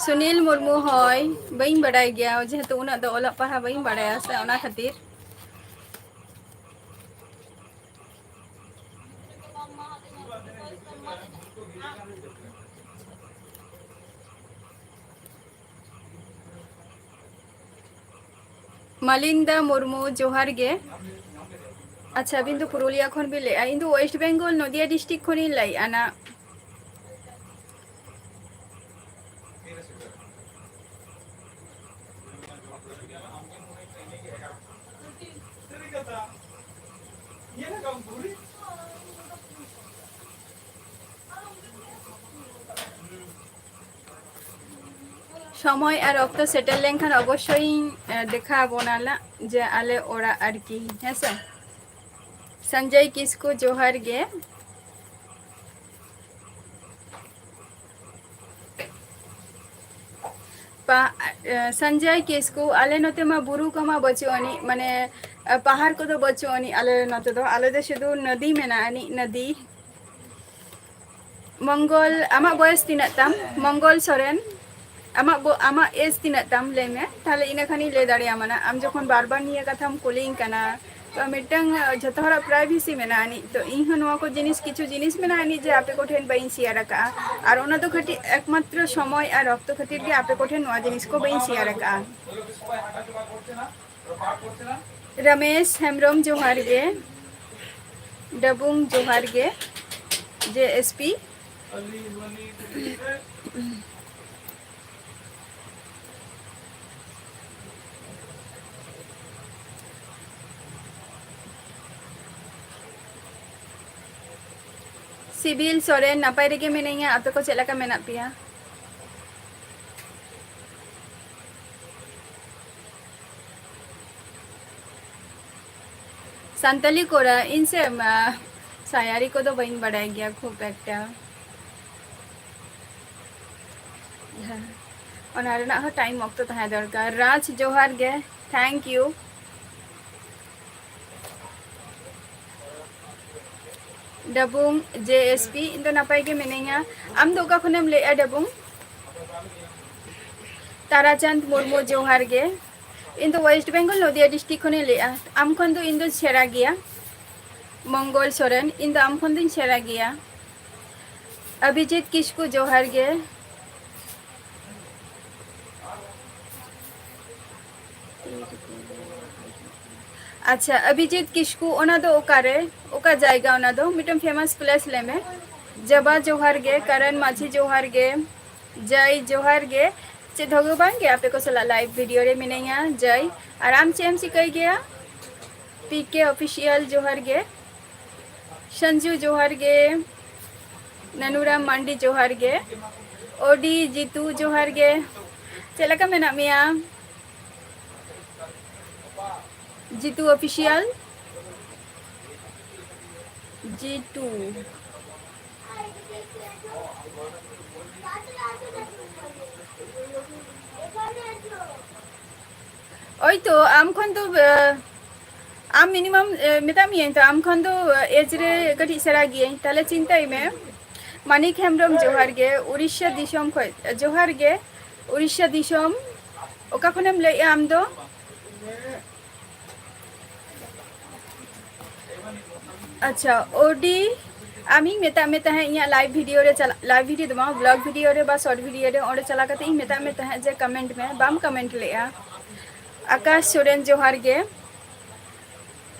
ᱥᱩᱱᱤᱞ ᱢᱩᱨᱢᱩ, ᱦᱳᱭ, ᱵᱟᱹᱧ ᱵᱟᱰᱟᱭ ᱜᱮᱭᱟ, ᱡᱮᱦᱮᱛᱩ ᱩᱱᱟᱹᱜ ᱫᱚ ᱚᱞᱚᱜ ᱯᱟᱲᱦᱟᱜ ᱵᱟᱹᱧ ᱵᱟᱰᱟᱭᱟ ᱥᱮ, ᱚᱱᱟ ᱠᱷᱟᱹᱛᱤᱨ᱾ ᱢᱟᱞᱤᱱᱫᱟ ᱢᱩᱨᱢᱩ, ᱡᱚᱦᱟᱨ ᱜᱮ᱾ ᱟᱪᱪᱷᱟ, ᱟᱹᱵᱤᱱ ᱫᱚ ᱯᱩᱨᱩᱞᱤᱭᱟ ᱠᱷᱚᱱ ᱵᱤᱱ ᱞᱟᱹᱭᱮᱫᱼᱟ, ᱤᱧ ᱫᱚ West Bengal, ᱱᱚᱫᱤᱭᱟ district ᱠᱷᱚᱱᱤᱧ ᱞᱟᱹᱭᱮᱫᱼᱟ ᱱᱟ᱾ ᱥᱚᱢᱚᱭ ᱟᱨ ᱚᱠᱛᱚ ᱥᱮᱴᱮᱨ ᱞᱮᱱᱠᱷᱟᱱ ᱚᱵᱚᱥᱥᱳᱭ ᱤᱧ, ᱮ, ᱫᱮᱠᱷᱟᱣ ᱟᱵᱚᱱᱟ ᱞᱟᱜ, ᱡᱮ ᱟᱞᱮ ᱚᱲᱟᱜ ᱟᱨᱠᱤ, ᱦᱮᱸᱥᱮ᱾ ᱥᱚᱧᱡᱚᱭ ᱠᱤᱥᱠᱩ, ᱡᱚᱦᱟᱨ ᱜᱮ᱾ ᱯᱟ-, ᱮ, ᱥᱚᱧᱡᱚᱭ ᱠᱤᱥᱠᱩ, ᱟᱞᱮ ᱱᱚᱛᱮ ᱢᱟ ᱵᱩᱨᱩ ᱠᱚᱢᱟ ᱵᱟᱹᱪᱩᱜ ᱟᱹᱱᱤᱡ, ᱢᱟᱱᱮ, ᱮ, ᱯᱟᱦᱟᱲ ᱠᱚᱫᱚ ᱵᱟᱹᱪᱩᱜ ᱟᱹᱱᱤᱡ ᱟᱞᱮ ᱱᱚᱛᱮ ᱫᱚ᱾ ᱟᱞᱮ ᱫᱚ ᱥᱩᱫᱷᱩ ᱱᱚᱫᱤ ᱢᱮᱱᱟᱜ ᱟᱹᱱᱤᱡ, ᱱᱚᱫᱤ᱾ ᱢᱚᱝᱜᱚᱞ, ᱟᱢᱟᱜ ᱵᱚᱭᱮᱥ ᱛᱤᱱᱟᱹᱜ ᱛᱟᱢ? ᱢᱚᱝᱜᱚᱞ ᱥᱚᱨᱮᱱ, ᱟᱢᱟᱜ ᱵᱚ-, ᱟᱢᱟᱜ age ᱛᱤᱱᱟᱹᱜ ᱛᱟᱢ? ᱞᱟᱹᱭ ᱢᱮ, ᱛᱟᱦᱞᱮ ᱤᱱᱟᱹ ᱠᱷᱟᱱᱤᱧ ᱞᱟᱹᱭ ᱫᱟᱲᱮᱭᱟᱢᱟ ᱱᱟ᱾ ᱟᱢ ᱡᱚᱠᱷᱚᱱ ᱵᱟᱨ ᱵᱟᱨ ᱱᱤᱭᱟᱹ ᱠᱟᱛᱷᱟᱢ ᱠᱩᱞᱤᱧ ᱠᱟᱱᱟ, ᱛᱚ ᱢᱤᱫᱴᱟᱝ, ᱟᱸ, ᱡᱷᱚᱛᱚ ᱦᱚᱲᱟᱜ privacy ᱢᱮᱱᱟᱜᱼᱟ ᱟᱹᱱᱤᱡ᱾ ᱛᱚ ᱤᱧ ᱦᱚᱸ ᱱᱚᱣᱟ ᱠᱚ ᱡᱤᱱᱤᱥ, ᱠᱤᱪᱷᱩ ᱡᱤᱱᱤᱥ ᱢᱮᱱᱟᱜᱼᱟ ᱟᱹᱱᱤᱡ ᱡᱮ ᱟᱯᱮ ᱠᱚᱴᱷᱮᱱ ᱵᱟᱹᱧ share ᱟᱠᱟᱫᱼᱟ, ᱟᱨ ᱚᱱᱟ ᱫᱚ ᱠᱟᱹᱴᱤᱡ ᱮᱠᱢᱟᱛᱨᱚ ᱥᱚᱢᱚᱭ ᱟᱨ ᱚᱠᱛᱚ ᱠᱷᱟᱹᱛᱤᱨ ᱜᱮ ᱟᱯᱮ ᱠᱚᱴᱷᱮᱱ ᱱᱚᱣᱟ ᱡᱤᱱᱤᱥ ᱠᱚ ᱵᱟᱹᱧ share ᱟᱠᱟᱫᱼᱟ᱾ ᱨᱚᱢᱮᱥ ᱦᱮᱢᱵᱨᱚᱢ, ᱡᱚᱦᱟᱨ ᱜᱮ᱾ ᱰᱟᱵᱩᱝ, ᱡᱚᱦᱟᱨ ᱜᱮ᱾ J S P᱾ ᱥᱤᱵᱤᱞ ᱥᱚᱨᱮᱱ, ᱱᱟᱯᱟᱭ ᱨᱮᱜᱮ ᱢᱤᱱᱟᱹᱧᱟ, ᱟᱯᱮ ᱠᱚ ᱪᱮᱫ ᱞᱮᱠᱟ ᱢᱮᱱᱟᱜ ᱯᱮᱭᱟ? ᱥᱟᱱᱛᱟᱞᱤ ᱠᱚᱨᱟ, ᱤᱧ ᱥᱮ, ᱢᱟ, ᱥᱟᱭᱟᱨᱤ ᱠᱚᱫᱚ ᱵᱟᱹᱧ ᱵᱟᱰᱟᱭ ᱜᱮᱭᱟ ᱠᱷᱩᱵ ᱮᱠᱴᱟ᱾ ᱦᱮᱸ, ᱚᱱᱟ ᱨᱮᱱᱟᱜ ᱦᱚᱸ time ᱚᱠᱛᱚ ᱛᱟᱦᱮᱸ ᱫᱚᱨᱠᱟᱨ᱾ ᱨᱟᱡᱽ, ᱡᱚᱦᱟᱨ ᱜᱮ᱾ Thank you. ᱰᱟᱵᱩᱝ ᱡᱮ ᱮᱥ ᱯᱤ, ᱤᱧ ᱫᱚ ᱱᱟᱯᱟᱭ ᱜᱮ ᱢᱤᱱᱟᱹᱧᱟ᱾ ᱟᱢ ᱫᱚ ᱚᱠᱟ ᱠᱷᱚᱱᱮᱢ ᱞᱟᱹᱭᱮᱜᱼᱟ ᱰᱟᱵᱩᱝ? ᱛᱟᱨᱟᱪᱟᱸᱫᱽ ᱢᱩᱨᱢᱩ, ᱡᱚᱦᱟᱨ ᱜᱮ᱾ ᱤᱧ ᱫᱚ West Bengal, ᱱᱚᱫᱤᱭᱟ district ᱠᱷᱚᱱᱤᱧ ᱞᱟᱹᱭᱮᱜᱼᱟ᱾ ᱟᱢ ᱠᱷᱚᱱ ᱫᱚ ᱤᱧ ᱫᱚᱧ ᱥᱮᱬᱟ ᱜᱮᱭᱟ᱾ ᱢᱚᱝᱜᱚᱞ ᱥᱚᱨᱮᱱ, ᱤᱧ ᱫᱚ ᱟᱢ ᱠᱷᱚᱱ ᱫᱚᱧ ᱥᱮᱬᱟ ᱜᱮᱭᱟ᱾ ᱚᱵᱷᱤᱡᱤᱛ ᱠᱤᱥᱠᱩ, ᱡᱚᱦᱟᱨ ᱜᱮ᱾ ᱟᱪᱪᱷᱟ, ᱚᱵᱷᱤᱡᱤᱛ ᱠᱤᱥᱠᱩ, ᱚᱱᱟ ᱫᱚ ᱚᱠᱟᱨᱮ, ᱚᱠᱟ ᱡᱟᱭᱜᱟ ᱚᱱᱟ ᱫᱚ? ᱢᱤᱫᱴᱟᱝ famous place ᱞᱟᱹᱭ ᱢᱮ᱾ ᱡᱟᱵᱟ, ᱡᱚᱦᱟᱨ ᱜᱮ᱾ ᱠᱟᱨᱟᱱ ᱢᱟᱹᱡᱷᱤ, ᱡᱚᱦᱟᱨ ᱜᱮ᱾ ᱡᱟᱭ, ᱡᱚᱦᱟᱨ ᱜᱮ᱾ ᱪᱮᱫ ᱦᱚᱸ ᱵᱟᱝ ᱜᱮ, ᱟᱯᱮ ᱠᱚ ᱥᱟᱞᱟᱜ live video ᱨᱮ ᱢᱤᱱᱟᱹᱧᱟ᱾ ᱡᱟᱭ, ᱟᱨ ᱟᱢ ᱪᱮᱫ ᱮᱢ ᱪᱤᱠᱟᱹᱭ ᱜᱮᱭᱟ? ᱯᱤ ᱠᱮ Official, ᱡᱚᱦᱟᱨ ᱜᱮ᱾ ᱥᱟᱱᱡᱩ, ᱡᱚᱦᱟᱨ ᱜᱮ᱾ ᱱᱟᱱᱩᱨᱟᱢ ᱢᱟᱱᱰᱤ, ᱡᱚᱦᱟᱨ ᱜᱮ᱾ ᱳᱰᱤ ᱡᱤᱛᱩ, ᱡᱚᱦᱟᱨ ᱜᱮ᱾ ᱪᱮᱫ ᱞᱮᱠᱟ ᱢᱮᱱᱟᱜ ᱢᱮᱭᱟ? ᱡᱤᱛᱩ Official, ᱡᱤᱛᱩ᱾ ᱳᱭ ᱛᱚ, ᱟᱢ ᱠᱷᱚᱱ ᱫᱚ, ᱟᱢ minimum, ᱢᱮᱛᱟᱜ ᱢᱤᱭᱟᱹᱧ ᱛᱚ, ᱟᱢ ᱠᱷᱚᱱ ᱫᱚ age ᱨᱮ ᱠᱟᱹᱴᱤᱡ ᱥᱮᱬᱟ ᱜᱤᱭᱟᱹᱧ, ᱛᱟᱦᱞᱮ ᱪᱤᱱᱛᱟᱹᱭ ᱢᱮ᱾ ᱢᱟᱱᱤᱠ ᱦᱮᱢᱵᱨᱚᱢ, ᱡᱚᱦᱟᱨ ᱜᱮ, ᱩᱲᱤᱥᱥᱟ ᱫᱤᱥᱚᱢ ᱠᱷᱚᱱ᱾ ᱡᱚᱦᱟᱨ ᱜᱮ, ᱩᱲᱤᱥᱥᱟ ᱫᱤᱥᱚᱢ᱾ ᱚᱠᱟ ᱠᱷᱚᱱᱮᱢ ᱞᱟᱹᱭᱮᱜᱼᱟ ᱟᱢ ᱫᱚ? ᱟᱪᱪᱷᱟ, ᱳᱰᱤ, ᱟᱢᱤᱧ ᱢᱮᱛᱟᱜ ᱢᱮ ᱛᱟᱦᱮᱸᱫ ᱤᱧᱟᱹᱜ live video ᱨᱮ ᱪᱟᱞᱟᱜ, live video ᱫᱚ ᱵᱟᱝ, vlog video ᱨᱮ ᱵᱟ short video ᱨᱮ, ᱚᱸᱰᱮ ᱪᱟᱞᱟᱣ ᱠᱟᱛᱮ ᱤᱧ ᱢᱮᱛᱟᱜ ᱢᱮ ᱛᱟᱦᱮᱸᱫ ᱡᱮ comment ᱢᱮ, ᱵᱟᱢ comment ᱞᱮᱜᱼᱟ᱾ ᱟᱠᱟᱥ ᱥᱚᱨᱮᱱ, ᱡᱚᱦᱟᱨ ᱜᱮ᱾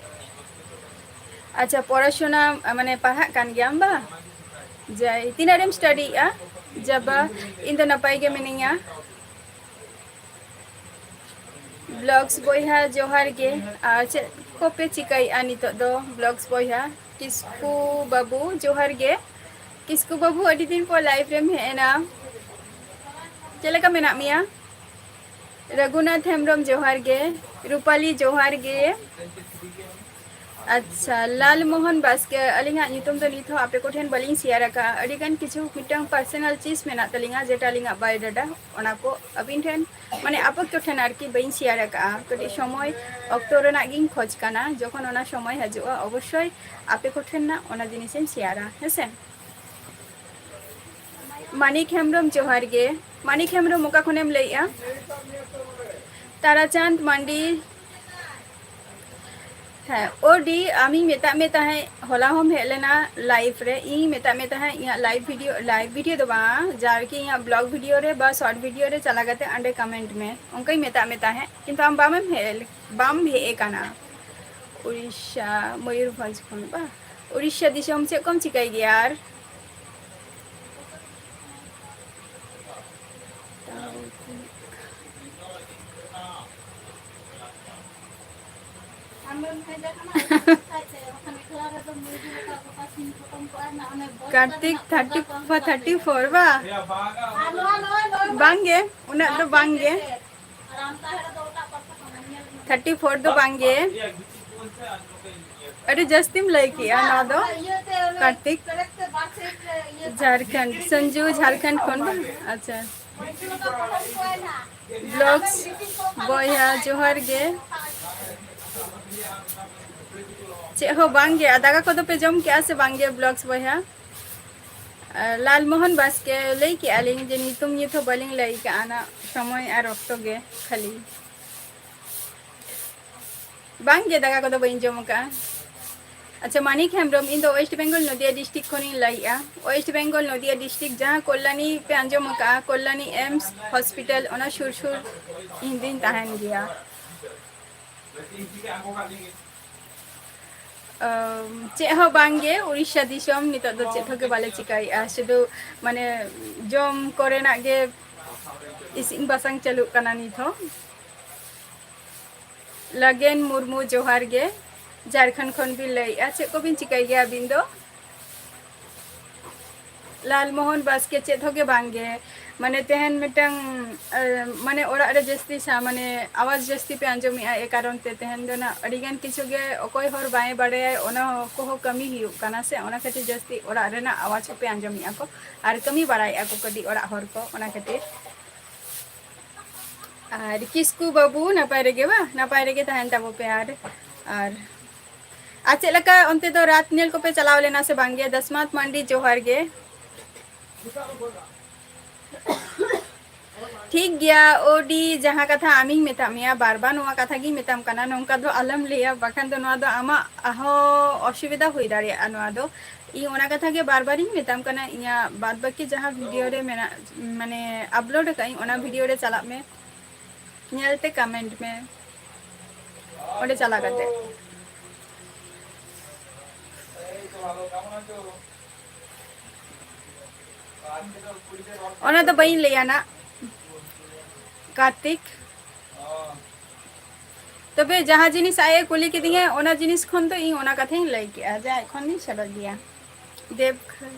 ᱟᱪᱪᱷᱟ, ᱯᱚᱲᱟᱥᱩᱱᱟ, ᱢᱟᱱᱮ, ᱯᱟᱲᱦᱟᱜ ᱠᱟᱱ ᱜᱮᱭᱟᱢ ᱵᱟ? ᱡᱟᱭ, ᱛᱤᱱᱟᱹᱜ ᱨᱮᱢ studyᱭᱮᱜᱼᱟ? ᱡᱟᱵᱟ, ᱤᱧ ᱫᱚ ᱱᱟᱯᱟᱭ ᱜᱮ ᱢᱤᱱᱟᱹᱧᱟ᱾ Vlogs ᱵᱚᱭᱦᱟ, ᱡᱚᱦᱟᱨ ᱜᱮ᱾ ᱟᱨ ᱪᱮᱫ ᱠᱚᱯᱮ ᱪᱤᱠᱟᱹᱭᱮᱜᱼᱟ ᱱᱤᱛᱚᱜ ᱫᱚ, Vlogs ᱵᱚᱭᱦᱟ? ᱠᱤᱥᱠᱩ ᱵᱟᱹᱵᱩ, ᱡᱚᱦᱟᱨ ᱜᱮ᱾ ᱠᱤᱥᱠᱩ ᱵᱟᱹᱵᱩ, ᱟᱹᱰᱤ ᱫᱤᱱ ᱯᱚᱨ live ᱨᱮᱢ ᱦᱮᱡ ᱮᱱᱟ᱾ ᱪᱮᱫ ᱞᱮᱠᱟ ᱢᱮᱱᱟᱜ ᱢᱮᱭᱟ? ᱨᱟᱹᱜᱷᱩᱱᱟᱛᱷ ᱦᱮᱢᱵᱨᱚᱢ, ᱡᱚᱦᱟᱨ ᱜᱮ᱾ ᱨᱩᱯᱟᱞᱤ, ᱡᱚᱦᱟᱨ ᱜᱮ᱾ ᱟᱪᱪᱷᱟ, ᱞᱟᱞ ᱢᱳᱦᱚᱱ ᱵᱟᱥᱠᱮ, ᱟᱹᱞᱤᱧᱟᱜ ᱧᱩᱛᱩᱢ ᱫᱚ ᱱᱤᱛ ᱦᱚᱸ ᱟᱯᱮ ᱠᱚᱴᱷᱮᱱ ᱵᱟᱹᱞᱤᱧ ᱥᱮᱭᱟᱨ ᱟᱠᱟᱫᱼᱟ᱾ ᱟᱹᱰᱤ ᱜᱟᱱ ᱠᱤᱪᱷᱩ ᱢᱤᱫᱴᱟᱝ ᱯᱟᱨᱥᱚᱱᱟᱞ ᱪᱤᱡᱽ ᱢᱮᱱᱟᱜ ᱛᱟᱹᱞᱤᱧᱟ, ᱡᱮᱴᱟ ᱟᱹᱞᱤᱧᱟᱜ ᱵᱟᱭᱳᱰᱟᱴᱟ, ᱚᱱᱟ ᱠᱚ ᱟᱹᱵᱤᱱ ᱴᱷᱮᱱ, ᱢᱟᱱᱮ ᱟᱯᱮ ᱠᱚᱴᱷᱮᱱ ᱟᱨᱠᱤ ᱵᱟᱹᱧ ᱥᱮᱭᱟᱨ ᱟᱠᱟᱫᱼᱟ᱾ ᱠᱟᱹᱴᱤᱡ ᱥᱚᱢᱚᱭ ᱚᱠᱛᱚ ᱨᱮᱱᱟᱜ ᱜᱤᱧ ᱠᱷᱚᱡᱽ ᱠᱟᱱᱟ, ᱡᱚᱠᱷᱚᱱ ᱚᱱᱟ ᱥᱚᱢᱚᱭ ᱦᱤᱡᱩᱜᱼᱟ ᱚᱵᱚᱥᱥᱳᱭ ᱟᱯᱮ ᱠᱚᱴᱷᱮᱱ ᱱᱟᱜ ᱚᱱᱟ ᱡᱤᱱᱤᱥᱤᱧ ᱥᱮᱭᱟᱨᱟ, ᱦᱮᱸᱥᱮ? ᱢᱟᱱᱤᱠ ᱦᱮᱢᱵᱨᱚᱢ, ᱡᱚᱦᱟᱨ ᱜᱮ᱾ ᱢᱟᱱᱤᱠ ᱦᱮᱢᱵᱨᱚᱢ, ᱚᱠᱟ ᱠᱷᱚᱱᱮᱢ ᱞᱟᱹᱭᱮᱜᱼᱟ? ᱛᱟᱨᱟᱪᱟᱸᱫᱽ ᱢᱟᱱᱰᱤ᱾ ᱦᱮᱸ, ᱳ ᱰᱤ, ᱟᱢᱤᱧ ᱢᱮᱛᱟᱜ ᱢᱮ ᱛᱟᱦᱮᱸᱫ, ᱦᱚᱞᱟ ᱦᱚᱸᱢ ᱦᱮᱡ ᱞᱮᱱᱟ ᱞᱟᱭᱤᱵᱷ ᱨᱮ᱾ ᱤᱧ ᱢᱮᱛᱟᱜ ᱢᱮ ᱛᱟᱦᱮᱸᱫ, ᱤᱧᱟᱹᱜ ᱞᱟᱭᱤᱵᱷ ᱵᱷᱤᱰᱤᱭᱳ, ᱞᱟᱭᱤᱵᱷ ᱵᱷᱤᱰᱤᱭᱳ ᱫᱚ ᱵᱟᱝ, ᱡᱟᱨᱠᱤ ᱤᱧᱟᱹᱜ ᱵᱞᱚᱜ ᱵᱷᱤᱰᱤᱭᱳ ᱨᱮ ᱵᱟ ᱥᱚᱨᱴ ᱵᱷᱤᱰᱤᱭᱳ ᱨᱮ ᱪᱟᱞᱟᱣ ᱠᱟᱛᱮ ᱚᱸᱰᱮ ᱠᱚᱢᱮᱱᱴ ᱢᱮ, ᱚᱱᱠᱟᱧ ᱢᱮᱛᱟᱜ ᱢᱮ ᱛᱟᱦᱮᱸᱫ, ᱠᱤᱱᱛᱩ ᱟᱢ ᱵᱟᱢ ᱦᱮᱡ, ᱵᱟᱢ ᱦᱮᱡ ᱟᱠᱟᱱᱟ᱾ ᱩᱲᱤᱥᱥᱟ, ᱢᱚᱭᱩᱨᱵᱷᱚᱸᱡᱽ ᱠᱷᱚᱱ ᱵᱟ? ᱩᱲᱤᱥᱥᱟ ᱫᱤᱥᱚᱢ, ᱪᱮᱫ ᱠᱚᱢ ᱪᱤᱠᱟᱹᱭ ᱜᱮᱭᱟ ᱟᱨ? Kartik, thirty four, thirty four ᱵᱟ? ᱵᱟᱝᱜᱮ, ᱩᱱᱟᱹᱜ ᱫᱚ ᱵᱟᱝᱜᱮ᱾ ᱛᱷᱟᱨᱴᱤ ᱯᱷᱳᱨ ᱫᱚ ᱵᱟᱝᱜᱮ᱾ ᱟᱹᱰᱤ ᱡᱟᱹᱥᱛᱤᱢ ᱞᱟᱹᱭ ᱠᱮᱜᱼᱟ ᱱᱚᱣᱟ ᱫᱚ, ᱠᱟᱨᱛᱤᱠ᱾ ᱡᱷᱟᱲᱠᱷᱚᱸᱰ, ᱥᱚᱧᱡᱩ ᱡᱷᱟᱲᱠᱷᱚᱸᱰ ᱠᱷᱚᱱ ᱵᱟᱝ? ᱟᱪᱪᱷᱟ᱾ ᱵᱞᱚᱜᱥ ᱵᱚᱭᱦᱟ, ᱡᱚᱦᱟᱨ ᱜᱮ᱾ ᱪᱮᱫ ᱦᱚᱸ ᱵᱟᱝᱜᱮ᱾ ᱟᱨ ᱫᱟᱠᱟ ᱠᱚᱫᱚ ᱯᱮ ᱡᱚᱢ ᱠᱮᱜᱼᱟ ᱥᱮ ᱵᱟᱝᱜᱮ, ᱵᱞᱚᱜᱥ ᱵᱚᱭᱦᱟ? ᱟᱨ ᱞᱟᱞᱢᱳᱦᱚᱱ ᱵᱟᱥᱠᱮ, ᱞᱟᱹᱭ ᱠᱮᱜᱼᱟ ᱞᱤᱧ ᱡᱮ ᱧᱩᱛᱩᱢ ᱱᱤᱛ ᱦᱚᱸ ᱵᱟᱹᱞᱤᱧ ᱞᱟᱹᱭ ᱠᱟᱜᱼᱟ, ᱱᱟᱜ ᱥᱚᱢᱚᱭ ᱟᱨ ᱚᱠᱛᱚ ᱜᱮ ᱠᱷᱟᱹᱞᱤ᱾ ᱵᱟᱝᱜᱮ, ᱫᱟᱠᱟ ᱠᱚᱫᱚ ᱵᱟᱹᱧ ᱡᱚᱢ ᱟᱠᱟᱜᱼᱟ᱾ ᱟᱪᱪᱷᱟ, ᱢᱟᱱᱤᱠ ᱦᱮᱢᱵᱨᱚᱢ, ᱤᱧ ᱫᱚ ᱳᱭᱮᱥᱴ ᱵᱮᱝᱜᱚᱞ ᱱᱚᱫᱤᱭᱟ ᱰᱤᱥᱴᱨᱤᱠᱴ ᱠᱷᱚᱱᱤᱧ ᱞᱟᱹᱭᱮᱜᱼᱟ᱾ ᱳᱭᱮᱥᱴ ᱵᱮᱝᱜᱚᱞ ᱱᱚᱫᱤᱭᱟ ᱰᱤᱥᱴᱨᱤᱠᱴ, ᱡᱟᱦᱟᱸ ᱠᱚᱞᱞᱟᱱᱤ ᱯᱮ ᱟᱸᱡᱚᱢ ᱟᱠᱟᱜᱼᱟ, ᱠᱚᱞᱞᱟᱱᱤ ᱮᱢᱥ ᱦᱚᱥᱯᱤᱴᱟᱞ, ᱚᱱᱟ ᱥᱩᱨ ᱥᱩᱨ ᱤᱧ ᱫᱩᱧ ᱛᱟᱦᱮᱱ ᱜᱮᱭᱟ᱾ ᱟᱢ, ᱪᱮᱫ ᱦᱚᱸ ᱵᱟᱝ ᱜᱮ, ᱩᱲᱤᱥᱥᱟ ᱫᱤᱥᱚᱢ᱾ ᱱᱤᱛᱚᱜ ᱫᱚ ᱪᱮᱫ ᱦᱚᱸ ᱜᱮ ᱵᱟᱞᱮ ᱪᱤᱠᱟᱹᱭᱮᱜᱼᱟ, ᱥᱩᱫᱷᱩ ᱢᱟᱱᱮ ᱡᱚᱢ ᱠᱚᱨᱮᱱᱟᱜ ᱜᱮ ᱤᱥᱤᱱ ᱵᱟᱥᱟᱝ ᱪᱟᱹᱞᱩᱜ ᱠᱟᱱᱟ ᱱᱤᱛ ᱦᱚᱸ᱾ ᱞᱟᱜᱮᱱ ᱢᱩᱨᱢᱩ, ᱡᱚᱦᱟᱨ ᱜᱮ, ᱡᱷᱟᱲᱠᱷᱚᱸᱰ ᱠᱷᱚᱱ ᱵᱤᱱ ᱞᱟᱹᱭᱮᱜᱼᱟ᱾ ᱪᱮᱫ ᱠᱚᱵᱤᱱ ᱪᱤᱠᱟᱹᱭ ᱜᱮᱭᱟ ᱟᱹᱵᱤᱱ ᱫᱚ? ᱞᱟᱞᱢᱳᱦᱚᱱ ᱵᱟᱥᱠᱮ ᱪᱮᱫ ᱦᱚᱸ ᱜᱮ ᱵᱟᱝ ᱜᱮ᱾ ᱢᱟᱱᱮ ᱛᱮᱦᱮᱧ ᱢᱤᱫᱴᱟᱝ, ᱮ, ᱢᱟᱱᱮ ᱚᱲᱟᱜ ᱨᱮ ᱡᱟᱹᱥᱛᱤ ᱥᱟ-, ᱢᱟᱱᱮ ᱟᱣᱟᱡᱽ ᱡᱟᱹᱥᱛᱤ ᱯᱮ ᱟᱸᱡᱚᱢᱮᱜᱼᱟ, ᱮ ᱠᱟᱨᱚᱱ ᱛᱮ ᱛᱮᱦᱮᱧ ᱫᱚ ᱱᱟᱜ ᱟᱹᱰᱤ ᱜᱟᱱ ᱠᱤᱪᱷᱩ ᱜᱮ ᱚᱠᱚᱭ ᱦᱚᱲ ᱵᱟᱭ ᱵᱟᱲᱟᱭᱟ, ᱚᱱᱟ ᱠᱚᱦᱚᱸ ᱠᱟᱹᱢᱤ ᱦᱩᱭᱩᱜ ᱠᱟᱱᱟ ᱥᱮ, ᱚᱱᱟ ᱠᱷᱟᱹᱛᱤᱨ ᱡᱟᱹᱥᱛᱤ ᱚᱲᱟᱜ ᱨᱮᱱᱟᱜ ᱟᱣᱟᱡᱽ ᱦᱚᱸᱯᱮ ᱟᱸᱡᱚᱢᱮᱜᱼᱟ ᱠᱚ, ᱟᱨ ᱠᱟᱹᱢᱤ ᱵᱟᱲᱟᱭᱮᱜᱼᱟ ᱠᱚ ᱠᱟᱹᱴᱤᱡ ᱚᱲᱟᱜ ᱦᱚᱲ ᱠᱚ, ᱚᱱᱟ ᱠᱷᱟᱹᱛᱤᱨ᱾ ᱟᱨ ᱠᱤᱥᱠᱩ ᱵᱟᱹᱵᱩ ᱱᱟᱯᱟᱭ ᱨᱮᱜᱮ ᱵᱟ? ᱱᱟᱯᱟᱭ ᱨᱮᱜᱮ ᱛᱟᱦᱮᱱ ᱛᱟᱵᱚ ᱯᱮ᱾ ᱟᱨ, ᱟᱨ, ᱟᱨ ᱪᱮᱫ ᱞᱮᱠᱟ ᱚᱱᱛᱮ ᱫᱚ ᱨᱟᱛ ᱧᱮᱞ ᱠᱚᱯᱮ ᱪᱟᱞᱟᱣ ᱞᱮᱱᱟ ᱥᱮ ᱵᱟᱝ ᱜᱮ? ᱫᱚᱥᱢᱟᱛ ᱢᱟᱱᱰᱤ ᱡᱚᱦᱟᱨ ᱜᱮ᱾ ᱴᱷᱤᱠ ᱜᱮᱭᱟ, ᱳᱰᱤ, ᱡᱟᱦᱟᱸ ᱠᱟᱛᱷᱟ ᱟᱢᱤᱧ ᱢᱮᱛᱟᱜ ᱢᱮᱭᱟ, ᱵᱟᱨ ᱵᱟᱨ ᱱᱚᱣᱟ ᱠᱟᱛᱷᱟ ᱜᱤᱧ ᱢᱮᱛᱟᱢ ᱠᱟᱱᱟ, ᱱᱚᱝᱠᱟ ᱫᱚ ᱟᱞᱚᱢ ᱞᱟᱹᱭᱟ, ᱵᱟᱠᱷᱟᱱ ᱫᱚ ᱱᱚᱣᱟ ᱫᱚ ᱟᱢᱟᱜ ᱦᱚᱸ ᱚᱥᱩᱵᱤᱫᱷᱟ ᱦᱩᱭ ᱫᱟᱲᱮᱭᱟᱜᱼᱟ᱾ ᱱᱚᱣᱟ ᱫᱚ ᱤᱧ ᱚᱱᱟ ᱠᱟᱛᱷᱟ ᱜᱮ ᱵᱟᱨ ᱵᱟᱨᱤᱧ ᱢᱮᱛᱟᱢ ᱠᱟᱱᱟ, ᱤᱧᱟᱹᱜ ᱵᱟᱫ ᱵᱟᱹᱠᱤ ᱡᱟᱦᱟᱸ ᱵᱷᱤᱰᱤᱭᱳ ᱨᱮ ᱢᱮᱱᱟᱜ, ᱢᱟᱱᱮ ᱟᱯᱞᱳᱰ ᱟᱠᱟᱫ ᱟᱹᱧ, ᱚᱱᱟ ᱵᱷᱤᱰᱤᱭᱳ ᱨᱮ ᱪᱟᱞᱟᱜ ᱢᱮ, ᱧᱮᱞ ᱛᱮ ᱠᱚᱢᱮᱱᱴ ᱢᱮ ᱚᱸᱰᱮ ᱪᱟᱞᱟᱣ ᱠᱟᱛᱮ᱾ ᱚᱱᱟ ᱫᱚ ᱵᱟᱹᱧ ᱞᱟᱹᱭᱟ ᱱᱟᱜ, ᱠᱟᱨᱛᱤᱠ᱾ ᱛᱚᱵᱮ ᱡᱟᱦᱟᱸ ᱡᱤᱱᱤᱥ ᱟᱡ ᱮ ᱠᱩᱞᱤ ᱠᱤᱫᱤᱧᱟ, ᱚᱱᱟ ᱡᱤᱱᱤᱥ ᱠᱷᱚᱱ ᱫᱚ ᱤᱧ ᱚᱱᱟ ᱠᱟᱛᱷᱟᱧ ᱞᱟᱹᱭ ᱠᱮᱜᱼᱟ, ᱡᱟ ᱮᱠᱷᱚᱱ ᱫᱚᱧ ᱥᱮᱞᱮᱫ ᱜᱮᱭᱟ᱾ ᱫᱮᱵᱽᱜᱷᱚᱨ᱾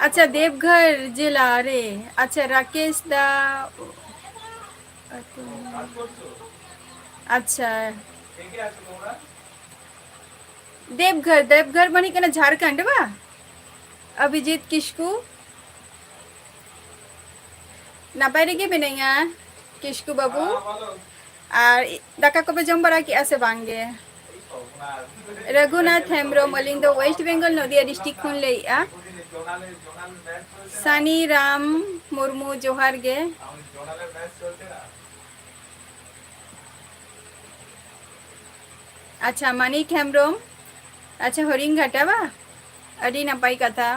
ᱟᱪᱪᱷᱟ, ᱫᱮᱵᱽᱜᱷᱚᱨ ᱡᱮᱞᱟ ᱨᱮ᱾ ᱟᱪᱪᱷᱟ, ᱨᱟᱠᱮᱥ ᱫᱟ᱾ ᱟᱪᱪᱷᱟ᱾ ᱫᱮᱵᱽᱜᱷᱚᱨ, ᱫᱮᱵᱽᱜᱷᱚᱨ ᱢᱟᱱᱮ ᱠᱟᱱᱟ ᱡᱷᱟᱲᱠᱷᱚᱸᱰ, ᱵᱟ? ᱚᱵᱷᱤᱡᱤᱛ ᱠᱤᱥᱠᱩ᱾ ᱱᱟᱯᱟᱭ ᱨᱮᱜᱮ ᱢᱤᱱᱟᱹᱧᱟ, ᱠᱤᱥᱠᱩ ᱵᱟᱹᱵᱩ᱾ ᱟᱨ ᱫᱟᱠᱟ ᱠᱚᱯᱮ ᱡᱚᱢ ᱵᱟᱲᱟ ᱠᱮᱜᱼᱟ ᱥᱮ ᱵᱟᱝ ᱜᱮ? ᱨᱟᱹᱜᱷᱩᱱᱟᱛᱷ ᱦᱮᱢᱵᱨᱚᱢ, ᱟᱹᱞᱤᱧ ᱫᱚ ᱳᱭᱮᱥᱴ ᱵᱮᱝᱜᱚᱞ ᱱᱚᱫᱤᱭᱟ ᱰᱤᱥᱴᱨᱤᱠᱴ ᱠᱷᱚᱱ ᱞᱟᱹᱭᱮᱜᱼᱟ᱾ ᱥᱟᱱᱤ ᱨᱟᱢ ᱢᱩᱨᱢᱩ, ᱡᱚᱦᱟᱨ ᱜᱮ᱾ ᱟᱪᱪᱷᱟ, ᱢᱟᱱᱤᱠ ᱦᱮᱢᱵᱨᱚᱢ, ᱟᱪᱪᱷᱟ, ᱦᱚᱨᱤᱝᱜᱷᱟᱴᱟ ᱵᱟ? ᱟᱹᱰᱤ ᱱᱟᱯᱟᱭ ᱠᱟᱛᱷᱟ᱾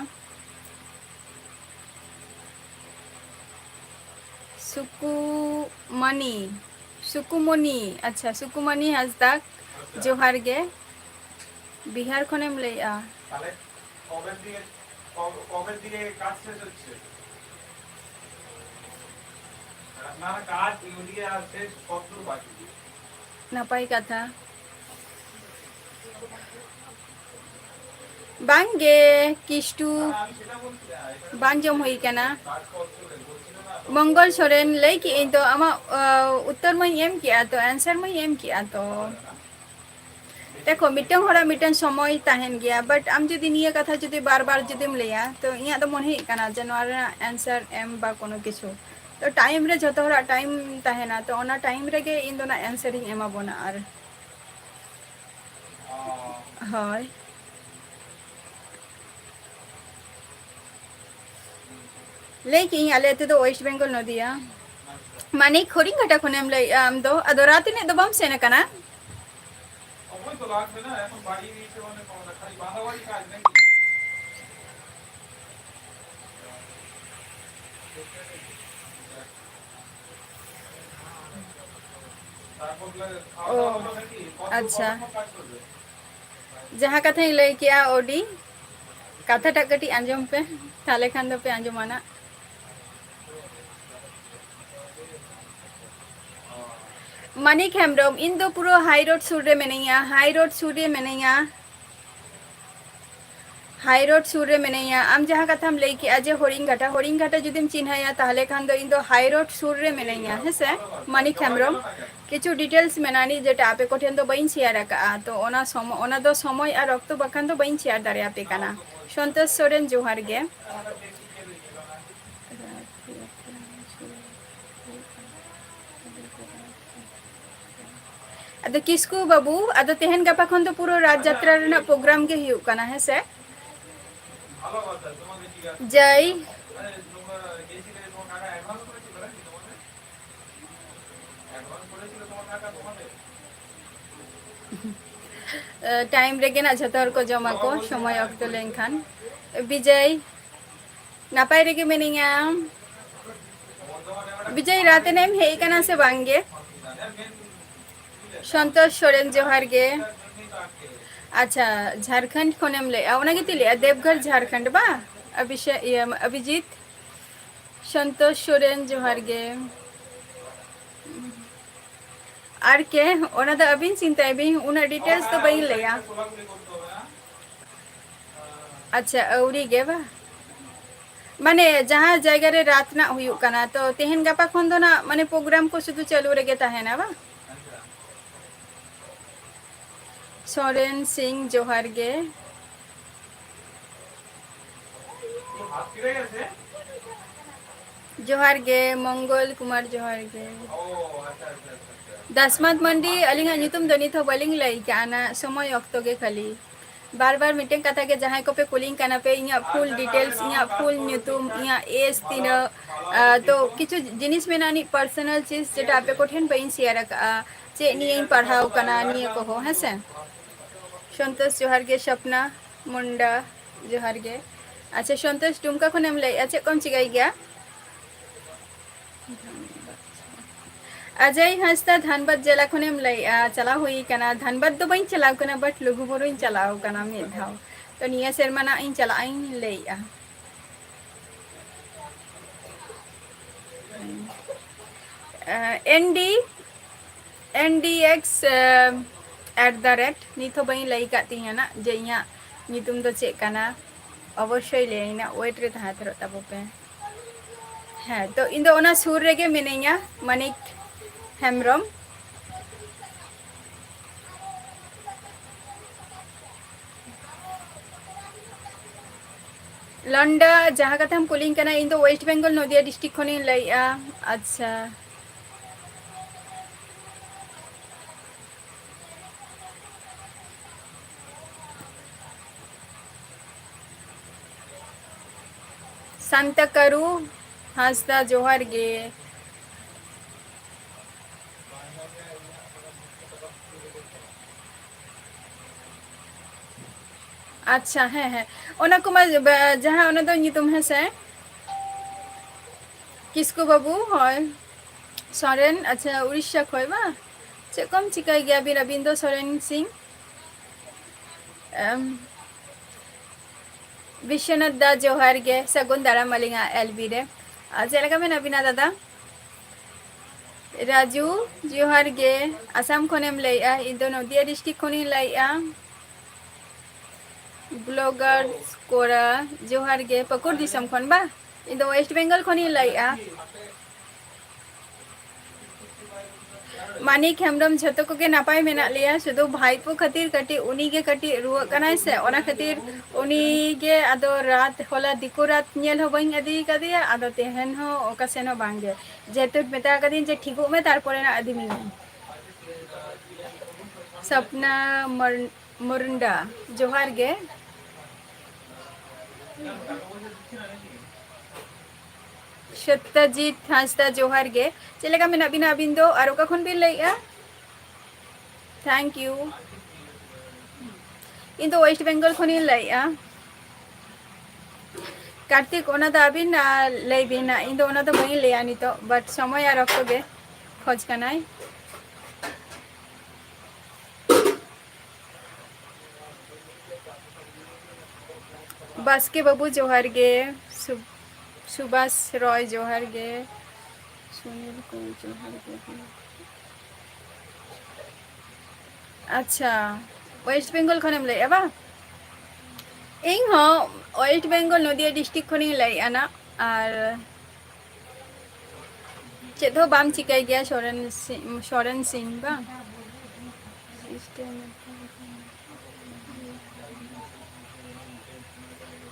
ᱥᱩᱠᱩᱢᱚᱱᱤ, ᱥᱩᱠᱩᱢᱚᱱᱤ, ᱟᱪᱪᱷᱟ, ᱥᱩᱠᱩᱢᱚᱱᱤ ᱦᱟᱸᱥᱫᱟ, ᱡᱚᱦᱟᱨ ᱜᱮ᱾ ᱵᱤᱦᱟᱨ ᱠᱷᱚᱱᱮᱢ ᱞᱟᱹᱭᱮᱜᱼᱟ? তাহলে কবের দিকে, কব-, কবের দিকে কাজ শেষ হচ্ছে? ᱱᱟᱯᱟᱭ ᱠᱟᱛᱷᱟ᱾ ᱵᱟᱝᱜᱮ, ᱠᱤᱥᱴᱩ ᱵᱟᱝ ᱡᱚᱢ ᱦᱩᱭ ᱠᱟᱱᱟ᱾ ᱢᱚᱝᱜᱚᱞ ᱥᱚᱨᱮᱱ, ᱞᱟᱹᱭ ᱠᱮᱜ ᱟᱹᱧ ᱛᱚ, ᱟᱢᱟᱜ, ᱟ, ᱩᱛᱛᱚᱨ ᱢᱟᱧ ᱮᱢ ᱠᱮᱜᱼᱟ ᱛᱚ, answer ᱢᱟᱧ ᱮᱢ ᱠᱮᱜᱼᱟ ᱛᱚ᱾ ᱫᱮᱠᱷᱚ, ᱢᱤᱫᱴᱟᱝ ᱦᱚᱲᱟᱜ ᱢᱤᱫᱴᱟᱝ ᱥᱚᱢᱚᱭ ᱛᱟᱦᱮᱱ ᱜᱮᱭᱟ, but ᱟᱢ ᱡᱩᱫᱤ ᱱᱤᱭᱟᱹ ᱠᱟᱛᱷᱟ ᱡᱩᱫᱤ ᱵᱟᱨ ᱵᱟᱨ ᱡᱩᱫᱤᱢ ᱞᱟᱹᱭᱟ, ᱛᱚ ᱤᱧᱟᱹᱜ ᱫᱚ ᱢᱚᱱᱮ ᱦᱩᱭᱩᱜ ᱠᱟᱱᱟ ᱡᱮ ᱱᱚᱣᱟ ᱨᱮᱱᱟᱜ answer ᱮᱢ ᱵᱟ ᱠᱳᱱᱳ ᱠᱤᱪᱷᱩ, ᱛᱚ time ᱨᱮ ᱡᱷᱚᱛᱚ ᱦᱚᱲᱟᱜ time ᱛᱟᱦᱮᱱᱟ, ᱛᱚ ᱚᱱᱟ time ᱨᱮᱜᱮ ᱤᱧ ᱫᱚ ᱚᱱᱟ answer ᱤᱧ ᱮᱢᱟ ᱵᱚᱱᱟ᱾ ᱟᱨ ᱦᱳᱭ᱾ ᱞᱟᱹᱭ ᱠᱮᱜ ᱟᱹᱧ, ᱟᱞᱮ ᱟᱹᱛᱩ ᱫᱚ West Bengal, ᱱᱚᱫᱤᱭᱟ᱾ ᱢᱟᱱᱤᱠ, ᱦᱚᱨᱤᱝᱜᱷᱟᱴᱟ ᱠᱷᱚᱱᱮᱢ ᱞᱟᱹᱭᱮᱜᱼᱟ ᱟᱢ ᱫᱚ? ᱟᱫᱚ ᱨᱟᱛ ᱮᱱᱮᱡ ᱫᱚ ᱵᱟᱢ ᱥᱮᱱ ᱟᱠᱟᱱᱟ? ᱚ, ᱟᱪᱪᱷᱟ᱾ ᱡᱟᱦᱟᱸ ᱠᱟᱛᱷᱟᱧ ᱞᱟᱹᱭ ᱠᱮᱜᱼᱟ, ᱚᱰᱤ, ᱠᱟᱛᱷᱟᱴᱟᱜ ᱠᱟᱹᱴᱤᱡ ᱟᱸᱡᱚᱢ ᱯᱮ, ᱛᱟᱦᱞᱮ ᱠᱷᱟᱱ ᱫᱚᱯᱮ ᱟᱸᱡᱚᱢᱟ ᱱᱟᱜ᱾ ᱢᱟᱱᱤᱠ ᱦᱮᱢᱵᱨᱚᱢ, ᱤᱧ ᱫᱚ ᱯᱩᱨᱟᱹ high road ᱥᱩᱨ ᱨᱮ ᱢᱤᱱᱟᱹᱧᱟ, high road ᱥᱩᱨ ᱨᱮ ᱢᱤᱱᱟᱹᱧᱟ, high road ᱥᱩᱨ ᱨᱮ ᱢᱤᱱᱟᱹᱧᱟ᱾ ᱟᱢ ᱡᱟᱦᱟᱸ ᱠᱟᱛᱷᱟᱢ ᱞᱟᱹᱭ ᱠᱮᱜᱼᱟ ᱡᱮ ᱦᱚᱨᱤᱝᱜᱷᱟᱴᱟ, ᱦᱚᱨᱤᱝᱜᱷᱟᱴᱟ ᱡᱩᱫᱤᱢ ᱪᱤᱱᱦᱟᱹᱭᱟ, ᱛᱟᱦᱞᱮ ᱠᱷᱟᱱ ᱫᱚ ᱤᱧ ᱫᱚ high road ᱥᱩᱨ ᱨᱮ ᱢᱤᱱᱟᱹᱧᱟ, ᱦᱮᱸ ᱥᱮ, ᱢᱟᱱᱤᱠ ᱦᱮᱢᱵᱨᱚᱢ᱾ ᱠᱤᱪᱷᱩ details ᱢᱮᱱᱟᱜᱼᱟ ᱱᱤᱡ, ᱡᱮᱴᱟ ᱟᱯᱮ ᱠᱚᱴᱷᱮᱱ ᱫᱚ ᱵᱟᱹᱧ share ᱟᱠᱟᱜᱼᱟ, ᱛᱚ ᱚᱱᱟ ᱥᱚᱢᱚ-, ᱚᱱᱟ ᱫᱚ ᱥᱚᱢᱚᱭ ᱟᱨ ᱚᱠᱛᱚ ᱵᱟᱠᱷᱟᱱ ᱫᱚ ᱵᱟᱹᱧ share ᱫᱟᱲᱮᱭᱟᱯᱮ ᱠᱟᱱᱟ᱾ ᱥᱚᱱᱛᱳᱥ ᱥᱚᱨᱮᱱ, ᱡᱚᱦᱟᱨ ᱜᱮ᱾ ᱟᱫᱚ ᱠᱤᱥᱠᱩ ᱵᱟᱹᱵᱩ, ᱟᱫᱚ ᱛᱮᱦᱮᱧ ᱜᱟᱯᱟ ᱠᱷᱚᱱ ᱫᱚ ᱯᱩᱨᱟᱹ ᱨᱟᱛ ᱡᱟᱛᱨᱟ ᱨᱮᱱᱟᱜ program ᱜᱮ ᱦᱩᱭᱩᱜ ᱠᱟᱱᱟ, ᱦᱮᱸ ᱥᱮ? ᱡᱟᱭ᱾ ᱮ, time ᱨᱮᱜᱮ ᱱᱟᱜ ᱡᱷᱚᱛᱚ ᱦᱚᱲ ᱠᱚ ᱡᱚᱢᱟ ᱠᱚ, ᱥᱚᱢᱚᱭ ᱚᱠᱛᱚ ᱞᱮᱱᱠᱷᱟᱱ᱾ ᱵᱤᱡᱚᱭ, ᱱᱟᱯᱟᱭ ᱨᱮᱜᱮ ᱢᱤᱱᱟᱹᱧᱟ᱾ ᱵᱤᱡᱚᱭ, ᱨᱟᱛ ᱮᱱᱮᱡ ᱮᱢ ᱦᱮᱡ ᱟᱠᱟᱱᱟ ᱥᱮ ᱵᱟᱝ ᱜᱮ? ᱥᱚᱱᱛᱳᱥ ᱥᱚᱨᱮᱱ, ᱡᱚᱦᱟᱨ ᱜᱮ᱾ ᱟᱪᱪᱷᱟ, ᱡᱷᱟᱲᱠᱷᱚᱸᱰ ᱠᱷᱚᱱᱮᱢ ᱞᱟᱹᱭᱮᱜᱼᱟ, ᱚᱱᱟ ᱜᱮᱛᱚᱧ ᱞᱟᱹᱭᱮᱜᱼᱟ, ᱫᱮᱵᱽᱜᱷᱚᱨ, ᱡᱷᱟᱲᱠᱷᱚᱸᱰ ᱵᱟ? ᱚᱵᱷᱤᱥᱮ-, ᱤᱭᱟᱹ, ᱚᱵᱷᱤᱡᱤᱛ, ᱥᱚᱱᱛᱳᱥ ᱥᱚᱨᱮᱱ, ᱡᱚᱦᱟᱨ ᱜᱮ᱾ ᱟᱨ ᱠᱮ, ᱚᱱᱟ ᱫᱚ ᱟᱹᱵᱤᱱ ᱪᱤᱱᱛᱟᱹᱭ ᱵᱤᱱ, ᱩᱱᱟᱹᱜ details ᱫᱚ ᱵᱟᱹᱧ ᱞᱟᱹᱭᱟ᱾ ᱟᱪᱪᱷᱟ, ᱟᱹᱣᱨᱤ ᱜᱮ ᱵᱟ? ᱢᱟᱱᱮ ᱡᱟᱦᱟᱸ ᱡᱟᱭᱜᱟ ᱨᱮ ᱨᱟᱛ ᱨᱮᱱᱟᱜ ᱦᱩᱭᱩᱜ ᱠᱟᱱᱟ, ᱛᱚ ᱛᱮᱦᱮᱧ ᱜᱟᱯᱟ ᱠᱷᱚᱱ ᱫᱚ ᱱᱟᱜ ᱢᱟᱱᱮ program ᱠᱚ ᱥᱩᱫᱷᱩ ᱪᱟᱹᱞᱩ ᱨᱮᱜᱮ ᱛᱟᱦᱮᱱᱟ ᱵᱟ? ᱥᱚᱨᱮᱱ ᱥᱤᱝ, ᱡᱚᱦᱟᱨ ᱜᱮ᱾ ᱡᱚᱦᱟᱨ ᱜᱮ, ᱢᱚᱝᱜᱚᱞ ᱠᱩᱢᱟᱨ, ᱡᱚᱦᱟᱨ ᱜᱮ᱾ ᱫᱟᱥᱢᱟᱛ ᱢᱟᱱᱰᱤ, ᱟᱹᱞᱤᱧᱟᱜ ᱧᱩᱛᱩᱢ ᱫᱚ ᱱᱤᱛ ᱦᱚᱸ ᱵᱟᱹᱞᱤᱧ ᱞᱟᱹᱭ ᱠᱟᱜᱼᱟ, ᱚᱱᱟ ᱥᱚᱢᱚᱭ ᱚᱠᱛᱚ ᱜᱮ ᱠᱷᱟᱹᱞᱤ᱾ ᱵᱟᱨ ᱵᱟᱨ ᱢᱤᱫᱴᱮᱱ ᱠᱟᱛᱷᱟ ᱜᱮ, ᱡᱟᱦᱟᱸᱭ ᱠᱚᱯᱮ ᱠᱩᱞᱤᱧ ᱠᱟᱱᱟ ᱯᱮ, ᱤᱧᱟᱹᱜ full details, ᱤᱧᱟᱹᱜ full ᱧᱩᱛᱩᱢ, ᱤᱧᱟᱹᱜ age ᱛᱤᱱᱟᱹᱜ, ᱟᱨ ᱛᱚ ᱠᱤᱪᱷᱩ ᱡᱤᱱᱤᱥ ᱢᱮᱱᱟᱜᱼᱟ, ᱱᱤᱡ personal ᱪᱤᱡᱽ, ᱡᱮᱴᱟ ᱟᱯᱮ ᱠᱚᱴᱷᱮᱱ ᱵᱟᱹᱧ share ᱟᱠᱟᱜᱼᱟ, ᱪᱮᱫ ᱱᱤᱭᱮᱧ ᱯᱟᱲᱦᱟᱣ ᱠᱟᱱᱟ, ᱱᱤᱭᱟᱹ ᱠᱚᱦᱚᱸ, ᱦᱮᱸ ᱥᱮ? ᱥᱚᱱᱛᱳᱥ, ᱡᱚᱦᱟᱨ ᱜᱮ᱾ ᱥᱚᱯᱱᱟ ᱢᱩᱱᱰᱟ, ᱡᱚᱦᱟᱨ ᱜᱮ᱾ ᱟᱪᱪᱷᱟ, ᱥᱚᱱᱛᱳᱥ ᱰᱩᱢᱠᱟ ᱠᱷᱚᱱᱮᱢ ᱞᱟᱹᱭᱮᱜᱼᱟ, ᱪᱮᱫ ᱠᱚᱢ ᱪᱤᱠᱟᱹᱭ ᱜᱮᱭᱟ? ᱚᱡᱚᱭ ᱦᱟᱸᱥᱫᱟ, ᱫᱷᱟᱱᱵᱟᱫᱽ ᱡᱮᱞᱟ ᱠᱷᱚᱱᱮᱢ ᱞᱟᱹᱭᱮᱜᱼᱟ, ᱪᱟᱞᱟᱣ ᱦᱩᱭ ᱠᱟᱱᱟ᱾ ᱫᱷᱟᱱᱵᱟᱫᱽ ᱫᱚ ᱵᱟᱹᱧ ᱪᱟᱞᱟᱣ ᱠᱟᱱᱟ, but ᱞᱩᱜᱩᱵᱩᱨᱩᱧ ᱪᱟᱞᱟᱣ ᱠᱟᱱᱟ ᱢᱤᱫ ᱫᱷᱟᱣ᱾ ᱛᱚ ᱱᱤᱭᱟᱹ ᱥᱮᱨᱢᱟ ᱱᱟᱜ ᱤᱧ ᱪᱟᱞᱟᱜ ᱤᱧ ᱞᱟᱹᱭᱮᱜᱼᱟ᱾ ND, NDX at the rate, ᱱᱤᱛ ᱦᱚᱸ ᱵᱟᱹᱧ ᱞᱟᱹᱭ ᱠᱟᱫ ᱛᱤᱧᱟᱹ ᱱᱟᱜ ᱡᱮ ᱤᱧᱟᱹᱜ ᱧᱩᱛᱩᱢ ᱫᱚ ᱪᱮᱫ ᱠᱟᱱᱟ᱾ ᱚᱵᱚᱥᱥᱳᱭ ᱞᱟᱹᱭᱟᱹᱧ ᱱᱟᱜ, wait ᱨᱮ ᱛᱟᱦᱮᱸ ᱦᱟᱛᱟᱲᱚᱜ ᱛᱟᱵᱚ ᱯᱮ᱾ ᱦᱮᱸ, ᱛᱚ ᱤᱧ ᱫᱚ ᱚᱱᱟ ᱥᱩᱨ ᱨᱮᱜᱮ ᱢᱤᱱᱟᱹᱧᱟ, ᱢᱟᱱᱤᱠ ᱦᱮᱢᱵᱨᱚᱢ᱾ ᱞᱚᱱᱰᱟ, ᱡᱟᱦᱟᱸ ᱠᱟᱛᱷᱟᱢ ᱠᱩᱞᱤᱧ ᱠᱟᱱᱟ, ᱤᱧ ᱫᱚ West Bengal, ᱱᱚᱫᱤᱭᱟ district ᱠᱷᱚᱱᱤᱧ ᱞᱟᱹᱭᱮᱜᱼᱟ᱾ ᱟᱪᱪᱷᱟ᱾ ᱥᱟᱱᱛᱟ ᱠᱟᱹᱨᱩ ᱦᱟᱸᱥᱫᱟ, ᱡᱚᱦᱟᱨ ᱜᱮ᱾ ᱟᱪᱪᱷᱟ, ᱦᱮᱸ, ᱦᱮᱸ, ᱚᱱᱟ ᱠᱚᱢᱟ ᱵᱟ-, ᱡᱟᱦᱟᱸ ᱚᱱᱟ ᱫᱚ ᱧᱩᱛᱩᱢ, ᱦᱮᱸ ᱥᱮ? ᱠᱤᱥᱠᱩ ᱵᱟᱹᱵᱩ, ᱦᱳᱭ᱾ ᱥᱚᱨᱮᱱ, ᱟᱪᱪᱷᱟ, ᱩᱲᱤᱥᱥᱟ ᱠᱷᱚᱡ ᱵᱟ? ᱪᱮᱫ ᱠᱚᱢ ᱪᱤᱠᱟᱹᱭ ᱜᱮᱭᱟ ᱵᱤᱱ ᱟᱹᱵᱤᱱ ᱫᱚ, ᱥᱚᱨᱮᱱ ᱥᱤᱝ? ᱮᱢ, ᱵᱤᱥᱥᱚᱱᱟᱛᱷ ᱫᱟ, ᱡᱚᱦᱟᱨ ᱜᱮ, ᱥᱟᱹᱜᱩᱱ ᱫᱟᱨᱟᱢ ᱟᱹᱞᱤᱧᱟᱜ LB ᱨᱮ᱾ ᱟᱨ ᱪᱮᱫ ᱞᱮᱠᱟ ᱢᱮᱱᱟᱜ ᱵᱤᱱᱟ ᱫᱟᱫᱟ? ᱨᱟᱡᱩ, ᱡᱚᱦᱟᱨ ᱜᱮ᱾ ᱟᱥᱟᱢ ᱠᱷᱚᱱᱮᱢ ᱞᱟᱹᱭᱮᱜᱼᱟ? ᱤᱧ ᱫᱚ ᱱᱚᱫᱤᱭᱟ district ᱠᱷᱚᱱᱤᱧ ᱞᱟᱹᱭᱮᱜᱼᱟ᱾ Bloggers ᱠᱚᱲᱟ, ᱡᱚᱦᱟᱨ ᱜᱮ, ᱯᱟᱹᱠᱩᱲ ᱫᱤᱥᱚᱢ ᱠᱷᱚᱱ ᱵᱟ? ᱤᱧ ᱫᱚ West Bengal ᱠᱷᱚᱱᱤᱧ ᱞᱟᱹᱭᱮᱜᱼᱟ᱾ ᱢᱟᱱᱤᱠ ᱦᱮᱢᱵᱨᱚᱢ, ᱡᱷᱚᱛᱚ ᱠᱚᱜᱮ ᱱᱟᱯᱟᱭ ᱢᱮᱱᱟᱜ ᱞᱮᱭᱟ, ᱥᱩᱫᱷᱩ ᱵᱷᱟᱭᱯᱳ ᱠᱷᱟᱹᱛᱤᱨ ᱠᱟᱹᱴᱤᱡ, ᱩᱱᱤ ᱜᱮ ᱠᱟᱹᱴᱤᱡ ᱨᱩᱣᱟᱹᱜ ᱠᱟᱱᱟᱭ ᱥᱮ, ᱚᱱᱟ ᱠᱷᱟᱹᱛᱤᱨ ᱩᱱᱤ ᱜᱮ ᱟᱫᱚ ᱨᱟᱛ, ᱦᱚᱞᱟ ᱫᱤᱠᱩ ᱨᱟᱛ ᱧᱮᱞ ᱦᱚᱸ ᱵᱟᱹᱧ ᱤᱫᱤ ᱠᱟᱫᱮᱭᱟ, ᱟᱫᱚ ᱛᱮᱦᱮᱧ ᱦᱚᱸ ᱚᱠᱟ ᱥᱮᱱ ᱦᱚᱸ ᱵᱟᱝ ᱜᱮ᱾ ᱡᱮᱦᱮᱛᱩ ᱢᱮᱛᱟ ᱠᱟᱫᱤᱧ ᱡᱮ ᱴᱷᱤᱠᱚᱜ ᱢᱮ, ᱛᱟᱨᱯᱚᱨᱮ ᱱᱟᱜ ᱤᱫᱤ ᱢᱮᱭᱟᱹᱧ᱾ ᱥᱚᱯᱱᱟ ᱢᱚᱨ-, ᱢᱩᱨᱱᱰᱟ, ᱡᱚᱦᱟᱨ ᱜᱮ᱾ ᱥᱚᱛᱭᱚᱡᱤᱛ ᱦᱟᱸᱥᱫᱟ, ᱡᱚᱦᱟᱨ ᱜᱮ᱾ ᱪᱮᱫ ᱞᱮᱠᱟ ᱢᱮᱱᱟᱜ ᱵᱤᱱᱟ ᱟᱹᱵᱤᱱ ᱫᱚ? ᱟᱨ ᱚᱠᱟ ᱠᱷᱚᱱ ᱵᱤᱱ ᱞᱟᱹᱭᱮᱜᱼᱟ? Thank you. ᱤᱧ ᱫᱚ West Bengal ᱠᱷᱚᱱᱤᱧ ᱞᱟᱹᱭᱮᱜᱼᱟ᱾ ᱠᱟᱨᱛᱤᱠ, ᱚᱱᱟ ᱫᱚ ᱟᱹᱵᱤᱱ, ᱟᱨ ᱞᱟᱹᱭ ᱵᱤᱱ ᱱᱟᱜ, ᱤᱧ ᱫᱚ ᱚᱱᱟ ᱫᱚ ᱵᱟᱹᱧ ᱞᱟᱹᱭᱟ ᱱᱤᱛᱚᱜ, but ᱥᱚᱢᱚᱭ ᱟᱨ ᱚᱠᱛᱚ ᱜᱮ ᱠᱷᱚᱡᱽ ᱠᱟᱱᱟᱭ᱾ ᱵᱟᱥᱠᱮ ᱵᱟᱹᱵᱩ, ᱡᱚᱦᱟᱨ ᱜᱮ᱾ ᱥᱩ-, ᱥᱩᱵᱟᱥ ᱨᱚᱭ, ᱡᱚᱦᱟᱨ ᱜᱮ᱾ ᱥᱩᱱᱤᱞ ᱠᱚ, ᱡᱚᱦᱟᱨ ᱜᱮ᱾ ᱟᱪᱪᱷᱟ, West Bengal ᱠᱷᱚᱱᱮᱢ ᱞᱟᱹᱭᱮᱜᱼᱟ ᱵᱟᱝ? ᱤᱧ ᱦᱚᱸ West Bengal, ᱱᱚᱫᱤᱭᱟ district ᱠᱷᱚᱱᱤᱧ ᱞᱟᱹᱭᱮᱜᱼᱟ ᱱᱟᱜ᱾ ᱟᱨ ᱪᱮᱫ ᱦᱚᱸ ᱵᱟᱢ ᱪᱤᱠᱟᱹᱭ ᱜᱮᱭᱟ, ᱥᱚᱨᱮᱱ ᱥᱤ-, ᱥᱚᱨᱮᱱ ᱥᱤᱝ ᱵᱟᱝ?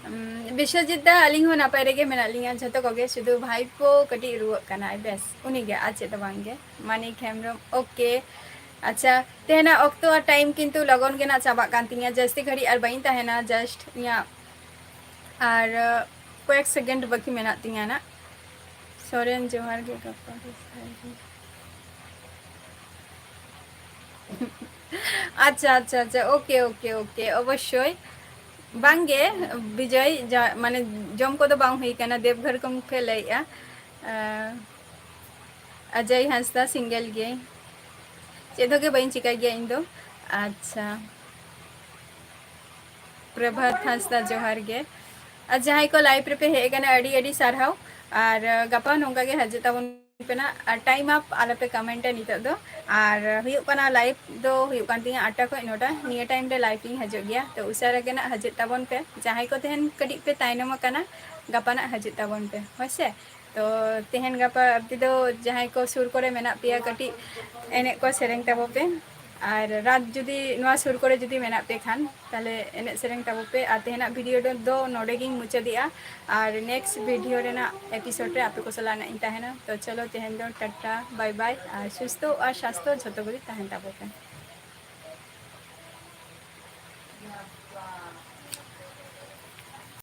ᱩᱢ, ᱵᱤᱥᱣᱚᱡᱤᱛ ᱫᱟ, ᱟᱹᱞᱤᱧ ᱦᱚᱸ ᱱᱟᱯᱟᱭ ᱨᱮᱜᱮ ᱢᱮᱱᱟᱜ ᱞᱤᱧᱟ ᱡᱷᱚᱛᱚ ᱠᱚᱜᱮ, ᱥᱩᱫᱷᱩ ᱵᱷᱟᱭᱯᱳ ᱠᱟᱹᱴᱤᱡ ᱨᱩᱣᱟᱹᱜ ᱠᱟᱱᱟᱭ, ᱵᱮᱥ, ᱩᱱᱤᱜᱮ, ᱟᱨ ᱪᱮᱫ ᱦᱚᱸ ᱵᱟᱝ ᱜᱮ᱾ ᱢᱟᱱᱤᱠ ᱦᱮᱢᱵᱨᱚᱢ, OK᱾ ᱟᱪᱪᱷᱟ, ᱛᱮᱦᱮᱧᱟᱜ ᱚᱠᱛᱚ ᱟᱨ time ᱠᱤᱱᱛᱩ ᱞᱚᱜᱚᱱ ᱜᱮ ᱱᱟᱜ ᱪᱟᱵᱟᱜ ᱠᱟᱱ ᱛᱤᱧᱟ, ᱡᱟᱹᱥᱛᱤ ᱜᱷᱟᱹᱲᱤᱡ ᱟᱨ ᱵᱟᱹᱧ ᱛᱟᱦᱮᱱᱟ, just ᱤᱧᱟᱹᱜ ᱟᱨ, ᱟᱸ, ᱠᱚᱭᱮᱠ second ᱵᱟᱹᱠᱤ ᱢᱮᱱᱟᱜ ᱛᱤᱧᱟ ᱱᱟᱜ᱾ ᱥᱚᱨᱮᱱ, ᱡᱚᱦᱟᱨ ᱜᱮ, ᱜᱟᱯᱟ ᱜᱮ ᱥᱟᱭᱨᱤ᱾ ᱟᱪᱪᱷᱟ, ᱟᱪᱪᱷᱟ, ᱟᱪᱪᱷᱟ, OK, OK, OK, ᱚᱵᱚᱥᱥᱳᱭ᱾ ᱵᱟᱝᱜᱮ, ᱵᱤᱡᱚᱭ, ᱡᱟ-, ᱢᱟᱱᱮ, ᱡᱚᱢ ᱠᱚᱫᱚ ᱵᱟᱝ ᱦᱩᱭ ᱠᱟᱱᱟ, ᱫᱮᱵᱽᱜᱷᱚᱨ ᱠᱷᱚᱱ ᱯᱮ ᱞᱟᱹᱭᱮᱜᱼᱟ᱾ ᱟᱸ, ᱚᱡᱚᱭ ᱦᱟᱸᱥᱫᱟ, single ᱜᱮ, ᱪᱮᱫ ᱦᱚᱸ ᱜᱮ ᱵᱟᱹᱧ ᱪᱤᱠᱟᱹᱭ ᱜᱮᱭᱟ ᱤᱧ ᱫᱚ᱾ ᱟᱪᱪᱷᱟ, ᱯᱨᱚᱵᱷᱟᱛ ᱦᱟᱸᱥᱫᱟ, ᱡᱚᱦᱟᱨ ᱜᱮ᱾ ᱟᱨ ᱡᱟᱦᱟᱸᱭ ᱠᱚ live ᱨᱮᱯᱮ ᱦᱮᱡ ᱟᱠᱟᱱᱟ, ᱟᱹᱰᱤ ᱟᱹᱰᱤ ᱥᱟᱨᱦᱟᱣ᱾ ᱟᱨ, ᱟᱸ, ᱜᱟᱯᱟ ᱱᱚᱝᱠᱟ ᱜᱮ ᱦᱤᱡᱩᱜ ᱛᱟᱵᱚᱱ ᱯᱮ ᱱᱟᱜ, ᱟᱨ time up ᱟᱞᱚᱯᱮ comment ᱟ ᱱᱤᱛᱚᱜ ᱫᱚ᱾ ᱟᱨ ᱦᱩᱭᱩᱜ ᱠᱟᱱᱟ, live ᱫᱚ ᱦᱩᱭᱩᱜ ᱠᱟᱱ ᱛᱤᱧᱟ ᱟᱴᱴᱟ ᱠᱷᱚᱱ ᱱᱚᱴᱟ, ᱱᱤᱭᱟᱹ time ᱨᱮ live ᱤᱧ ᱦᱤᱡᱩᱜ ᱜᱮᱭᱟ᱾ ᱛᱚ ᱩᱥᱟᱹᱨᱟ ᱜᱮ ᱱᱟᱜ ᱦᱤᱡᱩᱜ ᱛᱟᱵᱚᱱ ᱯᱮ᱾ ᱡᱟᱦᱟᱸᱭ ᱠᱚ ᱛᱮᱦᱮᱧ ᱠᱟᱹᱴᱤᱡ ᱯᱮ ᱛᱟᱭᱱᱚᱢ ᱟᱠᱟᱱᱟ, ᱜᱟᱯᱟ ᱱᱟᱜ ᱦᱤᱡᱩᱜ ᱛᱟᱵᱚᱱ ᱯᱮ, ᱦᱳᱭ ᱥᱮ᱾ ᱛᱚ ᱛᱮᱦᱮᱧ ᱜᱟᱯᱟ ᱟᱵᱫᱤ ᱫᱚ ᱡᱟᱦᱟᱸᱭ ᱠᱚ ᱥᱩᱨ ᱠᱚᱨᱮ ᱢᱮᱱᱟᱜ ᱯᱮᱭᱟ, ᱠᱟᱹᱴᱤᱡ ᱮᱱᱮᱡ ᱠᱚ ᱥᱮᱨᱮᱧ ᱛᱟᱵᱚ ᱯᱮ᱾ ᱟᱨ ᱨᱟᱛ ᱡᱩᱫᱤ ᱱᱚᱣᱟ ᱥᱩᱨ ᱠᱚᱨᱮ ᱡᱩᱫᱤ ᱢᱮᱱᱟᱜ ᱯᱮ ᱠᱷᱟᱱ, ᱛᱟᱦᱞᱮ ᱮᱱᱮᱡ ᱥᱮᱨᱮᱧ ᱛᱟᱵᱚ ᱯᱮ᱾ ᱟᱨ ᱛᱮᱦᱮᱧᱟᱜ video ᱫᱚ, ᱫᱚ ᱱᱚᱰᱮ ᱜᱤᱧ ᱢᱩᱪᱟᱹᱫᱮᱜᱼᱟ᱾ ᱟᱨ next video ᱨᱮᱱᱟᱜ episode ᱨᱮ ᱟᱯᱮ ᱠᱚ ᱥᱟᱞᱟᱜ ᱱᱟᱜ ᱤᱧ ᱛᱟᱦᱮᱱᱟ᱾ ᱛᱚ ᱪᱚᱞᱚ, ᱛᱮᱦᱮᱧ ᱫᱚ ᱴᱟᱴᱟ, bye bye, ᱟᱨ ᱥᱩᱥᱛᱷᱚ ᱟᱨ ᱥᱟᱥᱛᱷᱚ ᱡᱷᱚᱛᱚ ᱜᱮ ᱛᱟᱦᱮᱱ ᱛᱟᱵᱚ ᱯᱮ᱾